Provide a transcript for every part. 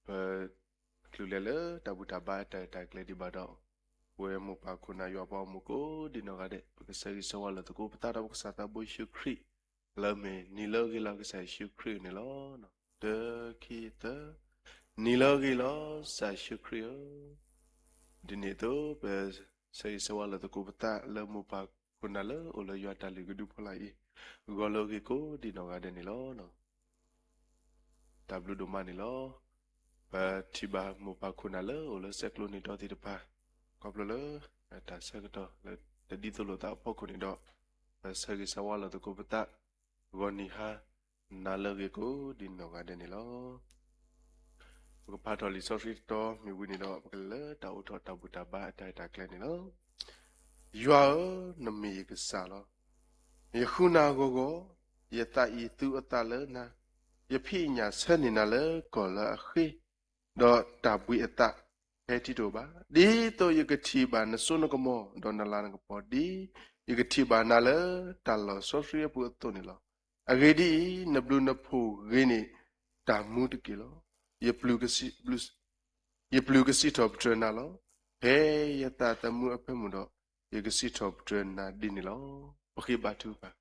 ပ ချုးလဲၤလၢတၢ်ဘူၣ်တၢ်ဘါတၢ်ရဲၣ်တၢ်ကျဲၤဒံးဘၣ်ဒီး, ပဝဲမိၢ်ပၢ်ခိၣ်နၢ်ယွၤအပှၤဂီၢ်မုၢ်ကိးဒံးနီၢ်ဂၤဒဲး ပကဆၢဂ့ၤဆၢဝါလၢသကိးပသးဒီးပကစၢ်သးဘိယ့ၣ်ၡူးခရံာ်, လၢအမ့ၢ်နံၤလၢအဂ့ၤလီၤကစၢ်ယ့ၣ်ၡူးခရံာ်န့ၣ်လီၤ. တၢ ခံ သၢ, နံၤလၢအဂ့ၤလီၤ ကစၢ်ယ့ၣ်ၡူးခရံာ်ဧၢ, ဒ်န့ၣ်အသိး ပဆၢဂ့ၤဆၢဝါလၢသကိးပသးလၢမိၢ်ပၢ်ခိၣ်နၢ်လၢအိၣ်လၢယွၤတၢ်လုၢ်ကဒုဖိလၢအံၤ, ဂီၤလၢအဂ့ၤကိးဒံးနီၢ်ဂၤဒဲးန့ၣ်လီၤ. တၢ်ဘျုးဒိၣ်မးန့ၣ်လီၤ. ပထံၣ်ဘၣ်မိၢ်ပၢ်ခိၣ်နၢ်လၢအိၣ်လၢဆဲးကျိးန့ၢ်ဒီးသ့ၣ်တဖၣ်, ခီဖျိလၢ တၢ်ဆၢကတီၢ်လၢတဒ်သိးလိာ်သးအဖီခိၣ်န့ၣ်ဒီး, ပဆၢဂ့ၤဆၢဝါလၢသကိးပသး, ဂီၤနံၤဟါ, နၤလၢအဂ့ၤကိးဒံးနီၢ်ဂၤဒဲးန့ၣ်လီၤ. ပကဖးထီၣ်လံာ်စီဆှံတတီၤမ့ၢ်ဝံၤန့ၣ်ဒီး ပကလဲၤလၢတၢ်အိးထီၣ်တၢ်ဘူၣ်တၢ်ဘါအတၢ်ရဲၣ်တၢ်ကျဲၤန့ၣ်လီၤ. ယွၤဧၢ, နမ့ၢ်ယကစၢ်လီၤ. ယဃုနၤဂီၤဂီၤ, ယသးအံၤသူအသးလၢနၤ, ယဖံးညၣ်ဆၢန့ၢ်နၤလၢကီၢ်လၢအဃ့, ဒီးတၢ်ဘှံးအသးဟဲထံၣ်တအိၣ်ဘၣ်, ဒ်သိးယကထံၣ်ဘၣ်နစိနကမီၤ, ဒီးနလၤနကပီၤ, ဒ်ယကထံၣ်ဘၣ်နၤလၢတၢ်လီၢ်စီဆှံအပူၤအသိးန့ၣ်လီၤ. အဂ့ၢ်ဒ်အံၤ, နဘျုးနဖှိၣ်ဂ့ၤန့ၢ်တၢ်မူတက့ၢ်လီၤ. ယပျုၤကစံးထီၣ်ပတြၢၤနၤလီၤ. ဖဲယသးသမူအဖၢမုၢ်ဒီး, ယကစံးထီၣ်ပတြၢၤနၤဒ်န့ၣ်လီၤ. ပဃ့ဘါထုကဖၣ်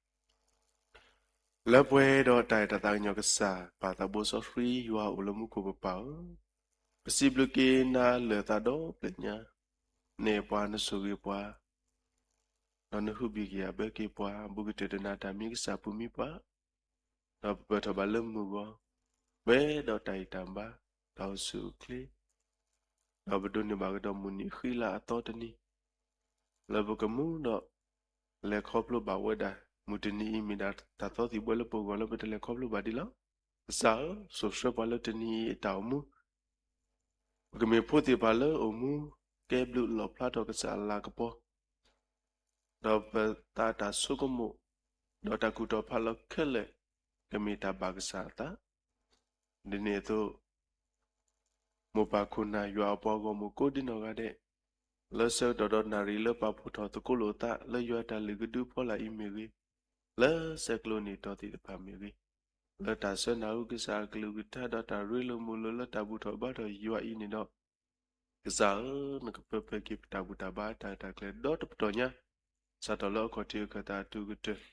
လၢပှဲၤဒီးတၢ်အဲၣ်တၢ်သးကညီၤကစၢ် ပၢ်သးဘိစီဆှံယွၤအိၣ်လၢမူခိၣ်ပပၢ်ဧၢ, ပစံးဘျုးက့ၤနၤလၢာ်သးဒီဖျၢၣ်ညါ, နဲၣ်ပှၤနဆိၣ်ဂ့ၤပှၤ, ဒီးနဟုဘံၣ်ကယာ်ဘၢက့ၤပှၤ, ဘူးကတၢၢ်ဒီးနၤတၢ်မံကစၢ်ပူၤမံပှၤ, ဒီးပပၢၤထီၣ်ဘၣ်လၢမုၢ်ဂီၤ, ပှဲၤဒီးတၢ်အံၣ်တၢ်ဘါ, တၢ်အိၣ်ဆူၣ်အိၣ်ချ့ ဒီးပဒိးန့ၢ်ဘၣ်ကဒီးမုၢ်နံၤဃံလၤအသီတနံၤ, လၢပကမူဒီး လဲၤခီဖျိဘၣ်ဝဲဒၣ်, မုၢ်တနံၤအံၤမ့ၢ်ဒၣ်တၢ်သီသံၣ်ဘှဲလၢပဂီၢ်လၢပတလဲၤခီဖျိဘၣ်ဒံးလီၤ. ကစၢ်ဧၢ, စိာ်ဆှၢပှၤလၢတနံၤအံၤအတၢ်အိၣ်မူ, ပကမ့ၢ်ဖိသ့ၣ်တဖၣ်လၢအိၣ်မူ ကဲဘျုးလီၣ်ဖျါထီၣ်ကစၢ်အလၤကပီၤ ဒီးပသးတၢ်ဆိကမိၣ်, ဒီးတၢ်ကူၣ်ထီၣ်ဖးလီၤခဲလၢာ်, ကမ့ၢ်တၢ်ဘၣ်ကစၢ်အသး, ဒ်န့ၣ်အသိး မိၢ်ပၢ်ခိၣ်နၢ်ယွၤအပှၤဂီၢ်မုၢ်ကိးဒံးနီၢ်ဂၤဒဲး, လၢဆၢကတီၢ်ဒီးနၣ်ရံၣ်လၢပာ်ဖှိၣ်ထီၣ်သကိးလိာ်သး လၢယွၤတၢ်လုၢ်ကဒုဖီလာ်အံၤမ့ၢ်ဂ့ၤ, လၢဆဲးကျိးန့ၢ်ဒီးသ့ၣ်တဖၣ်မ့ၢ်ဂ့ၤ, လၢတၢ်ဆှၢနၢ်ဟူကစၢ်အကလုၢ်ကထါဒီးတၢ်ရ့လိာ်မုာ်လိာ်လၢတၢ်ဘူၣ်ထီၣ်ဘါထီၣ်ယွၤအံၤန့ၣ်ဒီး, ကစၢ်ဧၢ, နကပၢၤဖၢက့ၤပတၢ်ဘူၣ်တၢ်ဘါတၢ်ရဲၣ်တၢ်ကျဲၤဒီတပတီၢ်ညါ, စးထီၣ်လၢအခီၣ်ထံးအခၢၣ်သးအတုၤကတၢၢ်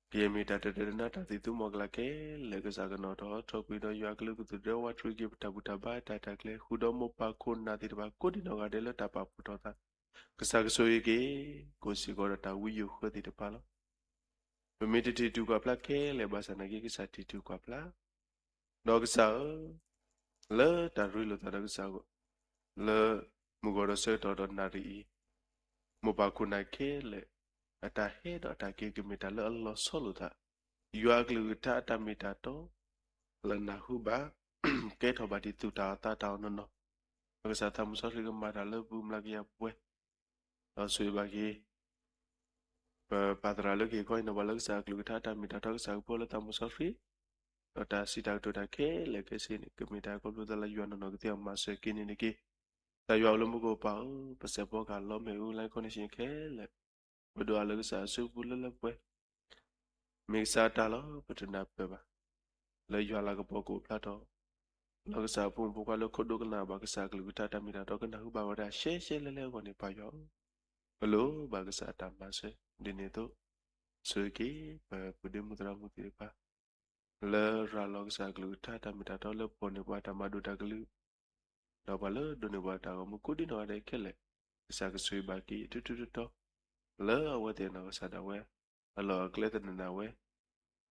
ကယဲၢ်မ့ၢ်တၢ်တဒၢတနါတၢ်သံၣ်သူမီၤကလၤခဲလၢာ်, ကစၢ်ကနီၣ်ထီၣ်ထီကွံာ်ဒီးယွၤကလုၢ်ကထါဒီးဝးတရံးက့ၤပတၢ်ဘူၣ်တၢ်ဘါတၢ်ရဲၣ်တၢ်ကျဲၤ ဃုာ်ဒီးမိၢ်ပၢ်ခိၣ်နၢ်သ့ၣ်တဖၣ်ကိးဒံးနီၢ်ဂၤဒဲးလၢတၢ်ပာ်ဖှိၣ်ထီၣ်သး, ကစၢ်ကဆိၣ်ဂ့ၤက့ၤ ကိးစ့ၢ်ကီးဒီးတၢ်ဝံယိာ်ဃၢသ့ၣ်တဖၣ်လီၤ. ပမ့ၢ်တထံၣ်တုၤကွၢ်ဖျါခဲလၢာ်ဘၣ်ဆၣ်နာ်က့ ကစၢ်ထံၣ်တုၤကွၢ်ဖျါ ဒီးကစၢ်ဧၢ, လၢတၢ်ရ့လိာ်သးဒီးကစၢ်အဂီၢ်, လၢမုၢ်ဂီၤဒီးဆၢကတီၢ်ဒီးနၣ်ရံၣ်အံၤ, မိၢ်ပၢ်ခိၣ်နၢ်ခဲလၢာ်, အတၢ်ဟဲဒီးအတၢ်က့ၤကမ့ၢ်တၢ်လၢအလီၤဆီလိာ်သး, ယွၤအကလုၢ်ကထါအတၢ်မ့ၢ်တၢ်တီ, လၢနၢ်ဟူဘၣ်, ကဲထီၣ်ဘၣ်ဒ်သိးတၢ်အသးတၢ်အီၣ်နီၢ်နီၢ်, ပကစၢ်သးမုၢ်စီဆှံကမၤတၢ်လၢပူၤ မျးကယၤပှဲၤ ဒီးဆိၣ်ဂ့ၤဘၣ်က့ၤ ပပၢ်သရၣ်လၢကဟ့ၣ်ခီဟ့ၣ်နီၤပှၤလၢကစၢ်အကလုၢ်ကထါတၢ်မ့ၢ်တၢ်တီ ကစၢ်ကပီၤလၢသးမုၢ်စီဆှံ, ဒီးတၢ်စံးတၢ်ကတိၤတၢ်ခဲလၢာ်ခဲဆ့န့ၣ် ကမ့ၢ်တၢ်ခီဖျိသးလၢယွၤနီၢ်နီၢ်ကသ့အမၤစၢၤက့ၤန့ၣ်တက့ၢ်. တၢ်ယွၤအိၣ်လၢမူခိၣ်ပၢ်ဧၢ, ပစဲးဖီကဟၣ်လီၤမဲာ်အူ လၢခီန့ၣ်ဆ့ၣ်ခဲလၢာ်, ပဒိၣ်အလၢကစၢ်အစုပူၤလၢလၢပှဲၤ မ့ၢ်ကစၢ်အတၢ်လီၤ ပတနၢ်ပၢၢ်ဘၣ်, လၢယွၤလၤကပီၤကအိၣ်ဖျါထီၣ်, လၢကစၢ်အဖိမုၣ်ဖိခွါလၢခိၣ်ဒိကနၣ်ဘၣ်ကစၢ်အကလုၢ်ကထါတၢ်မ့ၢ်တၢ်တီ ကနၢ်ဟူဘၣ်ဝဲဒၣ်ရှဲရှဲလဲၣ်လဲၣ်အဂီၢ်န့ၣ် ပၢ်ယွၤဧၢ, ပလိၣ်ဘၣ်ကစၢ်အတၢ်မၤစၢၤ ဒ်န့ၣ်အသိး, ဆိၣ်ဂ့ၤက့ၤ ပပုၢ်ဒ့မုၣ်သရၣ်မုၣ်သ့ၣ်တဖၣ် လၢရၤလီၤကစၢ်အကလုၢ်ကထါတၢ်မ့ၢ်တၢ်တီလၢပီၢ်န့ၣ် ပှၤတၢ်မၤဒိၣ်တၢ်ကလုၢ် ဒီးပှၤလၢဒိးန့ၢ်ပှၤတၢ်ဂီၤမူကိးဒံးနီၢ်ဂၤဒဲးခဲလၢာ်, ကစၢ်ကဆိၣ်ဂ့ၤဘၣ်က့ၤအထူထူတီတီ, လၢအဝဲသ့ၣ်အနီၢ်ကစၢ်ဒၣ်ဝဲ, အလီၢ်အကျဲသနၢၣ်ဝဲ,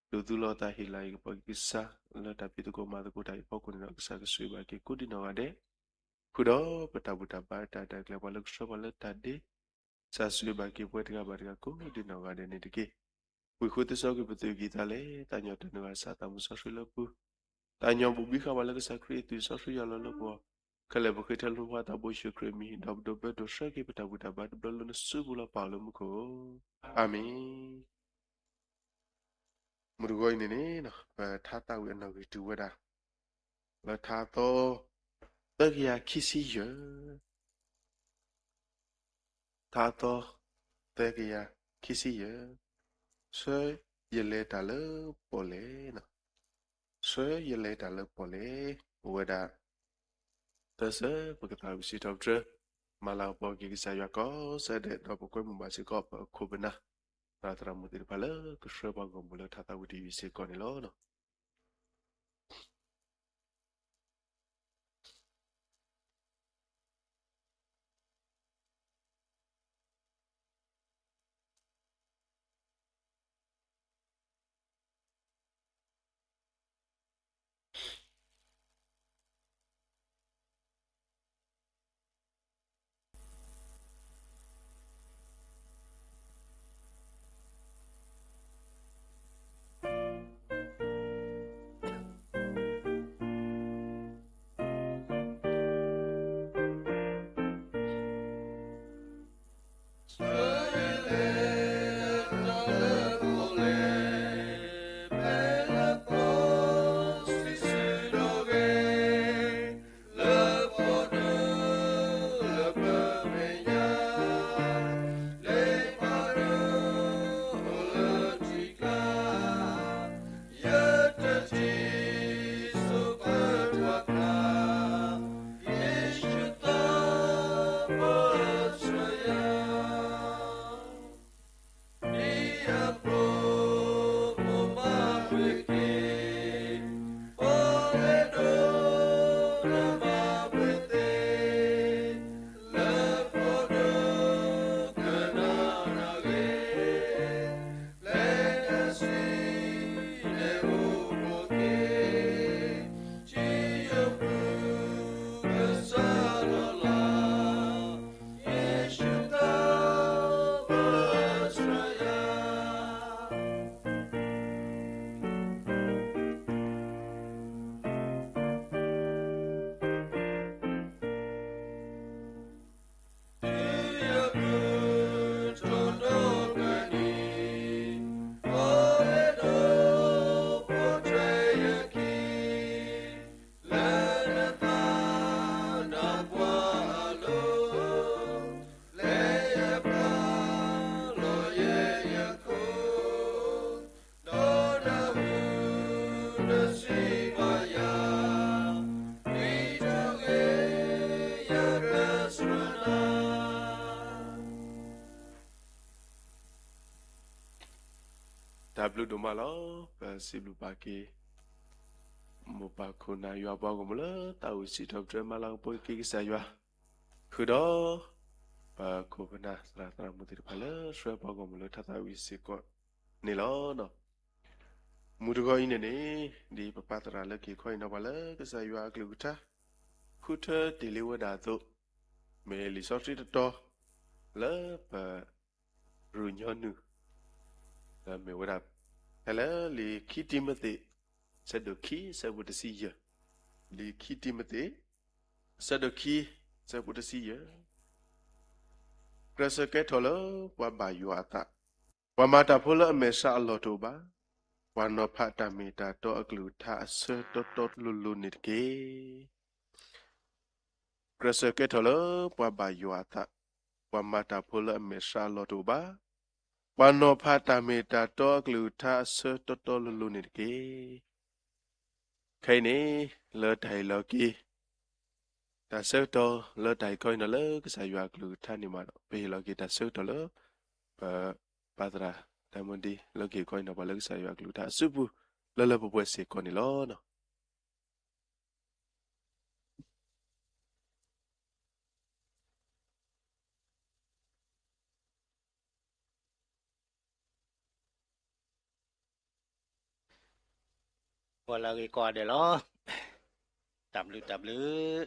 ဒိးသူလီၤသးဟ့ၣ်လၤဟ့ၣ်ကပီၤက့ၤကစၢ် လၢတၢ်ဖံးသကိးမၤသကိးတၢ်အံၤအဖီခိၣ်န့ၣ်ဒီး ကစၢ်ကဆိၣ်ဂ့ၤဘၣ်က့ၤကိးဒံးနီၢ်ဂၤဒဲး, ဃုာ်ဒီးပတၢ်ဘူၣ်တၢ်ဘါတၢ်ရဲၣ်တၢ်ကျဲၤ ပှၤလၢကဆှၢပှၤလၢတၢ်ဒ့ ကစၢ်ဆိၣ်ဂ့ၤဘၣ်က့ၤပှၤတဂၤဘၣ်တဂၤကိးဒံးနီၢ်ဂၤဒဲးန့ၣ်တက့ၢ်. ဝံဃုသ့စီကွံာ်ပသုးက့ၤသးလဲ, သးညီတၢ်နုာ်ဂၤစၢ်သးမုၢ်စီဆှံလၢပူၤ, သးညီဘူၣ်ဘံဃာ်ပှၤလၢကစၢ်ခရံာ်အသွံၣ်စီဆှံယွၤလီၤလၢပဂီၢ်, ခဲလၢာ်ပဃ့ထဲလၢမူဟါသးဘိယ့ၣ်ၡူးခရံာ်အမံၤ, ဒီးပဒိးဘၢတိၢ်ဆှၢက့ၤပတၢ်ဘူၣ်တၢ်ဘါတဘျီလၢနစုပူၤလီၤ ပၢ်လၢမူခိၣ်, အၤမ့ၣ်. မုၢ်တဂီၤအံၤန့ၣ်န့ၣ် ပထါသးဝံၣ်အနီၣ်ဂံၢ်တုၤဝဲဒၣ် လၢထါသီ သၢကယၤခံဆံယဲၢ်, ထါသီ သၢကယၤခံဆံယဲၢ်, ဆှၢယလဲၤတၢ်လၢပီၣ်လဲၣ်, ဆှၢယလဲၤတၢ်လၢပီၣ်လဲၣ် အိၣ်ဝဲဒၣ် သၢစၢၤ ပကသးဝံၣ်စံးထီၣ်ပတြၢၤ မၤလၤကပီၤက့ၤကစၢ်ယွၤကိးဆၢဒဲး ဒီးပကွဲမုာ်ဘၣ်စ့ၢ်ကီးပခိၣ်ပနၢ် သရၣ်သရၣ်မုၣ်သ့ၣ်တဖၣ်လၢ ကဆှၢပှၤဂီၢ်မုၢ်လၢထါသးဝံၣ်တယုၢ်စ့ၢ်ကီးန့ၣ်လီၤ. တၢ်ဘျုးဒိၣ်မးလီၤ. ပစံးဘျုးဘၣ်က့ၤ မိၢ်ပၢ်ခိၣ်နၢ်ယွၤပှၤဂီၢ်မုၢ်လၢသးဝံၣ်စံးထီၣ်ပတြၢၤမၤလၤကပီၤက့ၤကစၢ်ယွၤ ဃုာ်ဒီး ပခိၣ်ပနၢ်သရၣ်သရၣ်မုၣ်သ့ၣ်တဖၣ်လၢဆှၢပှၤဂီၢ်မုၢ်လၢထါသးဝံၣ်စ့ၢ်ကီးန့ၣ်လီၤ. မုၢ်တဂီၤအံၤန့ၣ်န့ၣ် ဒ်ပပၢ်သရၣ်လၢက့ၤခီအံၤနီၤပှၤလၢကစၢ်ယွၤအကလုၢ်ကထါ ဃုထၢတ့ၢ်လံဝဲဒၣ်အသိး မ့ၢ်လံာ်စီဆှံတတီၤ လၢပ ရူၣ်ညီနုၢ် လၢမ့ၢ်ဝဲဒၣ် ဖဲလၢလံာ်ခံတံၤမသ့း ဆၢဒိၣ်ခံ ဆၢဖိတဆံယဲၢ်, လံာ်ခံတံၤမသ့း ဆၢဒိၣ်ခံ ဆၢဖိတဆံယဲၢ်, ကြၢးဆၢကဲထီၣ်လၢပှၤဘၣ်ယွၤအသး, ပှၤမၤတၢ်ဖိလၢအမဲာ်ဆှးအလီၢ်တအိၣ်ဘၣ်, ပှၤနီၤဖးတၢ်မ့ၢ်တၢ်တီအကလုၢ်ကထါအဆၢတီတီလိၤလိၤန့ၣ်တက့ၢ်. ကြၢးဆၢကဲထီၣ်လၢပှၤဘၣ်ယွၤအသး, ပှၤမၤတၢ်ဖိလၢအမဲာ်ဆှးအလီၢ်တအိၣ်ဘၣ်, ပှၤနီၤဖးတၢ်မ့ၢ်တၢ်တီအကလုၢ်ကထါအဆၢတီတီလိၤလိၤန့ၣ်တက့ၢ်. ခဲအံၤန့ၣ် လၢတၢ်ဟ့ၣ်လီၤက့ၤ တၢ်ဆၢကတီၢ်လၢတၢ်ဟ့ၣ်ခီအံၤနီၤလၢကစၢ်ယွၤအကလုၢ်ကထါန့ၣ်မးဒီး ပဟ့ၣ်လီၤက့ၤတၢ်ဆၢကတီၢ်လၢ ပပၢ်သရၣ် ဒၣ်မုၢ်ဒံ လၢက့ၤခီအံၤနီၤပှၤလၢကစၢ်ယွၤအကလုၢ်ကထါအစုပူၤ လၢလၢပှဲၤပှဲၤစ့ၢ်ကီးန့ၣ်လီၤ. ပှၤလၢအဂ့ၤကိးဂၤဒဲးလီၤ. တၢ်ဘျုးတၢ်ဘျုး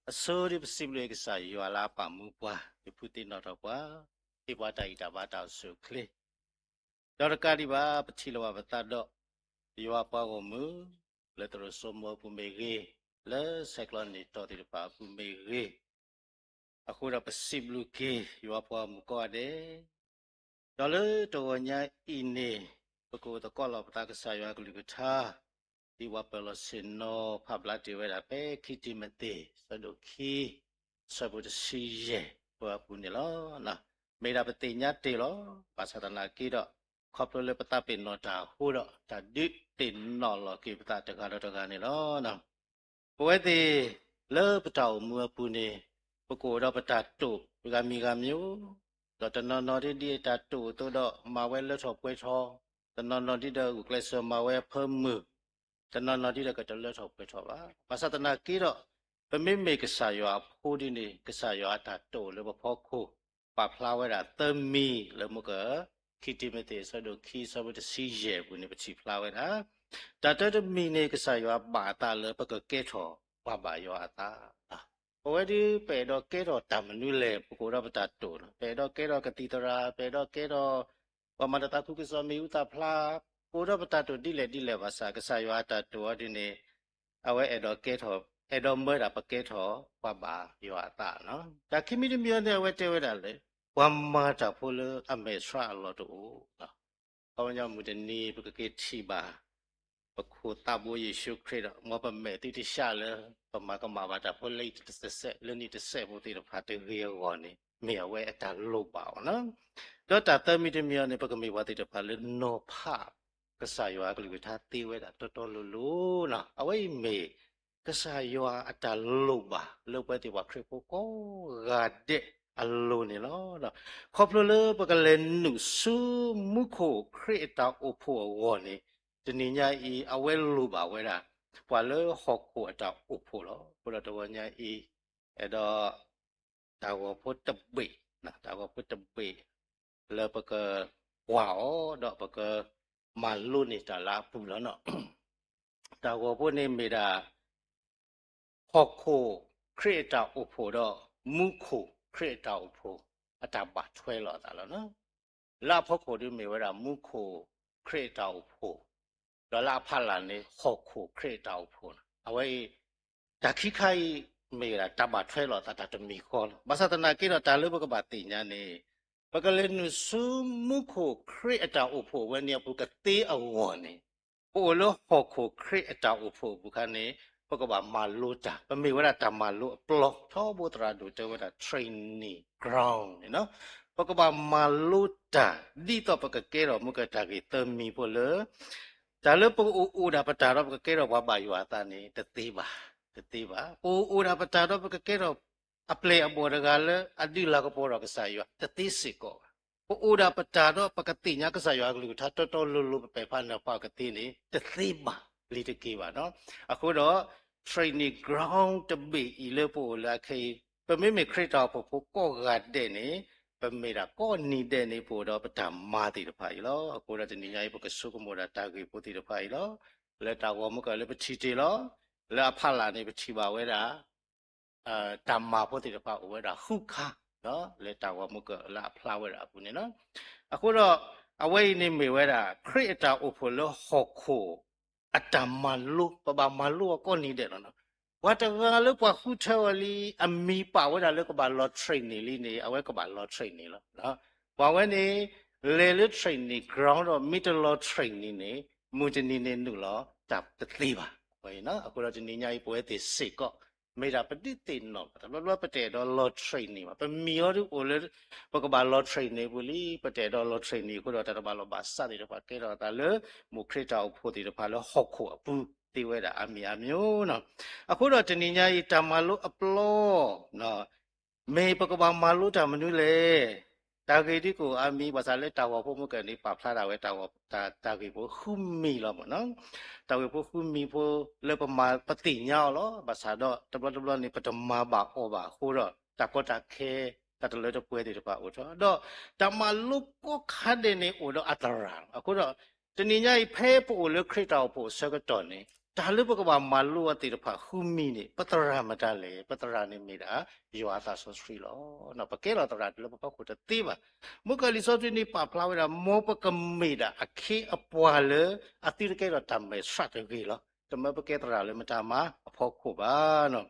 အဆိဒ်ပစံးဘျုးကစၢ်ယွၤလၢအပာ်မူပှၤ ဟ့ၣ်ဖှူသံနီၣ်ထီၣ်ပှၤ ဟ့ၣ်ပှၤတၢ်ဂံၢ်တၢ်ဘါတၢ်အိၣ်ဆူၣ်အိၣ်ချ့ ဒီးတကးဒံးဘၣ် ပထံၣ်လိာ်ဘၣ်ပသးဒီး ယွၤပှၤဂီၢ်မုၢ် လၢသရိာ်စိမိၤအပူၤမ့ၢ်ဂ့ၤ, လၢဆဲးကျိးန့ၢ်တီၤသ့ၣ်တဖၣ်အပူၤမ့ၢ်ဂ့ၤ, အဃိဒီးပစံးဘျုးက့ၤယွၤပှၤဂီၢ်မုၢ်ကိးဂၤဒဲး, ဒီးလၢတဂီၤညါအံၤန့ၣ် ပကအိၣ်သကိးလီၤပသးကစၢ်ယွၤအကလုၢ်ကထါ ဒ်ပှၤပၢၤလီၢ်ဆ့ၣ်နီၤဖးဘျါတ့ၢ်ဝဲဒၣ်ဖဲခံတံၤမသ့း ဆၢဒိၣ်ခံ ဆၢဖိတဆံယဲၢ်ပှဲၤအပူၤန့ၣ်လီၤ. မ့ၢ်ဒၣ်ပသ့ၣ်ညါတ့ၢ်လီၤ. ဘၣ်ဆၣ်သနာ်က့ဒီး ခီဖျိလၢပသးပ့ၤနီၣ်တၢ်အဃိဒီး တၢ်ဒုးသ့ၣ်နီၣ်လီၤက့ၤပသးတဂၤဒီးတဂၤန့ၣ်လီၤ. ပဝဲသ့ၣ်လၢပတၢ်အိၣ်မူအပူၤန့ၣ် ပကအိၣ်ဒီးပတၢ်တိာ်ဂၤမံၤဂၤမံၤ, ဒီးတနီၤနီၤဒ်ဒ်အတၢ်တိာ်အသိးဒီး မၤဝဲလၢထီၣ်ပှဲၤထီၣ်, တနီၤနီၤဒ်ဒီးဂုာ်ကျဲးစၢးမၤဝဲအဖၢမုၢ်, တနီၤနီၤဒ်ဒီးကတလၢထီၣ်ပှဲၤထီၣ်ဘၣ်. ဘၣ်ဆၣ်သနာ်က့ဒီး ပမ့မ့ၢ်ကစၢ်ယွၤအဖိဒ်န့ၣ် ကစၢ်ယွၤအတၢ်တိာ်လၢပဖီခိၣ် ပာ်ဖျါဝဲဒၣ်သၢမံၤလၢမုၢ်က ခံတံၤမသ့း အဆၢဒိၣ်ခံ အဆၢဖိတဆံယဲၢ်အပူၤန့ၣ် ပထံၣ်ဖျါဝဲဒၣ်. တၢ်တၢတမံၤန့ၣ် ကစၢ်ယွၤဘၣ်အသးလၢပကကဲထီၣ်ပှၤဘၣ်ယွၤအသး. ပဝဲဒၣ်ပအဲၣ်ဒိးကဲထီၣ်တၢ်မနုၤလဲၣ်, ပကအိၣ်ဒီးပတၢ်တိာ်လီၤ. ပအဲၣ်ဒိးကဲထီၣ်ကသံၣ်သရၣ်, ပအဲၣ်ဒိးကဲထီၣ် ပှၤမၤတၢ်သးခုကစီၣ်မ့ၢ်အူသးဖျါ, ပအိၣ်ဒီးပတၢ်တိာ်ဒ်လဲၣ်ဒ်လဲၣ်ဘၣ်ဆၣ် ကစၢ်ယွၤအတၢ်တိာ်အီၤဒ်န့ၣ် အဝဲအဲၣ်ဒိးကဲထီၣ်, အဲၣ်ဒိးမၢဒၣ်ပကဲထီၣ်ပှၤဘၣ်ယွၤအသးလီၤ. တၢ်ခံမံၤတမံၤအံၤန့ၣ် အဝဲတဲဝဲဒၣ်လၢ ပှၤမၤတၢ်ဖိလၢအမဲာ်ဆှးအလီၢ်တအိၣ်လီၤ. အခီပညီမုၢ်တနံၤ ပကက့ၤထံၣ်ဘၣ် ပခိၣ်သးဘိယ့ၣ်ၡူးခရံာ်ဒီး မ်ပမဲာ်သုတဆှးလၢ ပမၤကမၣ်ဘၣ်တၢ်ဖိလၢနံၣ်တစဲးစဲး လၢနံၣ်တစဲးဖိသ့ၣ်တဖၣ်တဂ့ၤအဂီၢ်န့ၣ် မ့ၢ်အဝဲအတၢ်လိၣ်ဘၣ်အီၤလီၤ. ဒီးတၢ်သၢမံၤတမံၤအံၤန့ၣ် ပကမ့ၢ်ပှၤသ့ၣ်တဖၣ်လၢနီၤဖး ကစၢ်ယွၤအကလုၢ်ကထါသ့ဝဲဒၣ်တီတီလိၤလိၤလီၤ. အဝဲအံၤမ့ၢ် ကစၢ်ယွၤအတၢ်လိၣ်ဘၣ် လၢပဝဲသ့ၣ်ပှၤခရံာ်ဖိကိးဂၤဒဲးအလိၤန့ၣ်လီၤ. ခီဖျိလၢပကလဲၤနုာ်ဆူမူခိၣ်ခရံာ်အတၢ်အိၣ်ဖှိၣ်အဂီၢ်န့ၣ် တနံၤညါအံၤ အဝဲလိၣ်ဘၣ်ဝဲဒၣ် ပှၤလၢဟီၣ်ခိၣ်အတၢ်အိၣ်ဖှိၣ်လီၤ. အဃိဒီးတဂီၤညါအံၤ အဲၣ်ဒိး တၢ်ဂီၤဖိတဘ့ၣ်, တၢ်ဂီၤဖိတဘ့ၣ် လၢပကကွၢ်အီၤ ဒီးပကမၤလိန့ၢ်တၢ်လၢအပူၤလီၤ. တၢ်ဂီၤဖိန့ၣ်မ့ၢ်ဒၣ် ဟီၣ်ခိၣ်ခရံာ်အတၢ်အိၣ်ဖှိၣ်ဒီး မူခိၣ်ခရံာ်အတၢ်အိၣ်ဖှိၣ် အတၢ်ဘၣ်ထွဲလိာ်အသးလီၤ. လၢအဖီခိၣ်ဒုးမ့ၢ်ဝဲဒၣ်မူခိၣ်ခရံာ်အတၢ်အိၣ်ဖှိၣ်, ဒီးလၢအဖီလာ်န့ၣ် ဟီၣ်ခိၣ်ခရံာ်အတၢ်အိၣ်ဖှိၣ်လီၤ. အဝဲအံၤ တၢ်ခံခါအံၤ မ့ၢ်ဝဲဒၣ်တၢ်ဘၣ်ထွဲလိာ်အသးတၢ်တမံၤဃီလီၤ. ဘၣ်ဆၣ်သနာ်က့ဒီး တၢ်လၢပကဘၣ်သ့ၣ်ညါန့ၣ် ပကလဲၤနုာ်ဆူမူခိၣ်ခရံာ်အတၢ်အိၣ်ဖှိၣ်ဝဲန့ၣ်အပူၤကသ့အဂီၢ်န့ၣ် ပအိၣ်လၢဟီၣ်ခိၣ်ခရံာ်အတၢ်အိၣ်ဖှိၣ်အပူၤအခါန့ၣ် ပကဘၣ်မၤလိတၢ်, ပမ့ၢ်ဝဲဒၣ်တၢ်မၤလိအပျီ, ထီဘိသရၣ်ဒိၣ်တဲဝဲဒၣ် training ground န့ၣ်လီၤ. ပကဘၣ်မၤလိတၢ် ဒ်သိးပကကဲထီၣ်မူကတၢ်ဂ့ၢ်သၢမံၤဖိလၢ တၢ်လၢပကအိၣ်အိၣ်ဒၣ်ပတၢ်ဒီးပကကဲထီၣ်ပှၤဘၣ်ယွၤအသးန့ၣ် တသ့ဘၣ်, တသ့ဘၣ်. ပအိၣ်အိၣ်ဒၣ်ပတၢ်ဒီးပကကဲထီၣ် အပျဲၢ်အဘီၣ်တဂၤလၢအဒုးလၤကပီၤဒီးကစၢ်ယွၤ တသ့စ့ၢ်ကီးဘၣ်. ပအိၣ်ဒၣ်ပတၢ်ဒီးပကသ့ၣ်ညါကစၢ်ယွၤအကလုၢ်ကထါတီတီလိၤလိၤ ပပဲာ်ဖးနၢၤဖးအီၤကသ့န့ၣ် တသ့ဘၣ်လံတက့ၢ်ဘၣ်နီၤ. အဃိဒီး training ground တဘ့ၣ်အံၤလၢပအိၣ်လၢအခဲအံၤ ပမ့မ့ၢ်ခရံာ်တၢ်အိၣ်ဖှိၣ်ဖိကိးဂၤဒဲးန့ၣ် ပမ့ၢ်ဒၣ်ကိးနံၤဒဲးန့ၣ် ပအိၣ်ဒီးပတၢ်မၤသ့ၣ်တဖၣ်အံၤလီၤ. အဃိဒီးတနံၤညါအံၤ ပကဆိကမိၣ်ဒၣ်တၢ်ဂ့ၢ်ဖိသ့ၣ်တဖၣ်အံၤလီၤ. လၢတၢ်ဂီၤမူကလၢပထံၣ်တ့ၢ်လီၤ. လၢအဖီလာ်န့ၣ် ပထံၣ်ဘၣ်ဝဲဒၣ် တၢ်မၤဖိသ့ၣ်တဖၣ်အိၣ်ဝဲဒၣ်ဃုခါ လၢတၢ်ဂီၤမူကလၢအဖျါဝဲဒၣ်အပူၤန့ၣ်လီၤ. အဃိဒီး အဝဲအံၤန့ၣ်မ့ၢ်ဝဲဒၣ် ခရံာ်အတၢ်အိၣ်ဖှိၣ်လၢဟီၣ်ခိၣ် အတၢ်မၤလိ ပဘၣ်မၤလိအီၤကိးနံၤဒဲးလီၤ. ပှၤတဂၤလၢပှၤဃုထၢအီၤလံ အမံၤပာ်ဝဲဒၣ်လၢကဘၣ်လီၤ training လံန့ၣ် အဝဲကဘၣ်လီၤ training လီၤ. ပှၤဝဲန့ၣ် လဲၤလၢ training ground ဒီး မ့ၢ်တလီၤ training န့ၣ် မုၢ်တနံၤန့ၣ်နုာ်လီၤ တၢ်တသ့ဘၣ်. အဃိဒီးတနံၤညါအံၤ ပဝဲသ့ၣ်စ့ၢ်ကီး မ့ၢ်ဒၣ်ပဒုးသ့ၣ်နီၣ် တဘျီဘျီပတအဲၣ်ဒိးလီၤ training ဘၣ်. ပမံၤအီၤဒုးအိၣ်လၢ ပကဘၣ်လီၤ training ပူၤလံ ပတအဲၣ်ဒိးလီၤ training အဃိဒီး တၢ်တဘၣ်လီၢ်ဘၣ်စးသ့ၣ်တဖၣ် ကဲထီၣ်အသးလၢ မိၢ်ခရံာ်တၢ်အိၣ်ဖှိၣ်သ့ၣ်တဖၣ်လၢဟီၣ်ခိၣ်အပူၤသ့ဝဲဒၣ်အါမံၤအါမံၤလီၤ. အဃိဒီးတနံၤညါအံၤ တၢ်မၤလိအပျီ မ့ၢ်ပကဘၣ်မၤလိတၢ်မနုၤလဲၣ်. တၢ်ဂ့ၢ်ဒ်ကအိၣ်အါမံၤ ဘၣ်ဆၣ်လၢတၢ်ဂီၤဖိမုၢ်ကၢၢ်န့ၣ် ပာ်ဖျါဒၣ်ဝဲ တၢ်ဂ့ၢ်ဖိဃုမံၤလီၤမ့ၢ်နီၤ. တၢ်ဂ့ၢ်ဖိဃုမံၤဖိလၢပမၤ ပသ့ၣ်ညါအီၤလီၤ. ဘၣ်ဆၣ်ဒီးတဘျီတဘျီန့ၣ် ပတမၤဘၣ်အီၤဘၣ်အဃိဒီး တၢ်ကီတၢ်ခဲ တၢ်တလၢတပှဲၤသ့ၣ်တဖၣ်အိၣ်ထီၣ် ဒီးတၢ်မၤလိကိးခါဒဲးန့ၣ်အိၣ်ဒီးအသရၣ်လီၤ. အဃိဒီး တနံၤညါအံၤ ဖဲပအိၣ်လၢခရံာ်တၢ်အိၣ်ဖှိၣ်အဆၢကတီၢ်န့ၣ် တၢ်လၢပကဘၣ်မၤလိအီၤသ့ၣ်တဖၣ်ဃုမံၤန့ၣ် ပသရၣ်မတၤလဲၣ်. ပသရၣ်န့ၣ်မ့ၢ်ဒၣ် ယွၤအသးစီဆှံလီၤ. ပကဲထီၣ်သရၣ်တုၤလၢပဖီခိၣ်တသ့ဘၣ်. မုၢ်ကၢၢ်လံာ်စီဆှံန့ၣ်ပာ်ဖျါဝဲဒၣ် မ်ပကမ့ၢ်ဒၣ်အခ့အပှၤလၢအသုတကဲထီၣ်တၢ်မဲာ်ဆှးတဂ့ၤလီၤ. တမၢပကဲသရၣ်လၢမတၤမၤအဖီခိၣ်ဘၣ်.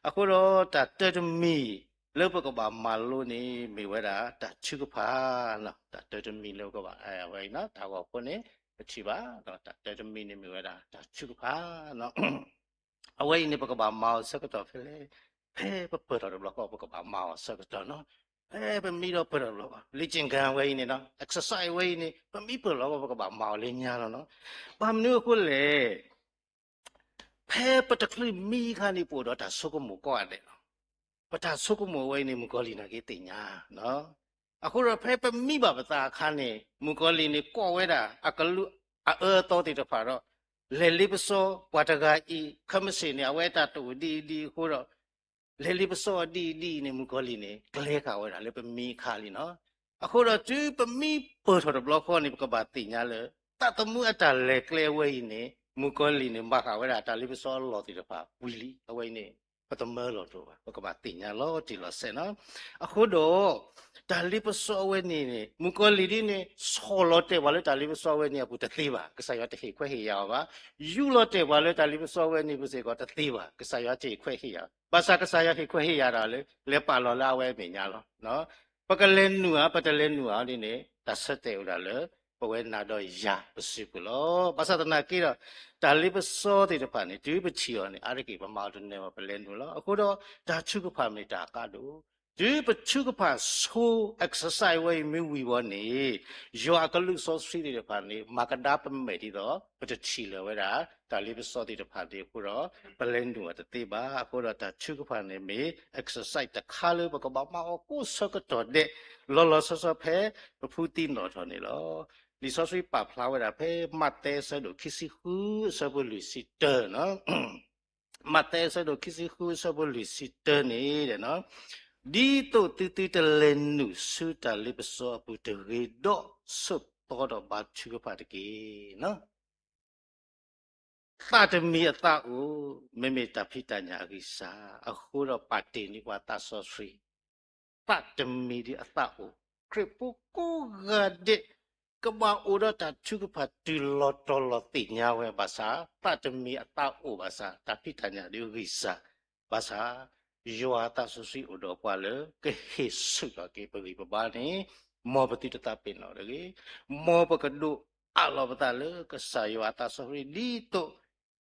အဃိဒီးတၢ်တၢတမံၤလၢပကဘၣ်မၤလိန့ၣ် မ့ၢ်ဝဲဒၣ်တၢ်ထုကဖၣ်, တၢ်တၢတမံၤလၢပကဘၣ် အဝဲအံၤ တၢ်ဂီၤဖိန့ၣ် ပထံၣ်ဘၣ် တၢ်တၢတမံၤန့ၣ်မ့ၢ်ဝဲဒၣ်တၢ်ထုကဖၣ် အဝဲအံၤန့ၣ် ပကဘၣ်မၤအီၤဆၢကတီၢ်ဖဲလဲၣ်. ဖဲပပၢၢ်ထီၣ်တဘျီဃီ ပကဘၣ်မၤအီၤဆၢကတီၢ်နီၤ. ဖဲပမံဒီးပၢၢ်ထီၣ်တဘျီဃီ လ့ကၠ့ၣ်ကၣ်ဝဲအံၤန့ၣ်နီၤ exercise ဝဲအံၤန့ၣ် ပမံပၢၢ်လီၤဃီ ပကဘၣ်မၤအီၤလၢညါလီၤနီၤ. ဘၣ်မနုၤအဃိလဲၣ်. ဖဲပတချုးမံအခါန့ၣ် ပအိၣ်ဒီးတၢ်ဆိကမိၣ်ကိးဂၤဒဲးလီၤ. ပတၢ်ဆိကမိၣ်ဝဲအံၤန့ၣ် မုၣ်ကီၤလံၢ်နာ်က့သ့ၣ်ညါ အဃိဒီးဖဲပမံဘၣ်ပသးအခါန့ၣ် မုၣ်ကီၤလံၢ်န့ၣ် ကိးဝဲဒၣ်အကလုာ်အအၢအသီသ့ၣ်တဖၣ်ဒီး လဲၤလ့ပစီပှၤတဂၤအံၤ ခဲမုၢ်ဆ့ၣ်န့ၣ် အဝဲအတၢ်တအိၣ်ဒ်အံၤဒ်အံၤအဃိဒီး လဲၤလ့ပစီအီၤဒ်အံၤဒ်အံၤန့ၣ် မုၣ်ကီၤလံၢ်န့ၣ် ကျဲၤဃာ်ဝဲဒၣ်လၢပမံအခါလံနီၤ. အဃိဒီးတုၤပမံပၢၢ်ထီၣ်တဘျီဃီန့ၣ် ပကဘၣ်သ့ၣ်ညါလၢ သးသမူအတၢ်လဲၤကျဲအဝဲအံၤန့ၣ် မုၣ်ကီၤလံၢ်န့ၣ် ဘၣ်ဃးဝဲဒၣ်တၢ်လ့ပစီအလီၢ်သ့ၣ်တဖၣ်ဝံၤလံ. အဝဲအံၤန့ၣ် ပတမၢလီၤတအိၣ်ဘၣ်, ပကဘၣ်သ့ၣ်ညါလီၤတံၢ်လီၤဆဲးနီၤ. အဃိဒီး တၢ်လ့ပစီအဝဲန့ၣ်န့ၣ် မုၣ်ကီၤလံၢ်ဒ်န့ၣ် ဆီၣ်လီၤတဲာ်ပှၤလၢတၢ်လ့ပစီအဝဲန့ၣ်အပူၤတသ့ဘၣ်, ကစၢ်ယွၤတဟ့ၣ်ခွဲးဟ့ၣ်ယာ်အီၤဘၣ်. ယူးလီၤတဲာ်ပှၤလၢတၢ်လ့ပစီအဝဲန့ၣ်ပူၤစ့ၢ်ကီးတသ့ဘၣ်, ကစၢ်ယွၤတဟ့ၣ်ခွဲးဟ့ၣ်ယာ်. ဘၣ်ဆၣ်ကစၢ်ယွၤဟ့ၣ်ခွဲးဟ့ၣ်ယာ်တၢ်လၢ လဲၤပာ်လီၤလၢအဝဲအမဲာ်ညါလီၤ. ပကလဲၤနုာ်ဧါ ပတလဲၤနုာ်ဧါဒ်န့ၣ် တၢ်ဆၢတဲာ်အိၣ်ဒၣ်လၢ ပဝဲနၤဒီးယၤပစုပူၤလီၤ. ဘၣ်ဆၣ်သနာ်က့ဒီး တၢ်လ့ပစီသ့ၣ်တဖၣ်န့ၣ် တုၤပထံၣ်အီၤန့ၣ် အါတက့ၢ်ပမၤအီၤတနၢၤဘၣ် ပလဲၤနုာ်လီၤ. အဃိဒီး တၢ်ထုကဖၣ်မ့ၢ်တၢ်အကါဒိၣ်, တုၤပထုကဖၣ်ဆိ exercise ဝဲအံၤမ့ၢ်ဝံၤဘၣ်န့ၣ် ယွၤအကလုၢ်စီဆှံသ့ၣ်တဖၣ်န့ၣ် မၤကဒါပမဲာ်ဒ်သိး ပတထံၣ်လၢၤဝဲဒၣ် တၢ်လ့ပစီသ့ၣ်တဖၣ်န့ၣ်အဃိဒီး ပလဲၤနုာ်အီၤတသ့ဘၣ်. အဃိဒီးတၢ်ထုကဖၣ်န့ၣ်မ့ၢ် exercise တခါလၢပကဘၣ်မၤအီၤကိးဆၢကတီၢ်ဒဲး လီၤလီၤဆီဆီဖဲ ပဖုသံနီၣ်ထီၣ်န့ၣ်လီၤ. လံာ်စီဆှံပာ်ဖျါဝဲဒၣ်ဖဲ မးသဲအဆၢဒိၣ်ခံဆံဃု အဆၢဖိလွံၢ်ဆံတၢ မးသဲအဆၢဒိၣ်ခံဆံဃု အဆၢဖိလွံၢ်ဆံတၢန့ၣ် ဒ်သိးသုသုတလဲၤနုာ်ဆူတၢ်လ့ပစီအပူၤတဂ့ၤဒီး ဆိးသီဒီးဘါထုကဖၣ်တက့ၢ်. သးတမံၤအသးအိၣ် မ့မ့ၢ်တၢ်ဖံးတၢ်ညၣ်အဂံၢ်စၢ်, အဃိဒီးပာ်တ့ၢ်န့ၢ်ပှၤသးစီဆှံ သးတမံၤဒ်အသးအိၣ်, ခရံာ်ဖိကိးဂၤဒဲး ကဘၣ်အိၣ်ဒီးတၢ်ထုကဖၣ်တုၤလီၤတီၤလီၤသ့ၣ်ညါဝဲဘၣ်ဆၣ်, သးတမံၤအသးအိၣ်ဘၣ်ဆၣ်, တၢ်ဖံးတၢ်ညၣ်ဒ်အဂံၢ်စၢ်ဘၣ်ဆၣ်, ယွၤအသးစီဆှံအိၣ်ဒီးပှၤလၢကဟ့ၣ်ဆူၣ်ထီၣ်က့ၤပဂံၢ်ပဘါန့ၣ်, မ်ပသုတသးပ့ၤနီၣ်တဂ့ၤ, မ်ပကဒိးအးလီၤပသးလၢကစၢ်ယွၤအသးစီဆှံ ဒ်သိး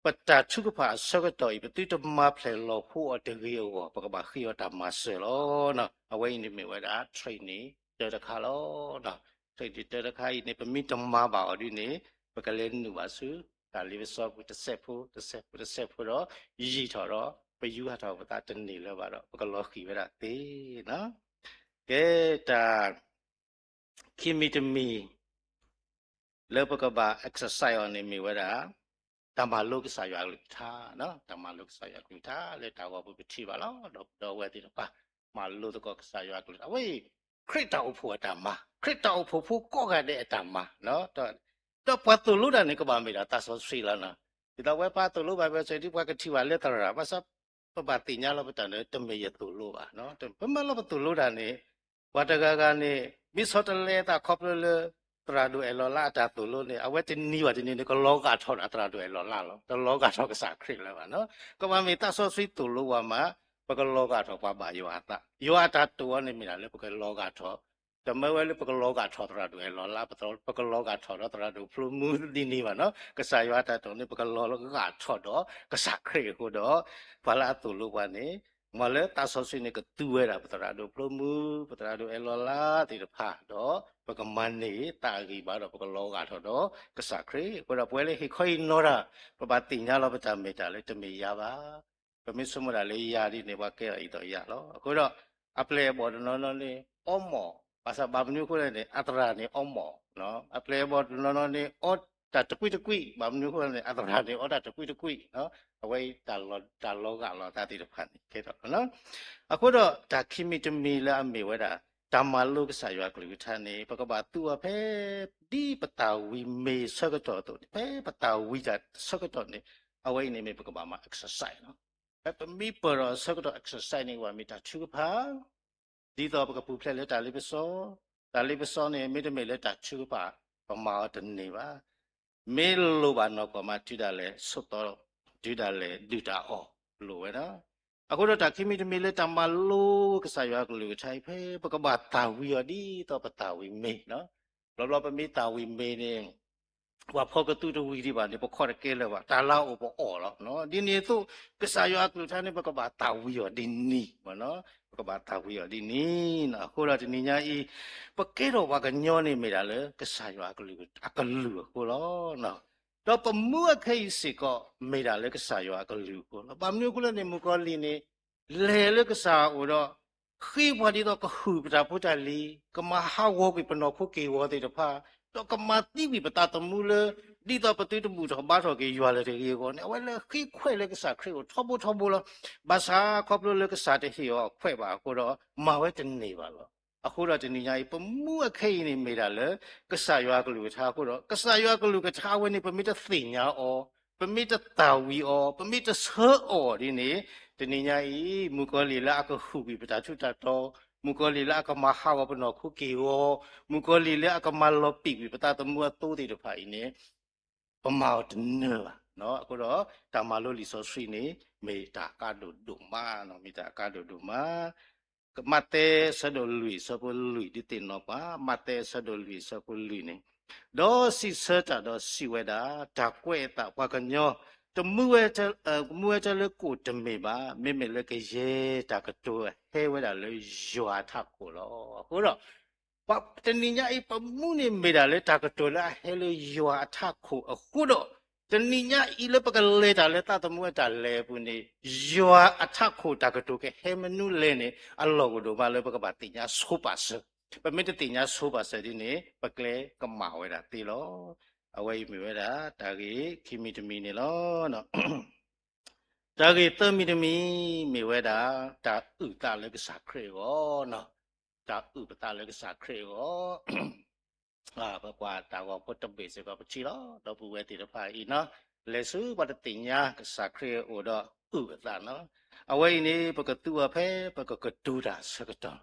ပတၢ်ထုကဖၣ်အဆၢကတီၢ်အံၤ ပသုတမၤဖျဲၣ်လီၤဖိအီၤတဂ့ၤအဂီၢ် ပကဘၣ်ဃ့အီၤတၢ်မၤစၢၤလီၤ. အဝဲအံၤန့ၣ်မ့ၢ်ဝဲဒၣ် training တၢတခါလီၤ. training တၢတခါအံၤန့ၣ် ပမ့ၢ်တမၤဘၣ်အီၤဒ်န့ၣ် ပကလဲၤနုာ်ဘၣ်ဆူ တၢ်လ့ပစီပူၤတစဲးဖိ တစဲးဖိ တစဲးဖိဒီး ယံာ်ထီၣ်ဒီး ပယူးဟးထီၣ်ပသးတန့ၢ်လၢၤဘၣ်ဒီး ပကလီၤဃံၤဝဲဒၣ်သ့နီၤ. ကဲ တၢ် ခံမံၤတမံၤ လၢပကဘၣ် exercise အီၤန့ၣ်မ့ၢ်ဝဲဒၣ် တၢ်မၤလိကစၢ်ယွၤအကလုၢ်ကထါ, တၢ်မၤလိကစၢ်ယွၤအကလုၢ်ကထါ လၢတၢ်ဂီၤပူၤပထံၣ်ဘၣ်လီၤ. ဒီပုၢ်ဒီဝဲၢ်သ့ၣ်တဖၣ် မၤလိသကိးကစၢ်ယွၤအကလုၢ်ကထါ အဝဲအံၤ ခရံာ်တၢ်အိၣ်ဖှိၣ်အတၢ်မၤ, ခရံာ်တၢ်အိၣ်ဖှိၣ်ဖိကိးဂၤဒဲးအတၢ်မၤ, ဒီးပှၤသိၣ်လိတၢ်န့ၣ် ကဘၣ်မ့ၢ်ဒၣ်သးစီဆှံလီၤ. ဒ်သိးဝဲပှၤသိၣ်လိဘၣ်ဝဲစ့ၢ် ဒ်ပှၤကထံၣ်ဘၣ်လၢသရၣ် ဘၣ်ဆၣ် ပဘၣ်သ့ၣ်ညါလီၤပတၢ်န့ၣ် တမ့ၢ်ယသိၣ်လိဘၣ်. ပမ့ၢ်လီၤပသိၣ်လိတၢ်န့ၣ် ပှၤတဂၤဂၤန့ၣ် မ့ၢ်ဆီတလဲအသးခီဖျိလၢ သရၣ်ဒိၣ်အဲၣ်လီၤလါအတၢ်သိၣ်လိန့ၣ် အဝဲတနံၤဘၣ်တနံၤန့ၣ် ကလီၤဂာ်ထီၣ်ဒီးသရၣ်ဒိၣ်အဲၣ်လီၤလါလီၤ. တလီၤဂာ်ထီၣ်ကစၢ်ခရံာ်လၢၤဘၣ်. ကဘၣ်မ့ၢ်သးစီဆှံသိၣ်လိပှၤမး ပကလီၤဂာ်ထီၣ်ပှၤဘၣ်ယွၤအသး, ယွၤအတၢ်တိာ်အီၤန့ၣ်မ့ၢ်ဒၣ်လၢပကလီၤဂာ်ထီၣ်, တမ့ၢ်ဝဲလၢပကလီၤဂာ်ထီၣ်သရၣ်ဒိၣ်အဲၣ်လီၤလါ, ပကလီၤဂာ်ထီၣ်ဒီးသရၣ်ဒိၣ်ဖျိမူဒ်န့ၣ်ဘၣ်နီၤ. ကစၢ်ယွၤအတၢ်တိာ်န့ၣ် ပကလီၤဂာ်ထီၣ်ဒီးကစၢ်ခရံာ်အဃိဒီး ပှၤလၢအသိၣ်လိပှၤန့ၣ် မ်လၢသးစီဆှံန့ၣ်ကသူဝဲဒၣ်ပသရၣ်ဒိၣ်ဖျိမူ, ပသရၣ်ဒိၣ်အဲၣ်လီၤလါသ့ၣ်တဖၣ်ဒီး ပကမၤန့ၢ်သးအဂံၢ်ဘါဒီး ပကလီၤဂာ်ထီၣ်ဒီးကစၢ်ခရံာ်အဃိဒီး ပဝဲလၢဟ့ၣ်ခီဟ့ၣ်နီၤတၢ် ပဘၣ်သ့ၣ်ညါလီၤပတၢ်မ့ၢ်တၢ်လၢတမ့ၢ်ယၤဘၣ်. ပမ့ၢ်ဆိကမိၣ်ဒၣ်လၢယၤဒ်န့ၣ် ပှၤကဲထီၣ်အံၤဒီးယၤလီၤ. အဃိဒီး အပျဲၢ်အဘီၣ်တနီၤနီၤန့ၣ် အီမိာ်, ဘၣ်ဆၣ်ဘၣ်မနုၤအဃိလဲၣ်န့ၣ် အသရၣ်န့ၣ်အီမိာ်, အပျဲၢ်အဘီၣ်တနီၤနီၤန့ၣ် အီတၢ်တကွံတကွံ, ဘၣ်မနုၤအဃိလဲၣ်န့ၣ် အသရၣ်န့ၣ်အီတၢ်တကွံတကွံ, အဝဲအံၤ တၢ်လီၤဂာ်လီၤသးသ့ၣ်တဖၣ်န့ၣ်ကဲထီၣ် အဃိဒီးတၢ်ခံမံၤတမံၤလၢအမ့ၢ်ဝဲဒၣ် တၢ်မၤလိကစၢ်ယွၤကလုၢ်ကထါန့ၣ် ပကဘၣ်သူအီၤဖဲ ဒ်ပတၢ်ဝံၤမ့ၢ်ဆၢကတီၢ်အသိးန့ၣ် ဖဲပတၢ်ဝံၤတၢ်ဆၢကတီၢ်န့ၣ် အဝဲအံၤန့ၣ်မ့ၢ်ပကဘၣ်မၤ exercise လီၤ. ဖဲပမ့ၢ်ပၢၢ်ဒီးဆၢကတီၢ် exercise န့ၣ် ကဘၣ်မ့ၢ်တၢ်ထုကဖၣ် ဒ်သိးပကပူၤဖျဲးလၢတၢ်လ့ပစီ, တၢ်လ့ပစီန့ၣ် မ့တမ့ၢ်လၢတၢ်ထုကဖၣ် ပမၤအီၤတန့ၢ်ဘၣ်. မ့ၢ်လိၣ်ဘၣ်နီၢ်ကီၢ်မး တုၤဒၣ်လဲာ်ဆိးသီ, တုၤဒၣ်လဲာ်ဒုၣ်တၢ်အီၣ်လိၣ်ဝဲဒၣ်. အဃိဒီးတၢ်ခံမံၤတမံၤလၢတၢ်မၤလိကစၢ်ယွၤကလုၢ်ကထါအံၤ ဖဲပကဘၣ်သၣ်ဝံၤအီၤဒ်သိးပသၣ်ဝံၤမ့ၤ, ဘျီဘျီပမ့ၢ်သၣ်ဝံၤမ့ၤန့ၣ် ပှၤဖီကသူတဝံၤဒံးဘၣ်န့ၣ် ပခီၣ်တကဲလၢၤဘၣ်, တၢ်လၢအအိၣ်ပအီၣ်လီၤ. ဒ်န့ၣ်အသိး ကစၢ်ယွၤအကလုၢ်ကထါန့ၣ် ပကဘၣ်သၣ်ဝံၤအီၤဒ်န့ၣ်, ပကဘၣ်သၣ်ဝံၤအီၤဒ်န့ၣ်. အဃိဒီးတနံၤညါအံၤ ပကဲထီၣ်ပှၤကညီန့ၣ်မ့ၢ်ဒၣ်လၢ ကစၢ်ယွၤအကလုၢ်အဃိလီၤ. ဒီးပမူအခါအံၤစ့ၢ်ကီး မ့ၢ်ဒၣ်လၢကစၢ်ယွၤအကလုၢ်အဃိလီၤ. ဘၣ်မနုၤအဃိလဲၣ်န့ၣ် မုၣ်ကီၤလံၢ်န့ၣ် လဲၤလၢကစၢ်အအိၣ်ဒီး ဃ့ပှၤဒ်သိးကဟုၣ်ပတၢ်ဖိတၢ်လံၤ, ကမၤဟးဂီၤကွံာ်ပနီၢ်ခိက့ၢ်ဂီၤသ့ၣ်တဖၣ်, ဒီးကမၤသံကွံာ်ပသးသမူလၢ ဒ်သိးပသုတဘူၣ်ထီၣ်ဘါထီၣ်က့ၤယွၤလၢၤတဂ့ၤအဂီၢ်န့ၣ် အဝဲလဲၤဃ့ခွဲးလၢကစၢ်ခရံာ်အအိၣ်ထီဘိထီဘိလီၤ. ဘၣ်ဆၣ်ခီဖျိလၢကစၢ်တဟ့ၣ်အီၤခွဲးဘၣ်အဃိဒီး မၤဝဲတန့ၢ်ဘၣ်လီၤ. အဃိဒီးတနံၤညါအံၤ ပမူအခါအံၤန့ၣ်မ့ၢ်ဒၣ်လၢ ကစၢ်ယွၤအကလုၢ်ကထါအဃိဒီး ကစၢ်ယွၤအကလုၢ်ကထါအဝဲန့ၣ် ပမ့ၢ်တသ့ၣ်ညါအီၤ, ပမ့ၢ်တသးဝံၤအီၤ, ပမ့ၢ်တဆၢအီၤဒ်န့ၣ် တနံၤညါအံၤ မုၣ်ကီၤလံၢ်လၢအကဟုၣ်ကွံာ်ပတၢ်ထူးတၢ်တီၤ, မုၣ်ကီၤလံၢ်လၢအကမၤဟးဂီၤပနီၢ်ခိက့ၢ်ဂီၤ, မုၣ်ကီၤလံၢ်လၢအကမၤလီၤပံာ်ကွံာ်ပသးသမူအသိသ့ၣ်တဖၣ်အံၤန့ၣ် ပမၤအီၤတန့ၢ်ဘၣ်. အဃိဒီး တၢ်မၤလိလံာ်စီဆှံန့ၣ် မ့ၢ်တၢ်အကါဒိၣ်ဒိၣ်မး, မ့ၢ်တၢ်အကါဒိၣ်ဒိၣ်မး. မးသဲအဆၢဒိၣ်လွံၢ်အဆၢဖိလွံၢ် ဒုးသ့ၣ်နီၣ်ပှၤ, မးသဲအဆၢဒိၣ်လွံၢ်အဆၢဖိလွံၢ်န့ၣ်, ဒီးစံးဆၢတၢ်ဒီးစံးဝဲဒၣ်, တၢ်ကွဲးအသးပှၤကညီ တမူဝဲ, မူဝဲတၢ်လၢကိၣ်တမ့ၢ်ဘၣ်, မ့မ့ၢ်လၢကယဲၢ်တၢ်ကတိၤအဟဲဝဲဒၣ်လၢယွၤအထးခိၣ်လီၤ. အဃိဒီး တနံၤညါအံၤ ပမူန့ၣ်မ့ၢ်ဒၣ်လၢတၢ်ကတိၤလၢအဟဲလၢယွၤအထးခိၣ်အဃိဒီး တနံၤညါအံၤလၢပကလဲၤတၢ်လၢသးသမူအတၢ်လဲၤအပူၤန့ၣ် ယွၤအထးခိၣ်တၢ်ကတိၤကဟဲမနုၤလဲၣ်န့ၣ် အလီၢ်အိၣ်ဒိၣ်မးလၢပကဘၣ်သ့ၣ်ညါဆိပာ်စၢၤ, ပမ့ၢ်တသ့ၣ်ညါဆိပာ်စၢၤဒ်န့ၣ် ပကျဲကမၣ်ဝဲဒၣ်သ့လီၤ. အဝဲအံၤမ့ၢ်ဝဲဒၣ် တၢ်ဂ့ၢ်ခံမံၤတမံၤန့ၣ်လီၤ. တၢ်ဂ့ၢ်သၢမံၤတမံၤ မ့ၢ်ဝဲဒၣ် တၢ်အုၣ်သးလၢကစၢ်ခရံာ်အဂီၢ်, တၢ်အုၣ်ပသးလၢကစၢ်ခရံာ်အဂီၢ်, ပကွၢ်တၢ်ဂီၤဖိတဘ့ၣ်စ့ၢ်ကီးပထံၣ်လီၤ. ဒီပုၢ်ဝဲၢ်သ့ၣ်တဖၣ်အံၤနီၤ, လဲၤဆူပှၤတသ့ၣ်ညါကစၢ်ခရံာ်အအိၣ်ဒီးအုၣ်အသးနီၤ, အဝဲအံၤန့ၣ် ပကသူအီၤဖဲပကကတိၤတၢ်အဆၢကတီၢ်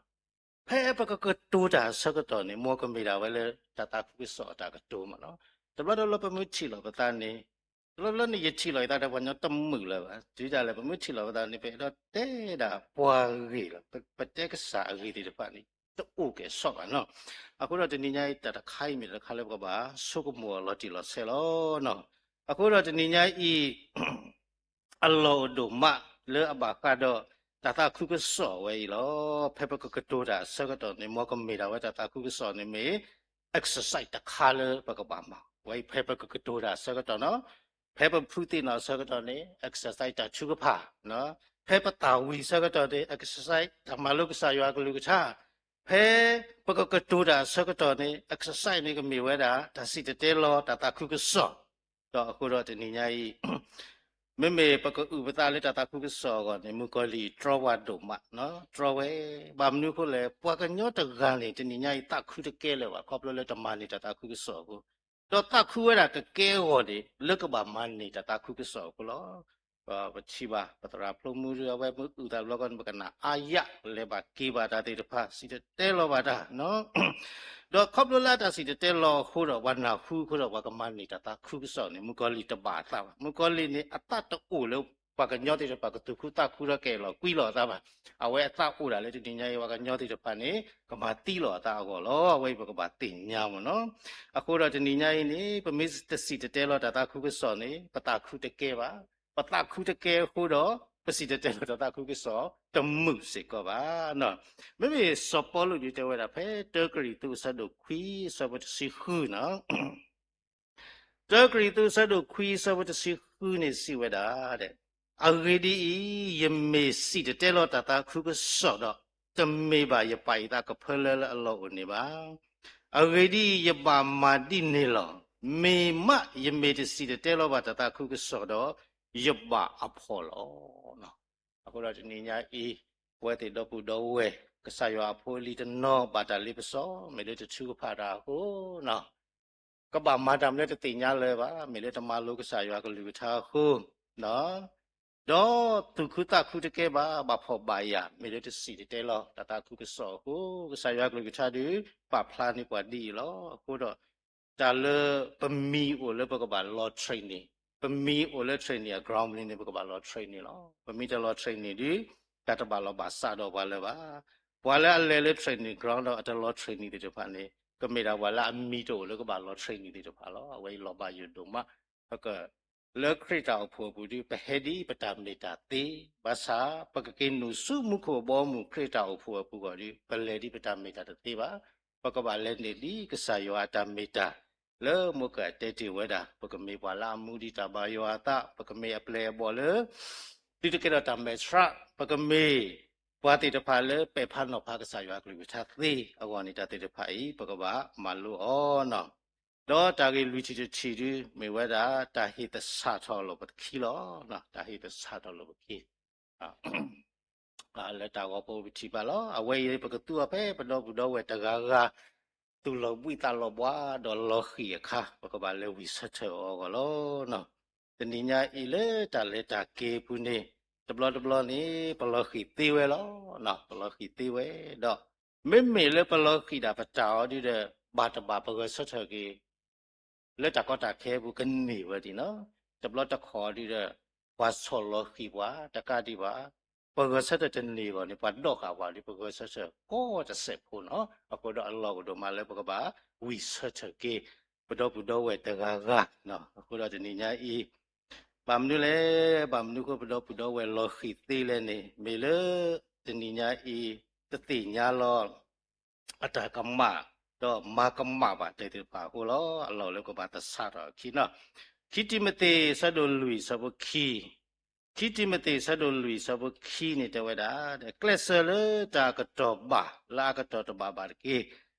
ဖဲပကကတိၤတၢ်အဆၢကတီၢ်န့ၣ် မ်ကမ့ၢ်ဒၣ်ဝဲလၢတၢ်သးခုကစီၣ်အတၢ်ကတိၤမးနီၤ. တဘျီတဘျီပမ့ၢ်ထံၣ်လီၤပသးန့ၣ်, တဘျီတဘျီန့ၣ် ယထံၣ်လီၤယသးဒီးပှၤကညီတမုာ်လၢၤဘၣ်. တုၤဒၣ်လဲာ် ပမ့ၢ်ထံၣ်လီၤပသးန့ၣ် ပအဲၣ်ဒိးတဲဒၣ်ပှၤဂ့ၢ်လီၤ. ပတဲကစၢ်အဂ့ၢ်သ့ၣ်တဖၣ်န့ၣ် တအိၣ်ကဲၣ်ဆိးဘၣ်နီၤ. အဃိဒီးတနံၤညါအံၤ တၢ်တခါအံၤမ့ၢ်တၢ်တခါလၢပကဘၣ်ဆိကမိၣ်အီၤလီၤတံၢ်လီၤဆဲးလီၤ. အဃိဒီးတနံၤညါအံၤ အလီၢ်အိၣ်ဒိၣ်မးလၢအဘၣ်ဃးဒီးတၢ်သးခုကစီၣ်ဝဲအံၤလီၤ. ဖဲပကကတိၤတၢ်အဆၢကတီၢ်န့ၣ် မ်ကမ့ၢ်ဒၣ်ဝဲတၢ်သးခုကစီၣ်န့ၣ်မ့ၢ် exercise တခါလၢပကဘၣ်မၤဝဲအံၤ ဖဲပကကတိၤတၢ်အဆၢကတီၢ်နီၤ, ဖဲပဖုးသ့ၣ်နီၣ်အဆၢကတီၢ်န့ၣ် exercise တၢ်ထုကဖၣ်, ဖဲပသးဝံၤအဆၢကတီၢ်န့ၣ် exercise တၢ်မၤလိကစၢ်ယွၤအကလုၢ်ကထါ, ဖဲပကကတိၤတၢ်အဆၢကတီၢ်န့ၣ် exercise န့ၣ်ကမ့ၢ်ဝဲဒၣ် တၢ်စံၣ်တဲၤတဲလီၤတၢ်သးခုကစီၣ် ဒီးအဃိဒီးတနံၤညါအံၤ မ့မ့ၢ်ပကအုၣ်ပသးလၢတၢ်သးခုကစီၣ်အဂီၢ်န့ၣ် မုၣ်ကီၤလံၢ်တြီပှၤဒိၣ်မး, တြီဝဲ, ဘၣ်မနုၤအဃိလဲၣ် ပှၤကညီတဂၤန့ၣ် တနံၤညါအံၤသးခုတကဲလၢၤဘၣ် ခီဖျိလၢတမၤန့ၢ်တၢ်သးခုကစီၣ်အဃိ, ဒီးသးခုဝဲဒၣ်ကကဲအဂီၢ်န့ၣ် လၢကဘၣ်မၤန့ၢ်တၢ်သးခုကစီၣ်အဃိလီၤ. ပထံၣ်ဘၣ် ပသရၣ်ဖျိမုၢ်ဒု အဝဲမ့ၢ်အုၣ်သးတဘျီဃီန့ၣ် ပကနၣ်အါယၣ် လဲၤဘၣ်က့ၤဘၣ်တၢ်သ့ၣ်တဖၣ် စံၣ်တဲၤတဲလီၤဘၣ်တၢ် ဒီးခီဖျိလၢအတၢ်စံၣ်တဲၤတဲလီၤအဃိဒီး ပှၤနၢ်ဟူအဃိဒီး ပှၤကမၤန့ၢ်တၢ်သးခုကစီၣ်န့ၣ် မုၣ်ကီၤလံၢ်တဘၣ်အသးဘၣ်. မုၣ်ကီၤလံၢ်န့ၣ် အသးတအိၣ်လၢပှၤကညီသ့ၣ်တဖၣ်ကသူၣ်ခုသးခုဒီးကအဲၣ်လီၤကွံလီၤအသးဘၣ်. အဝဲအသးအိၣ်ဒၣ်လၢတနံၤညါအံၤ ပှၤကညီသ့ၣ်တဖၣ်န့ၣ် ကမၤသံလီၤအသးအဂီၢ်လီၤ. အဝဲအံၤပကဘၣ်သ့ၣ်ညါမ့ၢ်နီၤ. အဃိဒီးတနံၤညါအံၤန့ၣ် ပမ့ၢ်တစံၣ်တဲၤတဲလီၤတၢ်သးခုကစီၣ်န့ၣ် ပသးခုတကဲဘၣ်. ပသးခုတကဲအဃိဒီး ပစံၣ်တဲၤတဲလီၤတၢ်သးခုကစီၣ်တမုာ်စ့ၢ်ကီးဘၣ်. မ့မ့ၢ်စီၤပီလူးဒုးတဲဝဲဒၣ် ဖဲတၢကရံၣ်သူးအဆၢဒိၣ်ခွံအဆၢဖိတဆံဃုနီၤ, တၢကရံၣ်သူးအဆၢဒိၣ်ခွံအဆၢဖိတဆံဃုန့ၣ်စံးဝဲဒၣ်, အဂ့ၢ်ဒ်အံၤ, ယမ့ၢ်စံၣ်တဲၤတဲလီၤတၢ်သးခုကစီၣ်ဒီး, တမ့ၢ်ဘၣ်ယပာ်ယသးကဖၢလၢလၢအလီၢ်အိၣ်န့ၣ်ဘၣ်. အဂ့ၢ်ဒ်အံၤ, ယဘၣ်မၤဒ်န့ၣ်လီၤ. မ့ၢ်မးယမ့ၢ်တစံၣ်တဲၤတဲလီၤဘၣ်တၢ်သးခုကစီၣ်ဒီး, ယဘၣ်အဖှီၣ်လီၤ. အဃိဒီးတနံၤညါအံၤ, ပဝဲသ့ၣ်ဒီပုၢ်ဒီဝဲၢ် ကစၢ်ယွၤအဖိအလံၤတနီၤ ဘၣ်တၢ်လ့ပစီ မ့ၢ်လၢတထုကဖၣ်တၢ်အဃိ, ကဘၣ်မၤတၢ်မနုၤတသ့ၣ်ညါလၢၤဘၣ်, မ့ၢ်လၢတမၤလိကစၢ်ယွၤကလုၢ်ကထါအဃိ, ဒီးသူၣ်ခုသးခုတကဲဘၣ်, ဘၣ်ဖှီၣ်ဘၣ်ယာ် မ့ၢ်လၢတစံၣ်တဲၤတဲလီၤတၢ်သးခုကစီၣ်အဃိ, ကစၢ်ယွၤကလုၢ်ကထါဒုး ပာ်ဖျါန့ၢ်ပှၤဒ်အံၤလီၤ. အဃိဒီး တၢ်လၢပမံၤအိၣ်လၢပကဘၣ်လီၤ training, ပမံၤအိၣ်လၢ training အ ground န့ၣ် ပကဘၣ်လီၤ training လီၤ. ပမ့ၢ်တလီၤ training ဒုး တၢ်တဘၣ်လီၤဘၣ်စးဒီးပှၤလၢၤဘၣ်. ပှၤလၢအလဲၤလၢ training ground ဒီးအတလီၤ training သ့ၣ်တဖၣ်န့ၣ် ကမ့ၢ်ဒၣ်ပှၤလၢအမံၤတအိၣ်လၢကဘၣ်လီၤ training သ့ၣ်တဖၣ်လီၤ. အဝဲအံၤလီၤဘၣ်ယိၣ်ဒိၣ်မး, ပက လၢခရံာ်တၢ်အိၣ်ဖှိၣ်အပူၤဒုး ပဟဲဒ်ပတၢ်မ့ၢ်တၢ်သ့, ဘၣ်ဆၣ် ပကက့ၤနုာ်ဆူမူခိၣ်ဘီမုၢ်ခရံာ်တၢ်အိၣ်ဖှိၣ်အပူၤအဂီၢ်ဒုး ပလဲၤဒ်ပတၢ်မ့ၢ်တၢ်တသ့ဘၣ်. ပကဘၣ်လဲၤန့ၢ်ဒ်ကစၢ်ယွၤအတၢ်မ့ၢ်တၢ် လၢမိၢ်ကၢၢ်တဲတ့ၢ်ဝဲဒၣ် ပကမ့ၢ်ပှၤလၢအမူဒံးတၢ်ဘၣ်ယွၤအသး, ပကမ့ၢ်အပျဲၢ်အဘီၣ်လၢ ဒုးတကဲထီၣ်တၢ်မဲာ်ဆှး, ပကမ့ၢ်ပှၤသ့ၣ်တဖၣ်လၢပဲာ်ဖးနီၤဖးကစၢ်ယွၤအကလုၢ်ကထါသ့အဂီၢ်န့ၣ် တၢ်သ့ၣ်တဖၣ်အံၤ ပကဘၣ်မၤလိအီၤနီၤ. ဒီးတၢ်ဂ့ၢ်လွံၢ်ထံၣ်တထံၣ်ဒုး မ့ၢ်ဝဲဒၣ် တၢ်ဟ့ၣ်သဆၣ်ထီၣ်အလီၢ်ပခံလီၤ. တၢ်ဟ့ၣ်သဆၣ်ထီၣ်အလီၢ်ပခံ လၢတၢ်ဂီၤဖိပထံၣ်ဘၣ်လီၤ. အဝဲအံၤပကသူအီၤဖဲပဒီပုၢ်ဒီဝဲၢ်တဂၤဂၤ သူၣ်လီၤဘှံးသးလီၤဘှါ ဒီးလီၤဃံၣ်အခါ ပကဘၣ်လဲၤဝံၢ်ဆၢထၢၣ်အီၤအဂီၢ်လီၤ. တနံၤညါအံၤလၢတၢ်လဲၤတၢ်က့ၤအပူၤန့ၣ် တဘျီတဘျီန့ၣ် ပလီၤဃံၣ်သ့ဝဲလီၤ. ပလီၤဃံၣ်သ့ဝဲဒီး မ့မ့ၢ်လၢပလီၤဃံၣ်ဒၣ်ပတၢ်အီၤဒုဒီး ဘၣ်တဘၣ်ပဂဲၤဆၢထၢၣ်က့ၤ လၢတၢ်ကီတၢ်ခဲအပူၤကန့ၢ်ဝဲဒၣ်နီၤ. တဘျီတခီၣ်ဒုဒီး ပှၤဆီၣ်လီၤဃံၣ်ပှၤတကးဒံးဘၣ်, ပဂဲၤဆၢထၢၣ်တန့ၢ်အဂီၢ်န့ၣ် ပှၤဒိးဃာ်ပှၤဒီး ပဂဲၤဆၢထၢၣ်ကိးတစဲးဖိနီၤ. အဃိဒီးအလီၢ်ကဒိၣ်မးလၢပကဘၣ်ဝံၢ်ဆၢထၢၣ်က့ၤ ပဒီပုၢ်ဒီဝဲၢ်တဂၤဂၤ. အဃိဒီးတနံၤညါအံၤ ဘၣ်မနုၤလဲၣ်, ဘၣ်မနုၤအဃိပဒီပုၢ်ဒီဝဲၢ်လီၤဃံၣ်သ့လဲၣ်န့ၣ် မ့ၢ်လၢတနံၤညါအံၤ တသ့ၣ်ညါလီၤ အတၢ်ကမၣ် ဒီးမၤကမၣ်ဘၣ်တၢ်သ့ၣ်တဖၣ်အဃိလီၤ. အလီၢ်လၢကဘၣ်သဆၣ်ထီၣ်အခံနီၤ. ခံတံၤမသ့း ဆၢဒိၣ်လွံၢ် ဆၢဖိခံ, ခံတံၤမသ့း ဆၢဒိၣ်လွံၢ် ဆၢဖိခံန့ၣ်တဲဝဲဒၣ်, ကျဲးစၢးလၢတၢ်အကတီၢ်ဘၣ် လၢအကတီၢ်တဘၣ်ဘၣ်တက့ၢ်.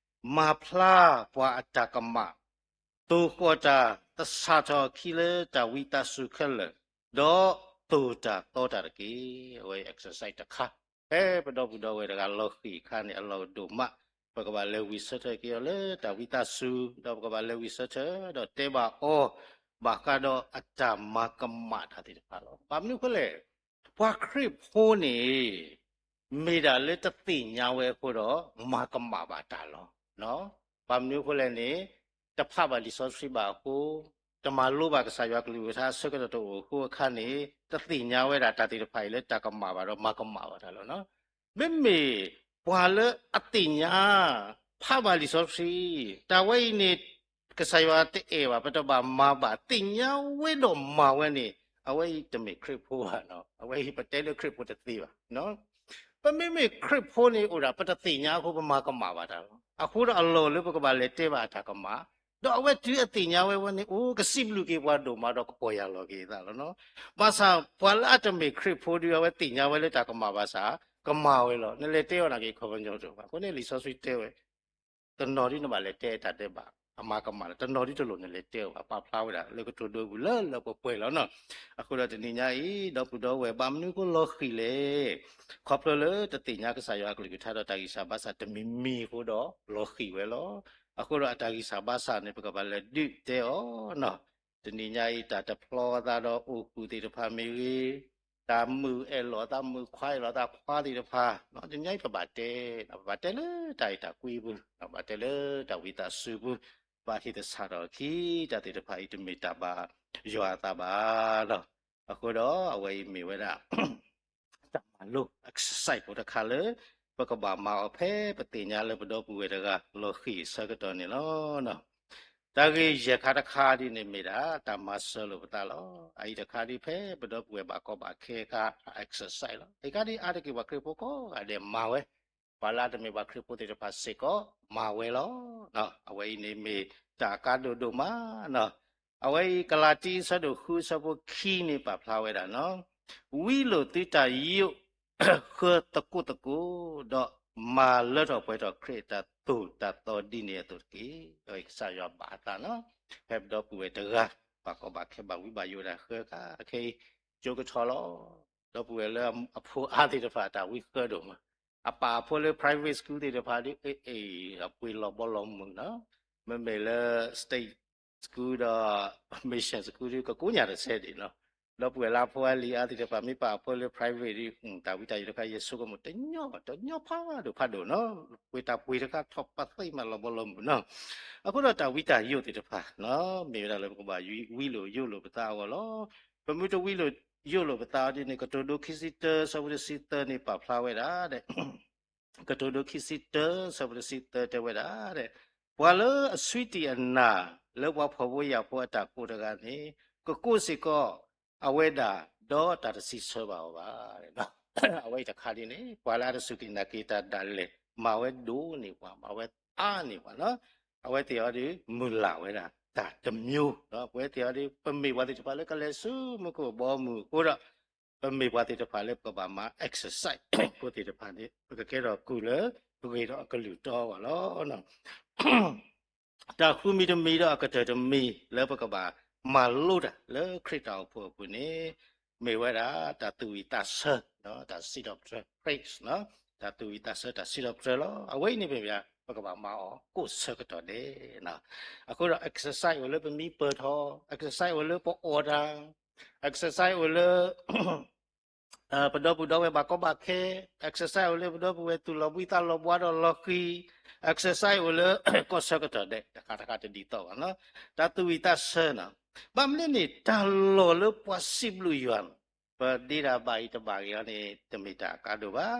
မၤဖျါပှၤအတၢ်ကမၣ်, သိၣ်ဃီၣ်တၢ် သဆၣ်ထီၣ်အခံလၢတၢ်ဝံသးစူၤခဲလၢာ်, ဒီးသိၣ်တၢ်သီတၢ်တက့ၢ်. အဝဲ exercise တခါ ဖဲပဒီပုၢ်ဒီဝဲၢ်တဂၤလီၤဃံၣ်အခါန့ၣ် အလီၢ်ကဒိၣ်မး ပကဘၣ်လဲၤဝံၢ်ဆၢထၢၣ်က့ၤအီၤလၢတၢ်ဝံသးစူၤ, ဒီးပကဘၣ်လဲၤဝံၢ်ဆၢထၢၣ် ဒီးတဲဘၣ်အီၤ ဘၣ်ဃးဒီးအတၢ်မၤကမၣ်တၢ်သ့ၣ်တဖၣ်လီၤ. ဘၣ်မနုၤအဃိလဲၣ်, ပှၤခရံာ်ဖိန့ၣ် မ့ၢ်ဒၣ်လၢတသ့ၣ်ညါဝဲအဃိဒီး မၤကမၣ်ဘၣ်တၢ်လီၤ. ဘၣ်မနုၤအဃိလဲၣ်န့ၣ် တဖးဘၣ်လံာ်စီဆှံဘၣ်အဃိ, တမၤလိဘၣ်ကစၢ်ယွၤကလုၢ်ကထါအဆၢကတီၢ်တအိၣ်အဃိအခါန့ၣ် တသ့ၣ်ညါဝဲဒၣ်တၢ်သ့ၣ်တဖၣ်အံၤလၢတၢ်ကမၣ်ဘၣ်ဒီးမၤကမၣ်ဘၣ်တၢ်လီၤ. မ့မ့ၢ်ပှၤလၢအသ့ၣ်ညါ ဖးဘၣ်လံာ်စီဆှံ, တၢ်ဝဲအံၤန့ၣ် ကစၢ်ယွၤတအဲၣ်ဘၣ် ပတဘၣ်မၤဘၣ် သ့ၣ်ညါဝဲဒီးမၤဝဲန့ၣ် အဝဲအံၤတမ့ၢ်ခရံာ်ဖိဘၣ်. အဝဲအံၤပတဲလၢခရံာ်ဖိတသ့ဘၣ်. ပမ့မ့ၢ်ခရံာ်ဖိန့ၣ်အိၣ်ဒၣ် ပတသ့ၣ်ညါအဃိ ပမၤကမၣ်ဘၣ်တၢ်လီၤ. အဃိဒီးအလီၢ်လၢပကဘၣ်လဲၤတဲဘၣ်အတၢ်ကမၣ်, ဒီးအဝဲတုၤအသ့ၣ်ညါဝဲဝဲန့ၣ် အိၣ်ကစံးဘျုးက့ၤပှၤဒိၣ်မးဒီးကပီၢ်ယၢ်လီၤက့ၤအသးလီၤ. ဘၣ်ဆၣ်ပှၤလၢအတမ့ၢ်ခရံာ်ဖိဒီး အဝဲသ့ၣ်ညါဝဲလၢတၢ်ကမၣ်ဘၣ်ဆၣ် ကမၤဝဲလီၤ. နလဲၤတဲအီၤနာ်က့ၤခီပညီတအိၣ်ဘၣ်. အဃိန့ၣ်လံာ်စီဆှံတဲဝဲ တနီၤဒ်နဘၣ်လဲၤတဲတၢ်ဒဲးဘး အမၤကမၣ်လီၤ. တနီၤဒ်တလိၣ်နလဲၤတဲအီၤဘၣ် ပာ်ဖျါဝဲဒၣ်လၢကတိၤဒိပူၤလၢလၢပှဲၤပှဲၤလီၤနီၤ. အဃိဒီးတနံၤညါအံၤ ဒီပုၢ်ဒီဝဲၢ် ဘၣ်မနုၤအဃိလီၤဃံၣ်လဲၣ်. ခီဖျိလၢတသ့ၣ်ညါကစၢ်ယွၤအကလုၢ်ကထါဒီးတၢ်ဂံၢ်စၢ်ဘါစၢ်တမံၤမံၤအဃိဒီးလီၤဃံၣ်ဝဲလီၤ. အဃိဒီးအတၢ်ဂံၢ်စၢ်ဘါစၢ်န့ၣ် ပကဘၣ်လဲၤဒုးတဲအီၤနီၤ. တနံၤညါအံၤ တၢ်တဖျီအသးဒီးအိၣ်ကူၣ်သ့ၣ်တဖၣ်မ့ၢ်ဂ့ၤ, တၢ်မုာ်အဲၣ်လီၤအသး မုာ်ခွါအဲၣ်လီၤအသးခွါသ့ၣ်တဖၣ်, တနံၤညါအံၤပဘၣ်တဲ, ပဘၣ်တဲလၢတၢ်အဲၣ်တၢ်ကွံပူၤ, ပဘၣ်တဲလၢတၢ်ဝံသးစူၤပူၤ, ဘၣ်ဟ့ၣ်သဆၣ်ထီၣ်အခံ တၢ်သ့ၣ်တဖၣ်အံၤတမ့ၢ်တၢ်ဘၣ်ယွၤအသးဘၣ်လီၤ. အဃိဒီးအဝဲအံၤမ့ၢ်ဝဲဒၣ် တၢ်မၤလိ exercise ဖိတခါလၢ ပကဘၣ်မၤအီၤဖဲပသ့ၣ်ညါလၢပဒီပုၢ်ဝဲၢ်တဂၤလီၤဃံၣ်အဆၢကတီၢ်န့ၣ်လီၤ. တၢ်ဂ့ၢ်ယဲၢ်ခါတခါဒ်န့ၣ်မ့ၢ်ဒၣ် တၢ်မၤစၢၤလိာ်ပသးလီၤ. အအံၤတခါဒ်ဖဲပဒီပုၢ်ဝဲၢ်ဘၣ်ကီဘၣ်ခဲအခါ exercise လီၤ. အံၤခါဒ်အါတက့ၢ်ပှၤခရံာ်ဖိကိးဂၤဒဲးမၤဝဲ, ပှၤလၢအတမ့ၢ်ပှၤခရံာ်ဖိသ့ၣ်တဖၣ်စ့ၢ်ကီးမၤဝဲလီၤ. အဝဲအံၤန့ၣ်မ့ၢ်တၢ်အကါဒိၣ်ဒိၣ်မး အဝဲအံၤ ကလၤတံ ဆၢဒိၣ်ဃု ဆၢဖိခံန့ၣ်ပာ်ဖျါဝဲဒၣ်နီၤ, ဝံလိာ်သုတၢ်ယိး ဃၢသကိးသကိး, ဒီးမၤလၢထီၣ်ပှဲၤထီၣ်ခရံာ်အတၢ်သိၣ်တၢ်သီဒ်န့ၣ်အသိးတက့ၢ်. အဝဲကစၢ်ယွၤဘၣ်အသးနီၤ, ဖဲပဒီပုၢ်ဝဲၢ်တဂၤ ဘၣ်ကီဘၣ်ခဲဘၣ်ဝံဘၣ်ယိးဝဲဒၣ်ဃၢခါခဲအံၤ ကၠိကထီလီၤ. ဒီပုၢ်ဝဲၢ်လၢအဖိအါသ့ၣ်တဖၣ် တၢ်ဝံဃၢဒိၣ်မး, အပာ်အဖိလၢ private school သ့ၣ်တဖၣ်ဒ် အပှ့ၤလီၤဘီလီၤမုၢ်နီၤ, မ့မ့ၢ်လၢ state school ဒီး mission school ဒ်ကကိးညါတဆဲဒံးနီၤ, ဒီပုၢ်ဝဲၢ်လၢအဖိအါလံၤအါသ့ၣ်တဖၣ် မ့ၢ်ပာ်အဖိလၢ private ဒ် တၢ်ဝံတၢ်ယိးတခါ ယဆိကမိၣ် တညီ တညီဖးဒိၣ်ဖးဒိၣ်နီၤ, ပှ့ၤတၢ်ပှ့ၤတခါထီၣ်ပသံမးလီၤဘီလီၤမုၢ်နီၤ, အဃိဒီးတၢ်ဝံတၢ်ယိးသ့ၣ်တဖၣ် မ့ၢ်ဝဲဒၣ်လၢပကဘၣ်ဝံလိာ်ယိးလိာ်ပသးအဂီၢ်လီၤ. ပမ့ၢ်တဝံလိာ်ယိးလိာ်ပသးအီၤဒ်န့ၣ် ကတိၤဒိခံဆံတၢ ဆၢဖိတဆံသၢန့ၣ်ပာ်ဖျါဝဲဒၣ် ကတိၤဒိခံဆံတၢ ဆၢဖိတဆံသၢတဲဝဲဒၣ်, ပှၤလၢအဆှံတံၢ်အနၢ်လၢပှၤဖှီၣ်ဖိယာ်ဖိအတၢ်ကိးတဂၤန့ၣ် ကကိးစ့ၢ်ကီး အဝဲဒၣ်ဒီးတၢ်တစံးဆၢဘၣ်အီၤဘၣ်. အဝဲအံၤတခါဒ်န့ၣ် ပှၤလၢအတစူၢ်က့ၤနာ်က့ၤတၢ်ဒၣ်လဲာ် မၤဝဲဒိၣ်န့ၢ်ပှၤ မၤဝဲအါန့ၢ်ပှၤနီၤ, အဝဲသ့ၣ်အီၤဒ်မုၢ်လၢ်ဝဲဒၣ် တၢ်တမျိုး, ပဝဲသ့ၣ်အံၤ ပမ့ၢ်ပှၤသ့ၣ်တဖၣ်လၢကလဲၤဆူမူခိၣ်အဘီအမုၢ်အဃိဒီး ပမ့ၢ်ပှၤသ့ၣ်တဖၣ်လၢပကဘၣ်မၤ exercise ဖိသ့ၣ်တဖၣ်န့ၣ် ပကကဲထီၣ်ကုၢ်လၢ ပဂ့ၤထီၣ်အကလုၢ်တီအဂီၢ်လီၤ. တၢ်ဃုမံၤတမံၤဒီးအကတၢၢ်တမံၤလၢပကဘၣ်မၤလိတၢ်လၢခရံာ်တၢ်အိၣ်ဖှိၣ်အပူၤန့ၣ် မ့ၢ်ဝဲဒၣ်တၢ်သူၣ်ဝံၣ်သးဆၢ, တၢ်စံးထီၣ်ပတြၢၤ praise တၢ်သူၣ်ဝံၣ်သးဆၢ တၢ်စံးထီၣ်ပတြၢၤလီၤ. အဝဲအံၤန့ၣ်မ့ၢ်ဝဲဒၣ် ပကဘၣ်မၤအီၤကိးဆၢကတီၢ်ဒဲး. အဃိဒီး exercise အိၣ်လၢပမံပၢၢ်ထီၣ်, exercise အိၣ်လၢပအီၣ်တၢ်, exercise အိၣ်လၢ ပဒီပုၢ်ဒီဝဲၢ်ဘၣ်ကီဘၣ်ခဲ, exercise အိၣ်လၢပဒီပုၢ်ဝဲၢ်သူၣ်လီၤဘှံးသးလီၤဘှါဒီးလီၤဃံၤ, exercise အိၣ်လၢ ကိးဆၢကတီၢ်ဒဲး တခါတခါတဒ်သိးဘၣ်နီၤ. တၢ်သူၣ်ဝံၣ်သးဆၢနီၤ, ဘၣ်မနုၤန့ၣ် တၢ်လီၢ်လၢပှၤစံးဘျုးယွၤန့ၣ် ပဒ့တၢ်ဘၣ်အံၤတဘၣ်ဂ့ၤအံၤန့ၣ် တမ့ၢ်တၢ်အကါဒိၣ်ဘၣ်.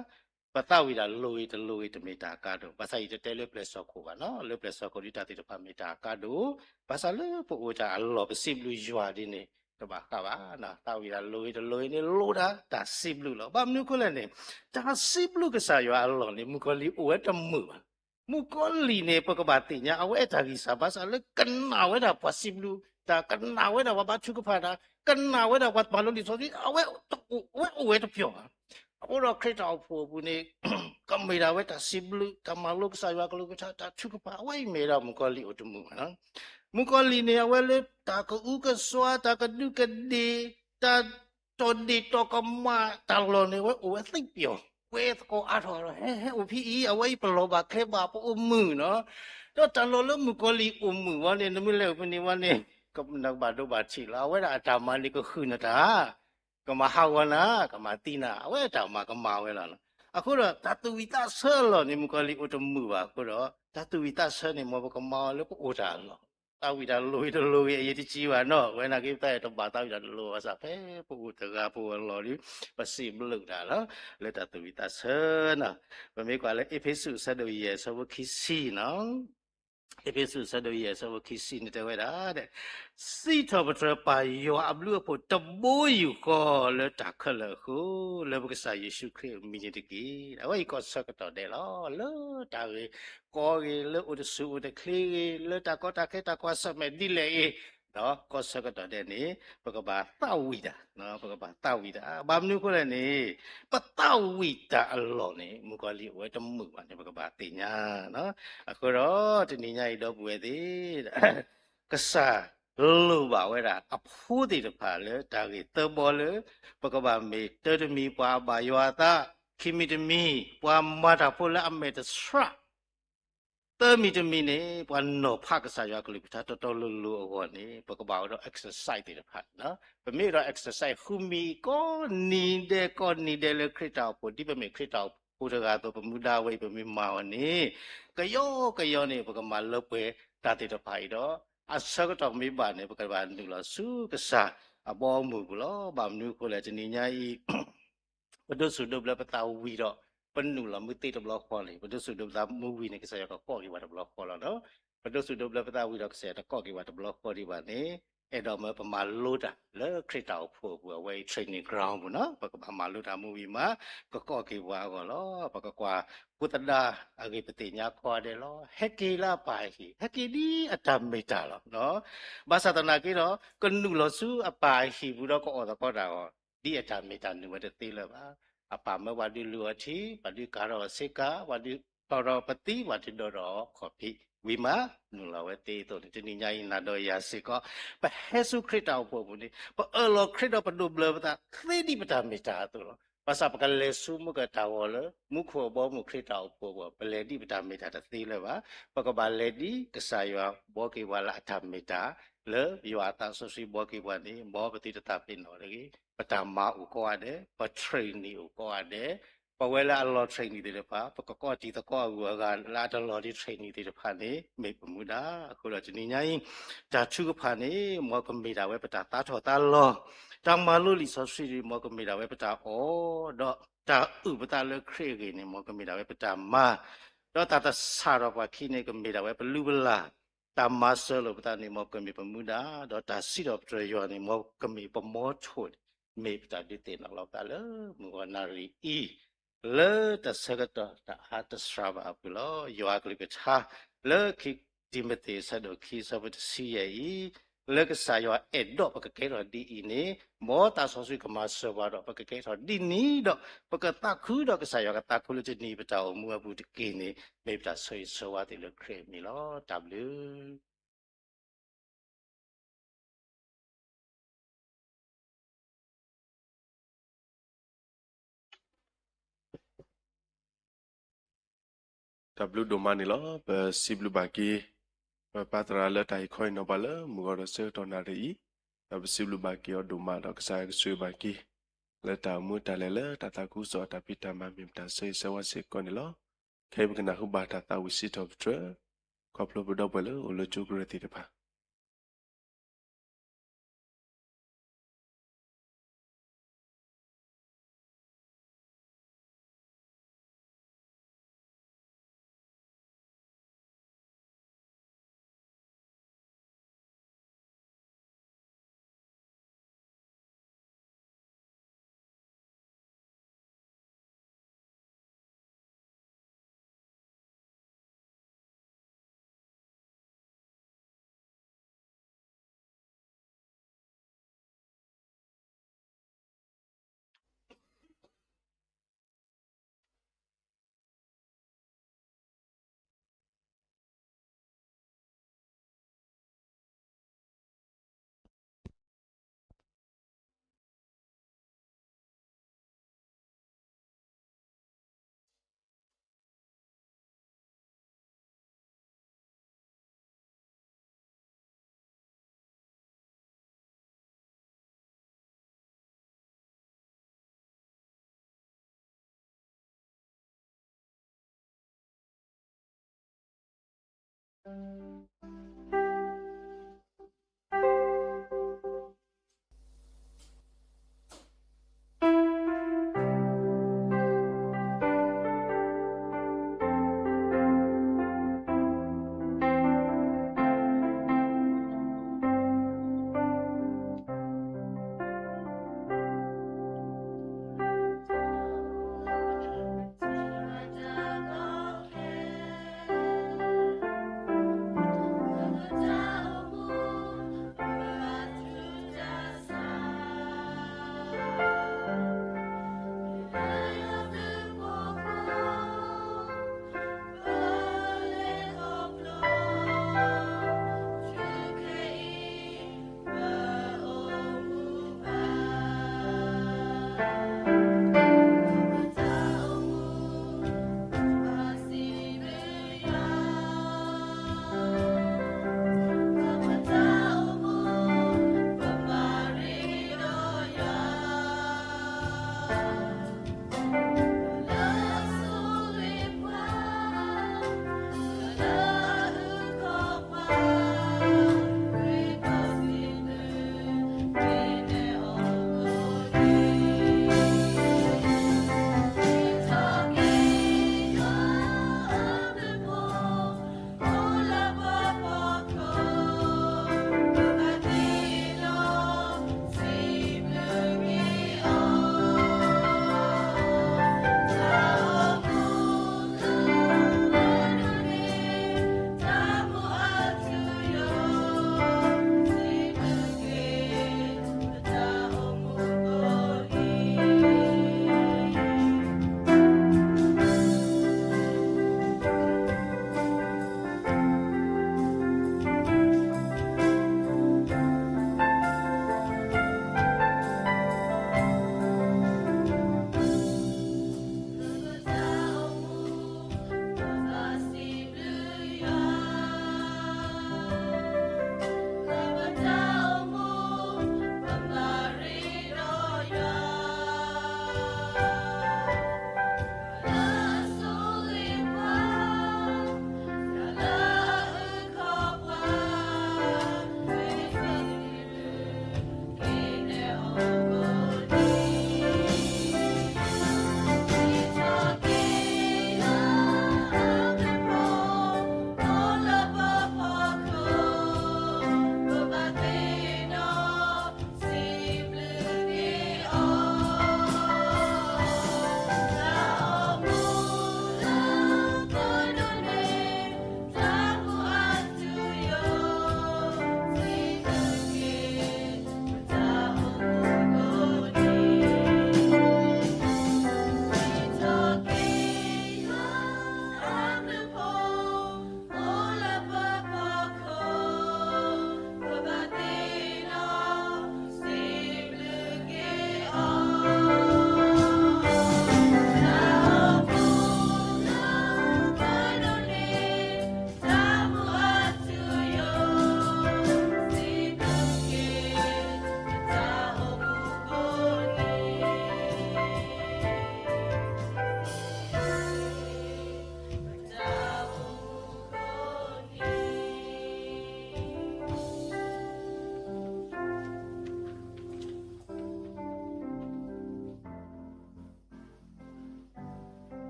ပသးဝံၣ်တၢ်လိၤဂ့ၤတလိၤဂ့ၤ တမ့ၢ်တၢ်အကါဒိၣ်, ဘၣ်ဆၣ်ယတတဲလၢပျဲၢ်စီၤခိၣ်ဘၣ်နီၤ, လၢပျဲၢ်စီၤခိၣ်ဒ်တၢ်သ့ၣ်တဖၣ်မ့ၢ်တၢ်အကါဒိၣ်, ဘၣ်ဆၣ်လၢပအိၣ်တၢ်အလီၢ်ပစံးဘျုးယွၤဒ်န့ၣ် တဘၣ်ဃးဘၣ်. သးဝံၣ်တၢ်လိၤဂ့ၤတလိၤဂ့ၤန့ၣ် လိၣ်ဒၣ်တၢ်စံးဘျုးလီၤ. ဘၣ်မနုၤအဃိလဲၣ်န့ၣ် တၢ်စံးဘျုးကစၢ်ယွၤအလီၢ်န့ၣ် မုၣ်ကီၤလံၢ်အိၣ်ဝဲတမုာ်ဘၣ်. မုၣ်ကီၤလံၢ်န့ၣ် ပကဘၣ်သ့ၣ်ညါ အဝဲအတၢ်ဂံၢ်စၢ်ဘါစၢ်လၢကနၣ်ဝဲဒၣ်ပှၤစံးဘျုးတၢ်, ကနၣ်ဝဲဒၣ်ပှၤဘါထုကဖၣ်တၢ်, ကနၣ်ဝဲဒၣ်ပှၤမၤလိလံာ်စီဆှံ, အဝဲအိၣ်ဝဲတပျီၤဘၣ်. အဃိဒီးခရံာ်တၢ်အိၣ်ဖှိၣ်အပူၤန့ၣ် ကမ့ၢ်ဒၣ်ဝဲတၢ်စံးဘျုး, တၢ်မၤလိကစၢ်ယွၤကလုၢ်ကထါ, တၢ်ထုကဖၣ်, အဝဲအံၤမ့ၢ်ဒၣ်မုၣ်ကီၤလံၢ်အိၣ်တမုာ်ဘၣ်. မုၣ်ကီၤလံၢ်န့ၣ် အဝဲလၢတၢ်ကအုကစွါ, တၢ်ကဒူးကဒ့ၣ်, တၢ်တီၢ်ဒ့ၣ်တီၢ်ကမၣ်တၢ်လီၢ်န့ၣ် အဝဲအိၣ်ဝဲသ့ပျီၤ, ဝဲသကိးအါထီၣ်ဒီး ဟဲ ဟဲအိၣ်ဖဲအံၤ, အဝဲအံၤပလီၢ်ဘၣ်ကျဲဘၣ် ပအိၣ်မုာ်နီၤ. ဒီးတၢ်လီၢ်လၢမုၣ်ကီၤလံၢ်အိၣ်မုာ်ဝဲန့ၣ် နမ့ၢ်လဲၤအိၣ်ဖဲန့ၣ်ဝဲန့ၣ် နကဘၣ်ဒိဘၣ်ထံးလီၤ. အဝဲဒၣ်အတၢ်မၤန့ၣ်ကဃုာ်နတၢ် ကမၤဟးဂီၤနၤ, ကမၤသံနၤ, အဝဲအတၢ်မၤကမၤဝဲလီၤ. အဃိဒီးတၢ်သူၣ်ဝံၣ်သးဆၢအလီၢ်န့ၣ် မုၣ်ကီၤလံၢ်အိၣ်တမုာ်ဘၣ်အဃိဒီး တၢ်သူၣ်ဝံၣ်သးဆၢန့ၣ် မ်ပကမၤအီၤလၢပအိၣ်တၢ်အလီၢ်, သးဝံၣ်တၢ်လိၤဂ့ၤတလိၤဂ့ၤ အယံာ်တစံးဘၣ်နီၤ, ဝဲနာ်က့ ပသးတဘၣ်သးဝံၣ်တၢ်တလိၤဘၣ်ဆၣ် ဖဲပအိၣ်တဂၤပအိၣ်အလီၢ်ဒီး ပစံးဘျုးတၢ်လီၤ လၢတၢ်သူၣ်ဝံၣ်သးဆၢနီၤ. ပမ့ၢ်ကွၢ်လၢအ့းဖ့းစူး အဆၢဒိၣ်ယဲၢ် အဆၢဖိခံဆံနီၤ အ့းဖ့းစူး အဆၢဒိၣ်ယဲၢ် အဆၢဖိခံဆံန့ၣ် တဲဝဲဒၣ် စံးထီၣ်ပတြၢၤပၢ်ယွၤအဘျုးအဖှိၣ်တဘိယူၢ်ဃီ လၢတၢ်ခဲလၢာ်အဃိ, လၢပကစၢ်ယ့ၣ်ၡူးခရံာ်အမံၤန့ၣ်တက့ၢ်. အဝဲအံၤကိးဆၢကတီၢ်ဒဲးလီၤ. လၢတၢ်ဂ့ၢ်ကီဂ့ၤ, လၢအိၣ်တဆူၣ်အိၣ်တချ့ဂ့ၤ, လၢတၢ်ကီတၢ်ခဲတၢ်ကွၢ်ဆၢၣ်မဲာ်ဒ်လဲၣ်အံၤ, ဒီးကိးဆၢကတီၢ်ဒဲးန့ၣ် ပကဘၣ်သးဝံၣ်တၢ်, ပကဘၣ်သးဝံၣ်တၢ်. ဘၣ်မနုၤအဃိလဲၣ်န့ၣ် ပသးဝံၣ်တၢ်အလီၢ်န့ၣ် မုၣ်ကီၤလံၢ်အိၣ်ဝဲတမုာ်ဘၣ်န့ၣ် ပကဘၣ်သ့ၣ်ညါ. အဃိဒီးတနံၤညါအံၤ ဒီပုၢ်ဝဲၢ်သ့ၣ် ကစၢ်လိၣ်ဘၣ်ဝဲဒၣ်အဖိသ့ၣ်တဖၣ်လၢတၢ်ဂ့ၢ်သၢဘီလၢ ပကဘၣ်မ့ၢ်တၢတမံၤ ပှၤအဘၣ်ယွၤအသး, ခံမံၤတမံၤ ပှၤမၤတၢ်ဖိလၢအမဲာ်တဆှး, သၢမံၤတမံၤန့ၣ် ပှၤနီၤဖးကစၢ်ယွၤကလုၢ်ကထါတီတီလိၤလိၤအဂီၢ်န့ၣ် ပကဘၣ်အိၣ်ဒီး exercise သ့ၣ်တဖၣ်န့ၣ်လီၤ. ပမ့ၢ်အိၣ်ဒီး exercise ဃုမံၤကိးနံၤဒဲးကိးနံၤဒဲးလၢခရံာ်တၢ်အိၣ်ဖှိၣ် ဒ်ပမ့ၢ်ခရံာ်တၢ်အိၣ်ဖှိၣ်တဂၤအသိး ပမူဒါဝဲအံၤ ပမ့ၢ်မၤအီၤန့ၣ် ကယီကယီန့ၣ် ပကမၤလၢပှဲၤတၢ်သ့ၣ်တဖၣ်အံၤဒီး အဆၢကတီၢ်မ့ၢ်ဘၣ်န့ၣ် ပကဘၣ်နုာ်လီၤဆူကစၢ်အဘီအမုၢ်ပူၤလီၤ. ဘၣ်မနုၤအဃိလဲၣ် တနံၤညါအံၤ ပဒိးစူၣ်ဒိးဘျၢပသးဝံၤဒီး ပနုာ်လီၤမူသ့တဘျီဃီလံ. ပဒိးစူၣ်ဒိးဘျၢမူဝံၤန့ၣ် ကစၢ်ယွၤကကိးက့ၤပှၤတဘျီဃီလီၤ. ပဒိးစူၣ်ဒိးဘျၢပသးဝံၤဒီး ကစၢ်ယွၤတကိးက့ၤပှၤတဘျီဃီဒံးဘၣ်န့ၣ် အဲၣ်ဒိးမၢပမၤလိတၢ်လၢခရံာ်တၢ်အိၣ်ဖှိၣ်အပူၤ အဝဲအံၤ training ground ပူၤနီၤ. ပကဘၣ်မၤလိတၢ်မူဝံၤမး ကကိးက့ၤပှၤအဂီၢ်လီၤ. ပကကွၢ်ဖိသဒါအဂ့ၢ် ပသ့ၣ်ညါကိးဂၤဒဲးလီၤ. ဟဲက့ၤလၢအပၢ်အဟံၣ် ဟဲက့ၤဒ်အတၢ်မ့ၢ်တၢ်လီၤ. ဘၣ်ဆၣ်သနာ်က့ဒီး ကနုာ်လီၤဆူအပၢ်အဟံၣ်ပူၤဒီး ကအီၣ်သကိးတၢ်အဂီၢ် ဒ်အတၢ်မ့ၢ်တၢ်နုာ်ဝဲတသ့လၢၤဘၣ်. အပၢ်မၢပှၤဒုးလူၤအီၤထံ, ပှၤဒုးကၤထီၣ်အီၤဆ့ကၤ, ပှၤဒုးတီၢ်ထီၣ်ပသံ, ပှၤဒုးဒိးထီၣ်အီၤခီၣ်ဖံးဝံၤမး နုာ်လီၤဝဲသ့အသိးန့ၣ် တနံၤညါအံၤ နၤဒီးယၤစ့ၢ်ကီး ပဟဲဆူခရံာ်တၢ်အိၣ်ဖှိၣ်အပူၤန့ၣ် ပအၢၣ်လီၤခရံာ်ဒီးပဒိးဘျၢပသးသ့ဒ်ပတၢ်မ့ၢ်တၢ်အသိးလီၤ. ဘၣ်ဆၣ်ပကလဲၤဆူမုၢ်ကတၢ်ဂီၤလၢ မူခိၣ်အဘီအမုၢ်ခရံာ်တၢ်အိၣ်ဖှိၣ်အပူၤ ပလဲၤဒ်ပတၢ်မ့ၢ်တၢ်တသ့လၢၤဘၣ်. ပကဘၣ်လဲၤဒ်ကစၢ်ယွၤဘှီက့ၤပှၤလၢအတၢ်မ့ၢ်တၢ် လၢယွၤအသးစီဆှံဘှီက့ၤပှၤန့ၣ် မ်ပသုတသးပ့ၤနီၣ်တဂ့ၤ. ပတၢ်မၤအိၣ်ကိးဂၤဒဲး, ပ training အိၣ်ကိးဂၤဒဲး, ပဝဲလၢအလီၤ training သ့ၣ်တဖၣ် ပကကိးတံၤသကိးအဂုၤအဂၤလၢအတလီၤဒံး training သ့ၣ်တဖၣ်န့ၣ် မ့ၢ်ပမူဒါ. အဃိဒီးတနံၤညါအံၤ တၢ်ထုကဖၣ်န့ၣ် မ်ကမ့ၢ်ဒၣ်ဝဲပတၢ်သးထီၣ်သးလီၤ, တၢ်မၤလိလံာ်စီဆှံန့ၣ် မ်ကမ့ၢ်ဒၣ်ဝဲပတၢ်အီၣ်, ဒီးတၢ်အုၣ်ပသးလၢခရံာ်အဂ့ၢ်န့ၣ် မ်ကမ့ၢ်ဒၣ်ဝဲပတၢ်မၤ, ဒီးတၢ်သဆၣ်ထီၣ်ပှၤခံန့ၣ် ကမ့ၢ်ဒၣ်ဝဲပလုၢ်ပလၢ်, တၢ်မၤစၢၤလိာ်ပသးန့ၣ် မ်ကမ့ၢ်ပမူဒါ, ဒီးတၢ်စံးထီၣ်ပတြၢၤယွၤန့ၣ် မ်ကမ့ၢ်ပမီထိၣ်, မ့ၢ်ပတၢ်ဒုးသ့ၣ်နီၣ်လီၤပသးလၢမုၢ်ဂီၤနၣ်ရံၣ်အံၤ လၢတၢ်ဆၢကတီၢ်တအါတစှၤဘၣ်အပူၤလီၤ. ယွၤအကလုၢ်ကထါလၢခံ တံၤမသ့း အဆၢဒိၣ်ခံ အဆၢဖိတဆံယဲၢ်အံၤ, လၢကစၢ်ယွၤအဲၣ်ဒိးပကကဲထီၣ်ဒ်အံၤန့ၣ်, မ်သးစီဆှံကမၤစၢၤပှၤဒီး ပကကဲထီၣ်ဒ်န့ၣ်ဒီး ပကသးခုဒီးကစၢ်ယွၤကသးခုလၢတနံၤပတၢ်အိၣ်မူအပူၤတက့ၢ်န့ၣ်, မ့ၢ်ပတၢ်ဆၢဂ့ၤဆၢဝါသ့ၣ်လၢခရံာ်အမံၤလီၤ. တၢ်ဘျုး တၢ်ဘျုးဒိၣ်မးန့ၣ်လီၤ. ပစံးဘျုးဘၣ်က့ၤ ပပၢ်သရၣ်လၢတၢ်ဟ့ၣ်ခီဟ့ၣ်နီၤပှၤလၢမုၢ်ဂီၤဒီးဆၢကတီၢ်နၣ်ရံၣ်အံၤ, ဒီးပစံးဘျုးဘၣ်က့ၤအီၤဒိၣ်မးဒီး ကစၢ်ယွၤကဆိၣ်ဂ့ၤဘၣ်က့ၤ လၢတၢ်အိၣ်မူတၢ်လဲၤလၢတၢ်သးခုကစီၣ်အတၢ်ဖံးတၢ်မၤမ့ၢ်ပတၢ်ဆၢဂ့ၤဆၢဝါစ့ၢ်ကီးန့ၣ်လီၤ. ခဲအံၤပကနၢ်ဟူဘၣ်တၢ်သးဝံၣ်စံးထီၣ်ပတြၢၤ ခီဖျိပဒီပုၢ်ဝဲၢ်လၢအိၣ်လၢကၠိကရၢသ့ၣ်တဖၣ်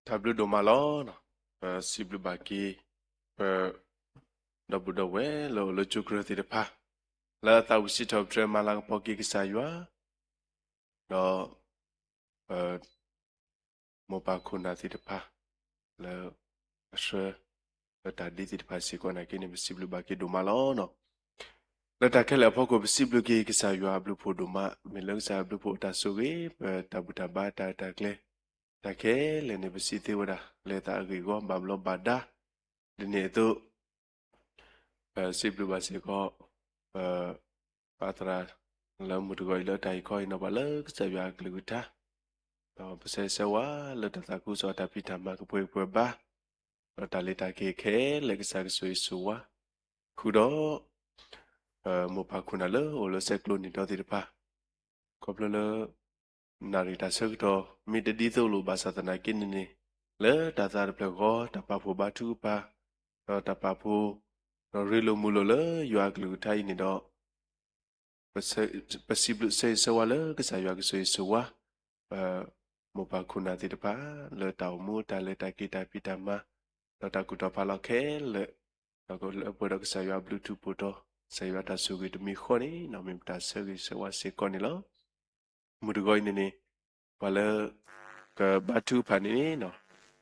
တၢ်ဘျုးဒိၣ်မးလီၤ. ပစံးဘျုးဘၣ်က့ၤ ပ ဒီပုၢ်ဒီဝဲၢ်လၢအိၣ်လၢကၠိကရၢသ့ၣ်တဖၣ် လၢအသးဝံၣ်စံးထီၣ်ပတြၢၤမၤလၤကပီၤက့ၤကစၢ်ယွၤ ဒီး ပ မိၢ်ပၢ်ခိၣ်နၢ်သ့ၣ်တဖၣ် လၢ အဆှၢ လၢတၢ်ဒ့သ့ၣ်တဖၣ်စ့ၢ်ကီးနာ်က့န့ၣ် ပစံးဘျုးဘၣ်က့ၤဒိၣ်မးလီၤ. လၢတၢ်ခဲလၢာ်အဖီခိၣ် ပစံးဘျုးက့ၤကစၢ်ယွၤအဘျုးဖှိၣ်ဒိၣ်မး, မ့ၢ်လၢကစၢ်ယွၤအဘျုးဖှိၣ်အတၢ်ဆိၣ်ဂ့ၤ ပတၢ်ဘူၣ်တၢ်ဘါတၢ်ရဲၣ်တၢ်ကျဲၤ တၢ်ခဲလၢာ်န့ၣ် ပစံးသ့ဝဲဒၣ် လဲၤသးအဂ့ၢ်အဂီၢ် ဘၣ်ဘျီးဘၣ်ဒါ ဒ်န့ၣ်အသိး ပစံးဘျုးဘၣ်စ့ၢ်ကီး ပ ပၢ်သရၣ် လၢမုၢ်တဂီၤအံၤလၢတၢ်ဟ့ၣ်ခီဟ့ၣ်နီၤပှၤလၢကစၢ်ယွၤအကလုၢ်ကထါ, ဒီးပဆၢဂ့ၤဆၢဝါလၢတၢ်သးခုကစီၣ်တၢ်ဖံးတၢ်မၤကပှဲၤကပှဲၤဘါ, ဒီးတၢ်လဲၤတၢ်က့ၤခဲလၢာ်ကစၢ်ကဆိၣ်ဂ့ၤဆိၣ်ဝါ, ဃုာ်ဒီး ပမိၢ်ပၢ်ခိၣ်နၢ်လၢအိၣ်လၢဆဲးကျိးနံၤဒီသ့ၣ်တဖၣ် ခီဖျိလၢ နၣ်ရံၣ်တၢ်ဆၢကတီၢ် မ့ၢ်တဒ်သိးလိာ် ဘၣ်ဆၣ်သနာ်က့န့ၣ်န့ၣ် လၢတၢ်သးတဖျၢၣ်ဃီ တၢ်ပာ်ဖှိၣ်ဘါထုကဖၣ် ဒီးတၢ်ပာ်ဖှိၣ် ဒီးရ့လိာ်မုာ်လိာ်လၢယွၤအကလုၢ်ကထါအံၤန့ၣ်ဒီး ပစံးဘျုးဆၢဂ့ၤဆၢဝါလၢကစၢ်ယွၤကဆိၣ်ဂ့ၤဆိၣ်ဝါ ပမိၢ်ပၢ်ခိၣ်နၢ်သ့ၣ်တဖၣ် လၢတၢ်အိၣ်မူတၢ်လဲၤတၢ်က့ၤတၢ်ဖံးတၢ်မၤ ဒီးတၢ်ကူၣ်တီၤဖးလီၤခဲလၢာ် ဒီးကလၢပှဲၤဒီးကစၢ်ယွၤအဘျုးထူးဖှိၣ်တီၤ ကစၢ်ယွၤတၢ်ဆိၣ်ဂ့ၤတမံၤဃီန့ၣ် မ့ၢ်ပတၢ်ဆၢဂ့ၤဆၢဝါစ့ၢ်ကီးန့ၣ်လီၤ. မုၢ်တဂီၤအံၤန့ၣ်န့ၣ် ပှၤလၢ ကဘါထုကဖၣ်န့ၣ်န့ၣ်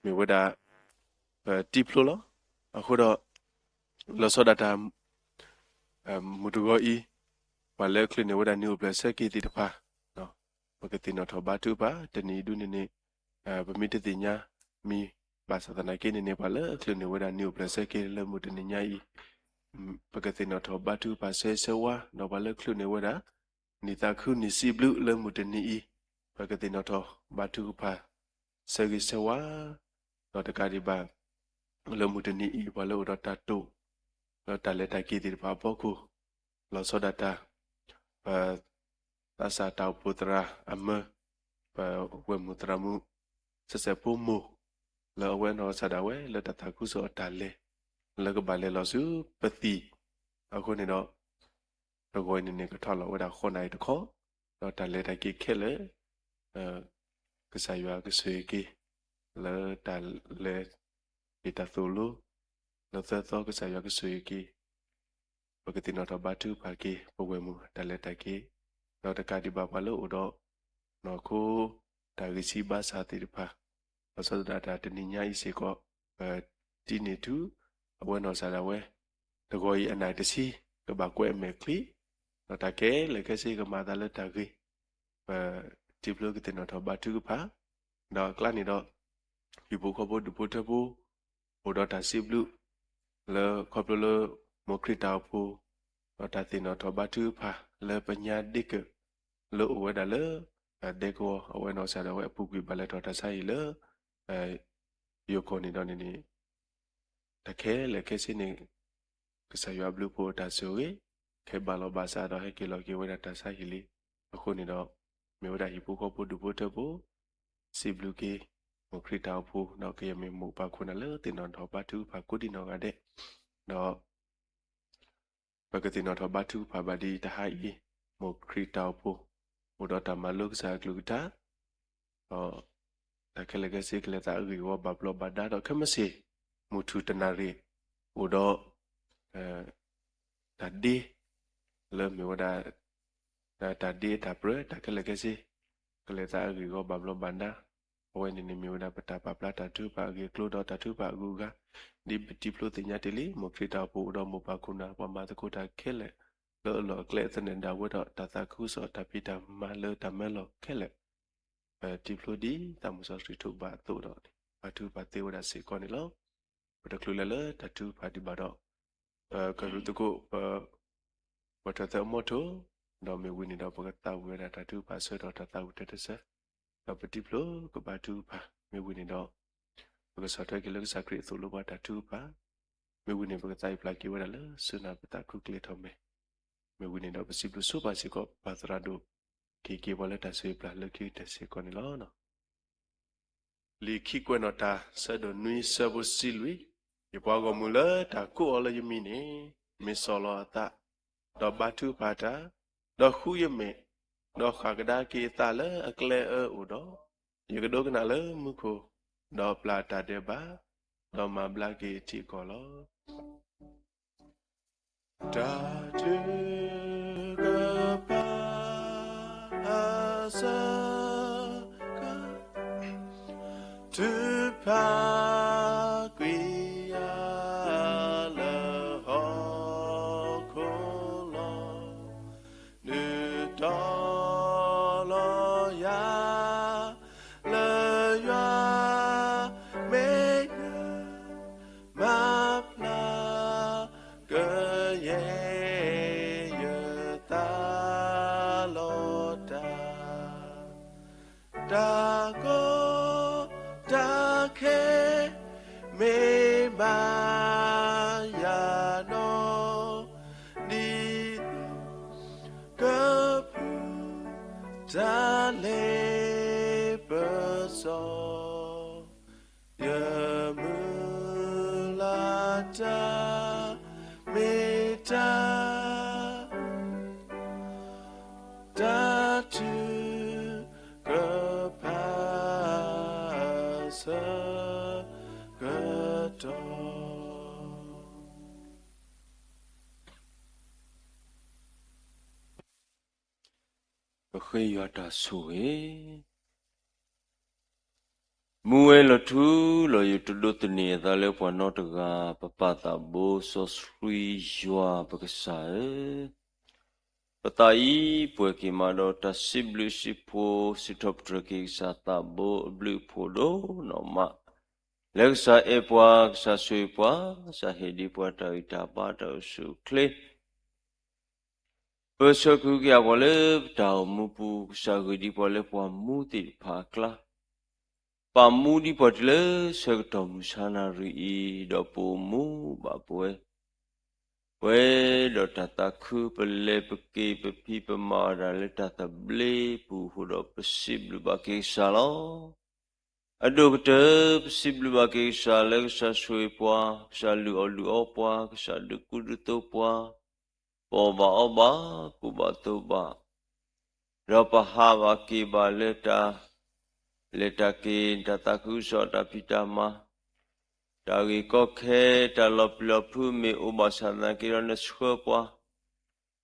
မ့ၢ်ဝဲဒၣ် ပတံဖျိလီၤ. အဃိဒီး လီၤဆီဒၣ်တၢ် မုၢ်တဂီၤအံၤ ပှၤလၢအချုးန့ၢ်ဝဲဒၣ်နံၣ်အိၣ်ဖျဲၣ်ဆၢက့ၤသ့ၣ်တဖၣ် ပကသ့ၣ်နီၣ်ထီၣ်ဘါထုကဖၣ် တနံၤအံၤဒုန့ၣ်န့ၣ် ပမ့ၢ်တသ့ၣ်ညါမံၤ ဘၣ်ဆၣ်သနာ်က့န့ၣ်န့ၣ် ပှၤလၢအချုးန့ၢ်ဝဲဒၣ်နံၣ်အိၣ်ဖျဲၣ်ဆၢက့ၤလၢမုၢ်တနံၤညါအံၤ ပကသ့ၣ်နီၣ်ထီၣ်ဘါထုကဖၣ်ဆၢဂ့ၤဆၢဝါ ဒီးပှၤလၢချုးန့ၢ်ဝဲဒၣ် နံၣ်သးခုနံၣ်ဆံဘျုးလၢမုၢ်တနံၤအံၤ ပကသ့ၣ်နီၣ်ထီၣ်ဘါထုကဖၣ် ဆၢဂ့ၤဆၢဝါ ဒီးတကးဒံးဘၣ် လၢမုၢ်တနံၤအံၤ ပှၤလၢအိၣ်ဒီးတၢ်တိာ် ဒီးတၢ်လဲၤတၢ်က့ၤသ့ၣ်တဖၣ်အဖီခိၣ် လီၤဆီဒၣ်တၢ် ပ သးစၢ်တၢ်အိၣ်ဖှိၣ်သရၣ်အမၢ ပဝဲၢ်မုၢ်သရၣ်မုၣ် စဲးစဲးဖိမိၢ် လၢအဝဲနီၢ်ကစၢ်ဒၣ်ဝဲလၢတၢ်သးခုကစီၣ်အတၢ်လဲၤ လၢကဘၣ်လဲၤလီၤဆူပသံၣ် အဃိန့ၣ်ဒီး တဂီၤအံၤန့ၣ်န့ၣ် ကထီၣ်လီၤဝဲဒၣ်ဃိးနၣ်ရံၣ်တခီ ဒီးတၢ်လဲၤတၢ်က့ၤခဲလၢာ် ကစၢ်ယွၤကဆိၣ်ဂ့ၤက့ၤ လၢတၢ်လဲၤ ဟ့ၣ်တၢ်သိၣ်လိ လၢသၢသီကစၢ်ယွၤကဆိၣ်ဂ့ၤက့ၤ ပကသ့ၣ်နီၣ်ထီၣ်ဘါထုကဖၣ်က့ၤ ပဝဲၢ်မုၢ်တၢ်လဲၤတၢ်က့ၤ ဒီးတကးဒံးဘၣ်ပှၤလၢအိၣ်ဒီး နီၢ်ခိ တၢ်ဂံၢ်စၢ်ဘါစၢ်သ့ၣ်တဖၣ် လီၤဆီဒၣ်တၢ်တနံၤညါအံၤစ့ၢ်ကီး ပတံန့ၢ်ထူ အဝဲနီၢ်ကစၢ်ဒၣ်ဝဲ တဂီၤအံၤအနၣ်တဆံ ကဘၣ်ကွဲးအမဲာ်ချံ ဒီးတၢ်ခဲလၢာ်ခဲဆ့ကမၤအသးလၢတၢ်ဂ့ၤ ပတံဖျိကသ့ၣ်နီၣ်ထီၣ်ဘါထုကဖၣ် ဒီးအကျါန့ၣ်ဒီး ဟံၣ်ဖိဃီဖိဒူၣ်ဖိထၢဖိ အိၣ်ဒီးတၢ်စံးဘျုး လၢခီဖျိလၢ မိၢ်ခရံာ်တၢ်အိၣ်ဖှိၣ် ဒီးတၢ်သ့ၣ်နီၣ်ထီၣ်ဘါထုကဖၣ် လၢပညါဒ့ကၢၢ် လၢအိၣ်ဝဲဒၣ်လၢ ဒဲကဝီၤ အဝဲနီၢ်ကစၢ်ဒၣ်ဝဲအပူၤကွံာ်ဘၣ်လဲၤထီၣ်တၢ်ဆါဟံၣ်လၢ ယိၤကီၢ်န့ၣ်ဒီးန့ၣ်န့ၣ် တၢ်ခဲလၢာ်ခဲဆ့န့ၣ် ကစၢ်ယွၤအဘျုးဖှိၣ်အတၢ်ဆိၣ်ဂ့ၤ ခဲဘၣ်လီၤဘၣ်စးဒီးဟဲက့ၤလီၤက့ၤဝဲဒၣ်တၢ်ဆါဟံၣ်လံ. အဃိန့ၣ်ဒီး မ့ၢ်ဝဲဒၣ်ဟံၣ်ဖိဃီဖိဒူၣ်ဖိထၢဖိ စံးဘျုးက့ၤ မိၢ်ခရံာ်တၢ်အိၣ်ဖှိၣ် ဒီးကယဲၢ်မ့ၢ်မိၢ်ပၢ်ခိၣ်နၢ်လၢသ့ၣ်နီၣ်ထီၣ်ဘါထုကဖၣ်ကိးဒံနီၢ်ဂၤဒဲး ဒီး ပကသ့ၣ်နီၣ်ထီၣ်ဘါထုကဖၣ်ဘၣ်ဒ်တဟါအံၤ မိၢ်ခရံာ်တၢ်အိၣ်ဖှိၣ် အိၣ်ဒီးတၢ်မၤလိကစၢ်အကလုၢ်ကထါ ဒီး တၢ်ခဲလၢာ်ခဲဆ့ကလဲၤသးအဂ့ၢ်အဝီဘၣ်ဘျီးဘၣ်ဒါဒီးခဲမုၢ်ဆ့ၣ် မုၢ်ထူၣ်တနၣ်ရံၣ် အိၣ်ဒီး တၢ်ဒ့ လၢမ့ၢ်ဝဲဒၣ် တၢ်ဒ့တၢ်ပြၢ တၢ်ခဲလၢာ်ခဲဆ့ ကလဲၤသးအဂ့ၢ်အဝီဘၣ်ဘျီးဘၣ်ဒါ အဝဲန့ၣ်န့ၣ်မ့ၢ်ဝဲဒၣ်ပတၢ်ပာ်ဖျါတၢ်ထုကဖၣ်အဂ့ၢ်အကျိၤဒီးတၢ်ထုကဖၣ်အဂုၤအဂၤ ဒ်ပတံဖျိသ့ၣ်ညါတ့ၢ်လံ မိၢ်ခရံာ်တၢ်အိၣ်ဖှိၣ်အိၣ်ဒီးမိၢ်ပၢ်ခိၣ်နၢ် ပှၤမၤသကိးတၢ်ခဲလၢာ် လၢအလီၢ်အကျဲအသနၢၣ်ဒၣ်ဝဲဒီးတၢ်သးခုကစီၣ်တၢ်ဖံးတၢ်မၤလၢတၢ်မၢလီၤခဲလၢာ် ပတံဖျိဒ်သးမုၢ်စီဆှံထိးဘၣ်အသိးဒီး ပာ်ထုကဖၣ်သ့ဝဲဒၣ်စ့ၢ်ကီးန့ၣ်လီၤ. ပတချုးလဲၤလၢတၢ်ထုကဖၣ်ဒံးဘၣ်ဒီး ပကရူၢ်သကိး ပ ပှဲၤထီၣ်သၢအမီထိၣ်, ဒီးမ့ၢ်ဝံၤန့ၣ်ဒီး ပကသးဝံၣ်ဝဲဒၣ်တၢ်ထုကဖၣ်ဆၢကတီၢ်တၢ်သးဝံၣ်တၢ်တဆၢ, ဒီးပတံဖျိကဘါထုကဖၣ်, မ့ၢ်ဝံၤန့ၣ်ဒီး ပကဆီၣ်ထွဲက့ၤလၢကစၢ်ခရံာ်အသိၣ်လိပှၤတၢ်ထုကဖၣ်, မ့ၢ်ဝံၤန့ၣ် ပကသးအံၤပျၢ်က့ၤဝဲဒၣ်လၢဆူနၢ်ပသးခုကလဲၤထီၣ်မဲာ်, မ့ၢ်ဝံၤန့ၣ်ဒီး ပစံးဘျုးဆိပာ်စ့ၢ်ကီး ပၢ်သရၣ်ဒိၣ် က့ၤက့ၤပှၤလၢတၢ်ဆိၣ်ဂ့ၤပျၢ်လၢခံကတၢၢ်စ့ၢ်ကီးန့ၣ်လီၤ. လံာ်ခံကွဲးနီၣ်တၢ် ဆၢဒိၣ်နွံ ဆၢဖိတဆံလွံၢ်, ယပှၤဂီၢ်မုၢ်လၢတၢ်ကိးအီၤလၢယမံၤန့ၣ်, မ့ၢ်စီၢ်လီၤအသး, ဒီးဘါထုကဖၣ်တၢ်, ဒီးဃုယမဲာ်, ဒီးဃၣ်ကဒါက့ၤအသးလၢအကျဲအၢအိၣ်ဒီး, ယကဒိကနၣ်လၢမူခိၣ်, ဒီးပျၢ်တၢ်ဒဲးဘး, ဒီးမၤဘျါက့ၤထံကီၢ်လီၤ. တၢ်ထုကဖၣ်အစၢက ထုကဖၣ်ကွံာ်ယၤလၢဟီၣ်ခိၣ်လီၤ. နုာ်တီလီၤယၤ လၢယွၤမဲာ်ညါ မၤဖျါကယဲၢ် ယသးလီၤတၢ်, တၢ်ကီတၢ်ခဲ မ့ၢ်မၤယၤနီၢ် ဒ်သိး ကဖုတၢ်လ့ပစီ ယမုၢ်လၢ်တၢ် မ့ၢ်တၢ် တၢ်ထုကဖၣ်အဆၢကတီၢ်. ပဃ့ယွၤတၢ်ဆိၣ်ဂ့ၤ. မူဝဲလီၤထူလီၤယိာ် တဒိးသန့ၤအသးလၢပှၤနီတဂၤ, ပပၢ်သးဘိစီဆှံယွၤပကစၢ်ဧၢ, ပသးအံၤပှဲၤက့ၤမးဒီးတၢ်စံးဘျုးစံးဖှိၣ် စံးထီၣ်ပတြၢၤက့ၤကစၢ်သးဘိအဘျုးအဖှိၣ်ဒိၣ်နီၢ်မး, လၢကစၢ်အဲၣ်ပှၤ, ကစၢ်ဆိၣ်ဂ့ၤပှၤ, ကစၢ်ဟ့ၣ်ဒံးပှၤတၢ်ဂံၢ်တၢ်ဘါတၢ်အိၣ်ဆူၣ်အိၣ်ချ့ ပဆှၢကဟုကယာ်ပှၤလၢပတၢ်အိၣ်မူပူၤ, ကစၢ်ဂ့ၤဒံးပှၤလၢပှၤမူသ့ၣ်တဖၣ်အကျါ, ပာ်မူဒံးပှၤတုၤလၢဆၢကတီၢ်မုၢ်ဆါနၤရံၣ်အံၤ, ဒီးပအိၣ်မူဘၣ်ပဝဲ, ပဝဲဒီးတၢ်သးခု ပလဲၤပက့ၤပဖံးပမၤအီၤဒၣ်လၢတၢ်သဘျ့ပူၤအဃိဒီး ပစံးဘျုးဘၣ်က့ၤကစၢ်လီၤ. အဒိၣ်ကတၢၢ် ပစံးဘျုးဘၣ်က့ၤကစၢ်လၢကစၢ်ဆိၣ်ဂ့ၤပှၤ, ကစၢ်လုၢ်အီၣ်လုၢ်အီပှၤ, ကစၢ်ဒုးကူဒုးသိးပှၤ, ပအီၣ်ဘၣ်အီဘၣ်, ကူဘၣ်သိးဘၣ်, ဒီးပဟးဘၣ်က့ၤဘၣ်လၢတၢ်လဲၤတၢ်က့ၤ, တၢ်သးခုကစီၣ်, တၢ်ဖံးတၢ်မၤ, တၢ်ဂ့ၢ်ကီခဲ, တၢ်လီၤပျံၤလီၤဖုးမ့ၢ်အိၣ်ဘၣ်ဆၣ်သနာ်က့ဒီး နဆှၢပှၤ,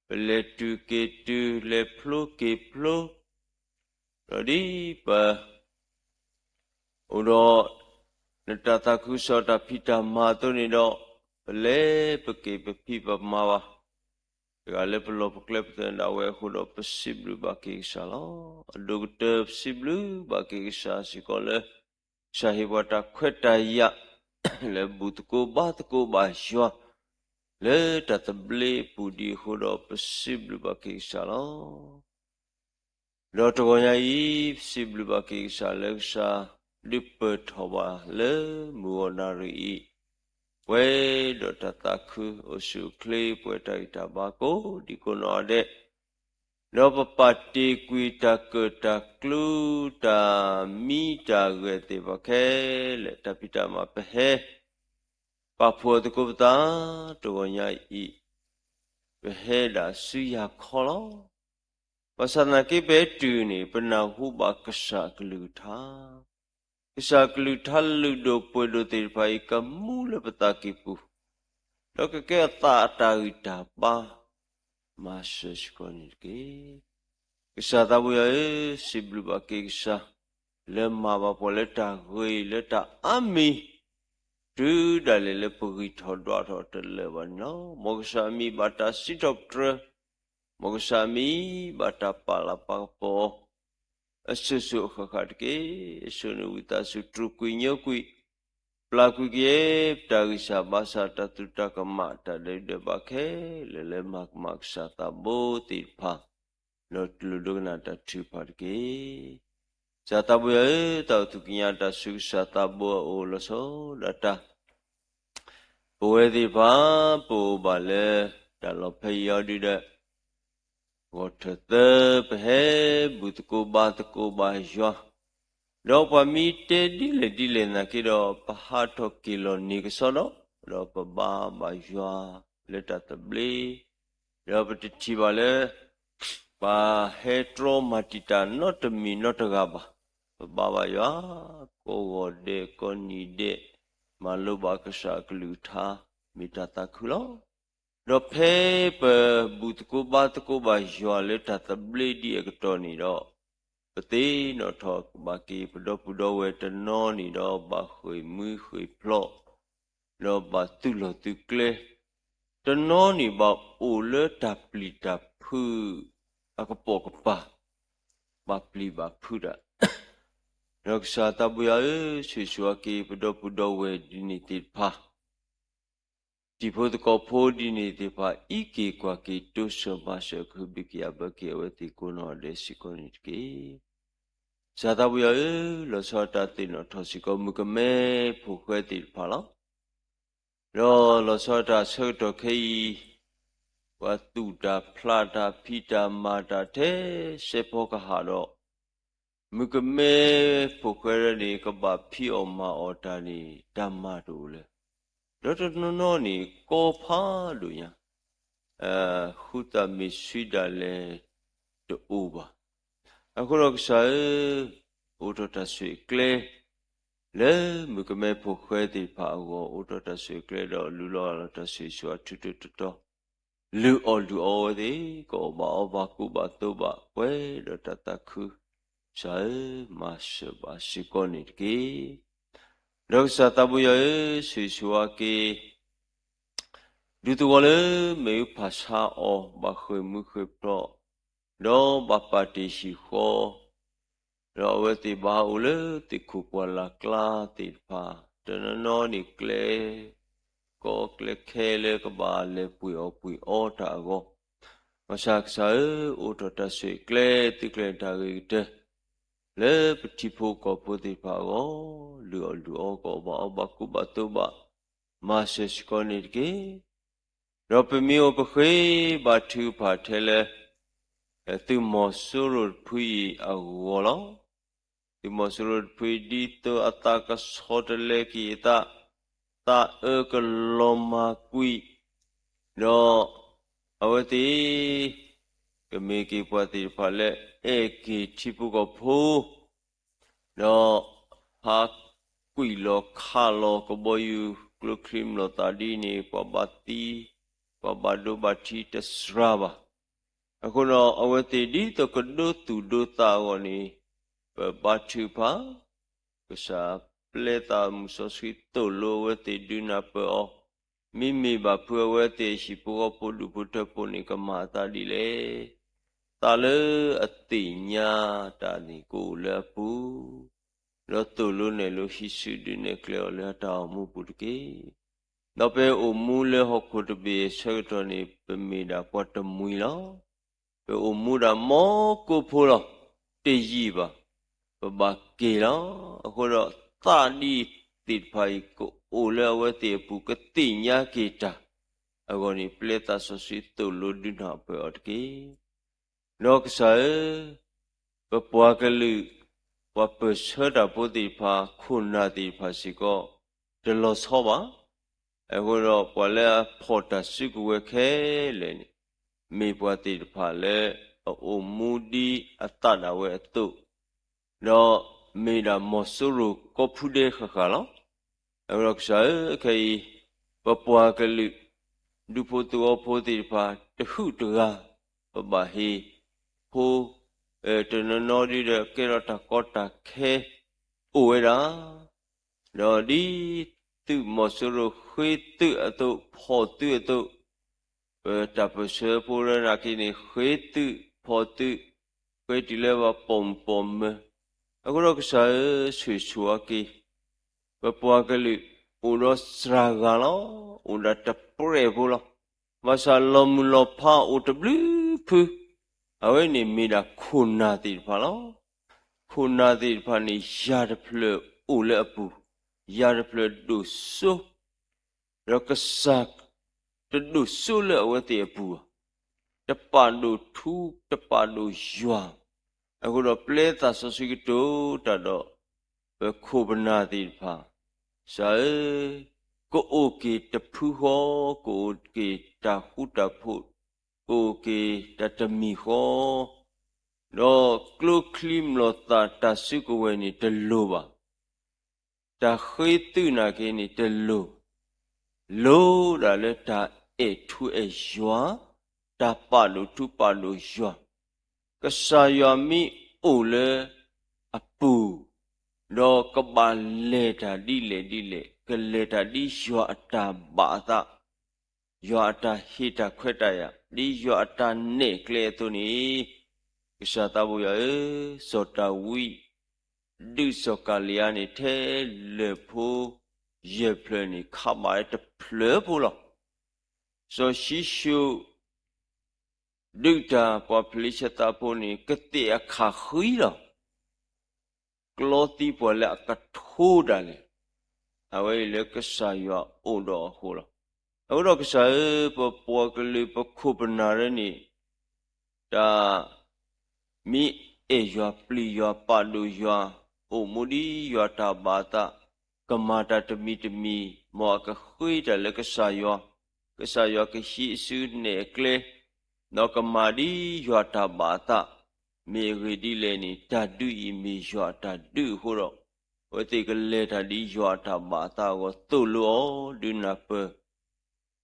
ပလဲၤတုၤက့ၤတုၤ, လဲၤဖျိက့ၤဖျိ, ဒီးဒ်ပ အိၣ်ဒီး နတၢ်သးခုကစီၣ်တၢ်ဖံးတၢ်မၤအသိးန့ၣ်ဒီး, ပလဲၤပက့ၤပဖံးပမၤဘၣ်, တဂၤလၢပလီၢ်ပကျဲပသနၢၣ်ဒၣ်ဝဲအဃိဒီး ပစံးဘျုးဘၣ်က့ၤကစၢ်လီၤ. အဒိၣ်ကတၢၢ် ပစံးဘျုးဘၣ်က့ၤကစၢ်စ့ၢ်ကီးလၢ ကစၢ်ဟ့ၣ်ပှၤတၢ်ခွဲးတၢ်ယာ် လၢဘူၣ်သကိးဘါသကိးဘၣ်ယွၤ လၢတၢ်သဘျ့အပူၤဒံးအဃိဒီး ပစံးဘျုးဘၣ်က့ၤကစၢ်လီၤ. ဒီးတဂီၤညါအံၤ ပစံးဘျုးဘၣ်က့ၤကစၢ်လၢကစၢ်ဒုးပၢၢ်ထီၣ်ဘၣ်လၢမုၢ်ဂီၤနၣ်ရံၣ်အံၤ, ပှဲၤဒီးတၢ်သးခုအိၣ်ဆူၣ်အိၣ်ချ့ ပှဲၤတၢ်ဂံၢ်တၢ်ဘါကိးဒံကိးနီၢ်ဂၤဒဲး, ဒီးပပာ်တ့ၢ်ကွံာ်တၢ်ကၢၣ်တၢ်ကျူ တၢ်မံတၢ်ဂဲၤသ့ၣ်တဖၣ်ခဲလၢာ် တၢ်ဖံးတၢ်မၤပဟဲ ပာ်ဖှိၣ်သကိးပသး တဂီၤညါအံၤ ပဟဲဒၣ်ဆူယၤခီလီၤ. ဘၣ်ဆၣ်သနာ်က့ ပဟဲတုၤန့ၣ် ပနၢ်ဟူဘၣ်ကစၢ်အကလုၢ်ကထါ, ကစၢ်အကလုၢ်ကထါလုၢ်ဒိၣ်ပှ့ၤဒိၣ်သ့ၣ်တဖၣ်အံၤ ကမူလၢပသးကံၢ်ပူၤ, ဒီးကကဲအသးအတၢ်ဂံၢ်တၢ်ဘါ မၤစၢၤစ့ၢ်ကီးန့ၣ်တက့ၢ်. ကစၢ်သးဘိယွၤဧၢ, စံးဘျုးဘၣ်က့ၤကစၢ် လၢမၤဘၣ်ပှၤလၢတၢ်ဂ့ၤလၢတၢ်အါမံၤ တုၤဒၣ်လဲာ်လၢပဂံၢ်ထီၣ်ဒွးထီၣ်တလၢာ်ဘၣ်န့ၣ်လီၤ. မ်ကစၢ်အမံၤဘၣ်တၢ်စံးထီၣ်ပတြၢၤ, မ်ကစၢ်အမံၤဘၣ်တၢ်ပာ်လၤပာ်ကပီၤ အစိၤစိၤအဃၣ်ဃၣ်တက့ၢ်. အစိၤန့ၣ်ဝံသးစူၤ တြူာ်ကွံာ်ညိကွံာ်, ပျၢ်ကွံာ်က့ၤ ပတၢ်ဂံၢ်စၢ်ဘါစၢ် တၢ်သူၣ်တၢ်ကမၣ် တၢ်ဒဲးဒဲးဘးခဲလၢာ်လၢမၤကမၣ်ကစၢ်သးဘိသ့ၣ်တဖၣ် ဒီးတူၢ်လိာ်ဒိကနၣ်တၢ်ထုကဖၣ်တက့ၢ်. ကစၢ်သးဘိယွၤဧၢ, တၢ်အိၣ်သူၣ်ကညီၤတၢ်ဆူကစၢ်သးဘိအအိၣ်လီၤဆီဒၣ်တၢ် ပဝဲသ့ၣ်တဖၣ် ပအိၣ်ဘၣ်လၢတၢ်လီၢ်ဖဲအံၤအီၤဒုဒီး ဂီၤထၢၣ်သၢ ပဟဲဘူၣ်သကိးဘါသကိးဘၣ်ယွၤ, ဒီးပှၤမ့ၢ်တဲဒ်လဲၣ်ဒ်လဲၣ်သနာ်က့ဒီး ပဟးထီၣ်က့ၤလီၤန့ၢ်ကစီဒီ, ဒီးပဘါဘၣ်ယွၤလၢတၢ်သဘျ့, ဒီးပတထံၣ်ဘၣ်လၢ ပှၤဟဲတြီမၤတံာ်တာ်နီတမံၤနီတဂၤဘၣ်. ပ ပဘါဘၣ်ယွၤ ကိးဂီၤဒဲးကိးနံၤဒဲး, မၤလိဘၣ်ကစၢ်အကလုၢ်ကထါ မ့ၢ်တၢ်သးခုလီၤ. ဒီးဖဲပဘူၣ်သကိးဘါသကိးဘၣ်ယွၤလၢတၢ်သဘျ့ဒ်အကတီၢ်န့ၣ်ဒီး, ပသ့ၣ်နီၣ်ထီၣ်ဘၣ်က့ၤ ပဒီပုၢ်ဒီဝဲၢ်တနီၤန့ၣ်ဒီး ဘၣ်ဃ့ၢ်မူဃ့ၢ်ဖျိး, ဒီးဘၣ်သုးလီၢ်သုးကျဲ, တနီၤန့ၣ်ဘၣ်အိၣ်လၢတၢ်ပျံၤတၢ်ဖုးအကပိာ်ကပၤ, ဘၣ်ပျံၤဘၣ်ဖုးတၢ် ဒီးကစၢ်သးဘိယွၤဧၢ, ဆိၣ်ဂ့ၤဆိၣ်ဝါက့ၤ ပဒီပုၢ်ဒီဝဲၢ်ဒ်န့ၣ်သ့ၣ်တဖၣ်, တံၤဖိသကိးဖိဒ်န့ၣ်သ့ၣ်တဖၣ် အံးက့ၤကွၢ်က့ၤ တိစၢၤမၤစၢၤ ကဟုဘံၣ်ကယာ်ဘၢက့ၤအဝဲသ့ၣ်ကိးနီၢ်ဒဲးစ့ၢ်ကီးန့ၣ်တက့ၢ်. ကစၢ်သးဘိယွၤဧၢ, လီၤဆီဒၣ်တၢ်သ့ၣ်နီၣ်ထီၣ်စ့ၢ်ကီး မုၣ်ကမဲဖိဃဲသ့ၣ်တဖၣ်လီၤ. ဒီးလီၤဆီဒၣ်တၢ်ဆၢကတီၢ်ခဲအံၤ, ပှၤသူၣ်တၢ်ဖျးတၢ်ဖံးတၢ်မၤတၢ်ထဲစဲးဖီကဟၣ်ဒီး, မုၣ်ကမဲဖိဃဲလၢန့ၣ် ကဘၣ်ဖံးအီၣ်မၤအီၣ်တၢ်န့ၣ် တၢ်မၤတအိၣ်လၢၤ, ဒီးတနီၤနီၤန့ၣ် ကီဖးဒိၣ်ညါ, ဃုသးမ့ၢ်ဆှံဒၣ်လဲာ်တအိၣ်ဘၣ်. အဃိဒီးကစၢ်ဧၢ, အိးထီၣ်တၢ်ဆိၣ်ဂ့ၤကျဲ လၢမုၣ်ကမဲဖိဃဲသ့ၣ်တဖၣ်အဂီၢ်, အိးထီၣ်တၢ်ဆိၣ်ဂ့ၤကျဲဒီး လူလီၤဂၢ်လီၤတၢ်ဆိၣ်ဂ့ၤဆိၣ်ဝါထူထူတီတီ, လုၢ်အီၣ်လုၢ်အီအဝဲသ့ၣ်, ကအီၣ်ဘၣ်အီဘၣ်ကူဘၣ်သိးဘၣ်ပှဲၤဒီးတၢ်သးခု, ကစၢ်ဧၢ, မၤစၢၤဘၣ်စ့ၢ်ကီးန့ၣ်တက့ၢ်. ဒီးကစၢ်သးဘိယွၤဧၢ, ဆိၣ်ဂ့ၤဆိၣ်ဝါက့ၤ ဒူသဝီလၢမ့ၣ်အူဖးဆါအီၤ ဘၣ်ဃ့ၢ်မူဃ့ၢ်ဖျိး, ဒီးဘၣ်ပာ်တ့ၢ်ဟံၣ်ဃီ, ဒီးအဝဲသ့ၣ်ဘၣ်အိၣ်လၢသ့ၣ်ခိၣ်ပှၢ်လၢ်ကျါသ့ၣ်တဖၣ်, တနီၤနီၤန့ၣ်ကျဲ ကီကျဲခဲလၢကဘၣ်လဲၤပှ့ၤအီၣ်ပှ့ၤအီတၢ်အဂီၢ်, ဘၣ်ဆၣ်ကစၢ်ဧၢ, အိးထီၣ်တၢ်ဆိၣ်ဂ့ၤကျဲ သုကျဲၤတၢ်ဂ့ၤကတၢၢ် လၢပထံဖိကီၢ်ဖိသ့ၣ်တဖၣ်အဂီၢ်, လုၢ်အီၣ်လုၢ်အီ ကအီၣ်ဘၣ်အီဘၣ်ကူဘၣ်သိးဘၣ်, မၤစၢၤစ့ၢ်ကီးန့ၣ်တက့ၢ်. ဒီးပမ့ၢ်အိၣ်ပဃ့ဘါထုကဖၣ်ထဲလၢ သုးမီၤစိရိၤတဖုအံၤအဂီၢ်လီၤ. သုးမီၤစိရိၤတဖုအံၤ ဒ်သိးအသးကဆီတလဲက့ၤအသး, သးအၢကလီၤမၢ်ကွံာ်, ဒီးအဝဲသ့ၣ် ကမ့ၢ်က့ၤပှၤသ့ၣ်တဖၣ်လၢအဲၣ်က့ၤထံဖိကီၢ်ဖိ ဒီးဟးကွံာ်လီၤခးလီၤကဘီယူၤ ကျိချံမျိာ်သၣ်ဒ်န့ၣ် ပှၤဘၣ်သံ, ပှၤဘၣ်ဒိဘၣ်ထံတစှၤဘၣ်. အဃိဒီးအဝဲသ့ၣ်ဒ်သိးကဒိသူၣ်ဒိသးအဂီၢ်န့ၣ်, ပဘါထုကဖၣ်, ကစၢ်ပျဲသးမုၣ်စီဆှံသိၣ်လိအဝဲသ့ၣ်ဒုးနၢ်ပၢၢ်အီၤ, မ့မ့ၢ်ဘၣ်ဖုးအဝဲသ့ၣ်ဟံၣ်ဖိဃီဖိဒူၣ်ဖိထၢဖိန့ၣ် ကမၤအသးဒ်လဲၣ်. သးလၢအသ့ၣ်ညါတၢ်န့ၣ်ကအိၣ်လၢအပူၤ, ဒီးသိၣ်လိနဲၣ်လိဟံးစုဒုးနဲၣ်ကျဲအီၤလၢအတၢ်အိၣ်မူပူၤတက့ၢ်. ဒီးပအိၣ်မူလၢဟီၣ်ခိၣ်တဘ့ၣ်အဆၢကတီၢ်န့ၣ် ပမ့ၢ်ဒၣ်ပှၤတမှံၤလီၤ. ပအိၣ်မူဒၣ်မီကိၢ်ဖိလီၤ. တယံာ်ဘၣ်, ပဘၣ်က့ၤလီၤ. အဃိဒီးသးဒ်သ့ၣ်တဖၣ်အံၤ ကအိၣ်လၢအဝဲသ့ၣ်အပူၤ ကသ့ၣ်ညါက့ၤတၢ်အဂီၢ်န့ၣ် ပျဲသးစီဆှံသိၣ်လိဒုးနၢ်ပၢၢ်အီၤတက့ၢ်. ဒီးကစၢ်ဧၢ, ပပှၤကလုာ်, ပှၤပၢၢ်ဆၢတၢ်ဖိသ့ၣ်တဖၣ် ခိၣ်နၢ်သ့ၣ်တဖၣ်စ့ၢ်ကီး တလီၤဆီဘၣ်. အဃိဒီးပှၤလၢအဖီၣ်တၢ်စုကဝဲၤခဲလၢာ်န့ၣ်, မ့ၢ်ပှၤသ့ၣ်တဖၣ်လၢအအိၣ်မူဒ်အသးဒၣ်ဝဲအသိး, ဒီးမ့ၢ်ဒၣ်မီၤစိရိၤကိးဖုဒဲဃၣ်ဃၣ်လီၤ. အဃိဒီးကစၢ်ဧၢ, ခဲအံၤ ပပှၤကလုာ် ဒူဖိသဝီဖိသ့ၣ်တဖၣ် တဟုးတဂၤ ပဘၣ်ဟ့ၣ်ဖိ, တနီၤနီၤဒ်ဒီးကဲထီၣ်တၢ်ကီတၢ်ခဲအိၣ်ဝဲဒၣ် ဒီးဒ်သုးမီၤစိရိၤဃ့သုးအသိး ဖီၣ်သုးအသိး, ပတၢ်ပၢၢ်ဆၢဖိလၢနာ်က့န့ၣ် ဃ့သုးဖီၣ်သုး, ဃ့တုၤလၢပှၤပိာ်မုၣ်ပိာ်မၢၤ, အဃိဒီးကစၢ်ဧၢ, ဆိၣ်ဂ့ၤဆိၣ်ဝါက့ၤ ပပှၤကလုာ် အိၣ်ဒီးစှၤဂၤလီၤ. အိၣ်ဒၣ်တပြဲၢ်ဖိလီၤ. ဘၣ်ဆၣ်လီၤမုၢ်လီၤဖးအိၣ်တဘျုးဖု, အဝဲန့ၣ်မ့ၢ်ဒၣ်ခိၣ်နၢ်သ့ၣ်တဖၣ်လီၤ. ခိၣ်နၢ်သ့ၣ်တဖၣ်န့ၣ် ယၤတဖျၢၣ်အိၣ်လၢအပူၤ, ယၤတဖျၢၣ်ဒိၣ်စိ ဒီးကစၢ်တဒိၣ်စိလၢအဝဲသ့ၣ်အပူၤဘၣ်. တပာ်ဒိၣ်ထူ, တပာ်ဒိၣ်ယွၤ, အဃိဒီးပျဲသးစီဆှံကတိၤတၢ်ဒီး ပခိၣ်ပနၢ်သ့ၣ်တဖၣ်, ကစၢ်ဧၢ, ကအိၣ်က့ၤတဖုဃီ, ကအိၣ်က့ၤတၢ်ဃူတၢ်ဖိး, ကအိၣ်က့ၤတၢ်တမံၤဃီ, ဒီးကျိချံမျိာ်သၣ်တၢ်စုကဝဲၤန့ၣ်တလိၣ်ဘၣ်. တၢ်ဃ့သုးနာ်က့န့ၣ်တလိၣ်, လိၣ်ဒၣ်လၢတၢ်အဲၣ်ထူအဲၣ်ယွၤ, တၢ်ပာ်ဒိၣ်ထူပာ်ဒိၣ်ယွၤ, ကစၢ်ယွၤမ့ၢ်အိၣ်လၢအပူၤ, ဒီးကဘၣ်လဲၤတၢ်ဒ်လဲၣ်ဒ်လဲၣ်, ကလဲၤတၢ်ဒ်ယွၤအတၢ်ဘၣ်အသး, ယွၤအတၢ်ဟ့ၣ်တၢ်ခွဲးတၢ်ယာ်, ဒ်ယွၤအတၢ်နဲၣ်ကျဲအသိးန့ၣ်, ကစၢ်သးဘိယွၤဧၢ, စီၤဒၤဝံး ဒုးစီၤကၤလံယါန့ၣ် ထဲလၢၢ်ဖိယဲၢ်ဖျၢၣ်န့ၣ် ခးဘၣ်ဝဲတဖျၢၣ်ဖိလီၤ. စီၤၡံၣ်ၡိၣ် ဒုးတၢ်ပှၤဖလ့ၡသးဖိန့ၣ် ကသ့ၣ်အခးဃံလီၤ. ကျီသံပှၤလၢအကထိတၢ်လဲၣ်. အဝဲအံၤလၢကစၢ်ယွၤအိၣ်ဒီးအဃိလီၤ. အဃိဒီးကစၢ်ဧၢ, ပပှၤကလုာ်ပခိၣ်ပနၢ်ရၢန့ၣ် တၢ် မ့ၢ်အဲၣ်ယွၤပျံၤယွၤပာ်ဒိၣ်ယွၤ, အိၣ်မူဒ်ယွၤတၢ်ဘၣ်အသး, ကမၤတၢ်တမံၤတမံၤ, မ်အကဃ့တၢ်လၢကစၢ်ယွၤ, ကစၢ်ယွၤကဟံးအစုနဲၣ်အကျဲ, ဒီးကမၤဒ်ယွၤတၢ်ဘၣ်အသး, မ့ၢ်အဂ့ၢ်ဒ်လဲၣ်န့ၣ် တၢ်ဒုးအံၤမ့ၢ်ယွၤအတၢ်ဒုးအဃိဒီး, အဝဲသ့ၣ်ကလဲၤတၢ်ဒ်ယွၤအတၢ်ဘၣ်အသးအဂီၢ်သိၣ်လိအီၤ, ဒုးနၢ်ပၢၢ်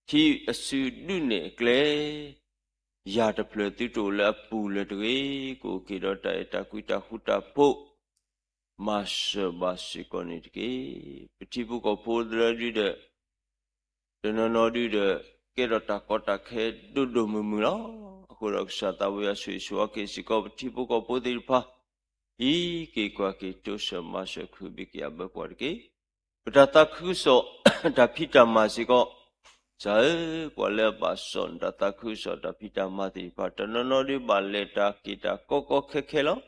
ဟံးအစုဒုးနဲၣ်အကျဲ, ယၤတဖျၢၣ်သုတအိၣ်လၢအပူၤလၢၤတဂ့ၤ, ကအိၣ်က့ၤဒီးတၢ်အဲၣ်တၢ်ကွံတၢ်ဃူတၢ်ဖိး, မၤစၢၤဘၣ်စ့ၢ်ကီးန့ၣ်တက့ၢ်. ပထံဖိကီၢ်ဖိသရၢဒုဒီး တနီၤနီၤဒုဒီး ကဲထီၣ်တၢ်ကီတၢ်ခဲဒိၣ်ဒိၣ်မုၢ်မုၢ်လီၤ. အဃိဒီးကစၢ်သးဘိယွၤဆိၣ်ဂ့ၤဆိၣ်ဝါက့ၤစ့ၢ်ကီးပထံဖိကီၢ်ဖိသ့ၣ်တဖၣ်, ဟံးက့ၤကွၢ်က့ၤတိစၢၤမၤစၢၤခုဘံၣ်က့ၤအဘၢပှၤတက့ၢ်. ပတၢ်သးခုကစီၣ်တၢ်ဖံးတၢ်မၤစ့ၢ်ကီး, ကစၢ်ဧၢ, ပှၤလၢအဘၣ်စီၣ်နတၢ်သးခုကစီၣ်တၢ်ဖံးတၢ်မၤသ့ၣ်တဖၣ် တနီၤနီၤဒုဘၣ်လဲၤတၢ်က့ၤတၢ်ကီကီခဲခဲလီၤ.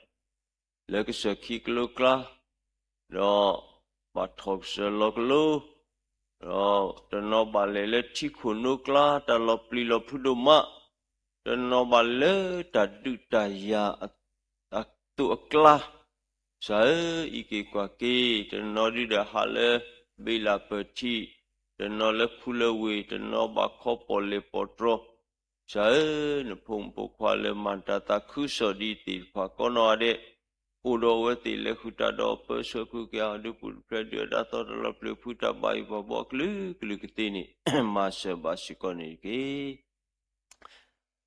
လၢကစၢၢ်ခံကလိကျါ, ဒီးဘၣ်ထီၣ်ကစၢၢ်လီၤကလိ, ဒီးတနီၤဘၣ်လဲၤလၢထံခိၣ်နိကျါ တၢ်လီၤပျံၤလီၤဖုးဒိၣ်မး, တနီၤဘၣ်လၢတၢ်ဒုးတၢ်ယၤအသိးအကျါ, ကစၢ်ဧၢ, ဟံးက့ၤကွၢ်က့ၤ, တနီၤဒုဒီးဟးလၢဘ့လၣ်ပၢၢ်ထံ, တနီၤလၢခူလၢဝ့ၢ်, တနီၤဘၣ်ခီပီၣ်လဲၣ်ပီၣ်တြီၤ, ကစၢ်ဧၢ, နဖိမုၣ်ဖိခွါလၢမၤတၢ်သးခုကစီၣ်ဒ်သ့ၣ်တဖၣ်ကိးနီၢ်ဂၤဒဲး, အိၣ်ဒီးအဝဲသ့ၣ်လၢဃုာ်တၢ်ဒီးပၢဆှၢဃုာ်က့ၤအီၤ ဒုးပူၤတဖျဲးဒုးအဒါသီတၢ်လီၤပျံၤဖုးတၢ်ဘၣ်ယိၣ်ဘၣ်ဘှီကလုာ်ကလုာ်ကသ့န့ၣ်, မၤစၢၤဘၣ်စ့ၢ်ကီးန့ၣ်တက့ၢ်.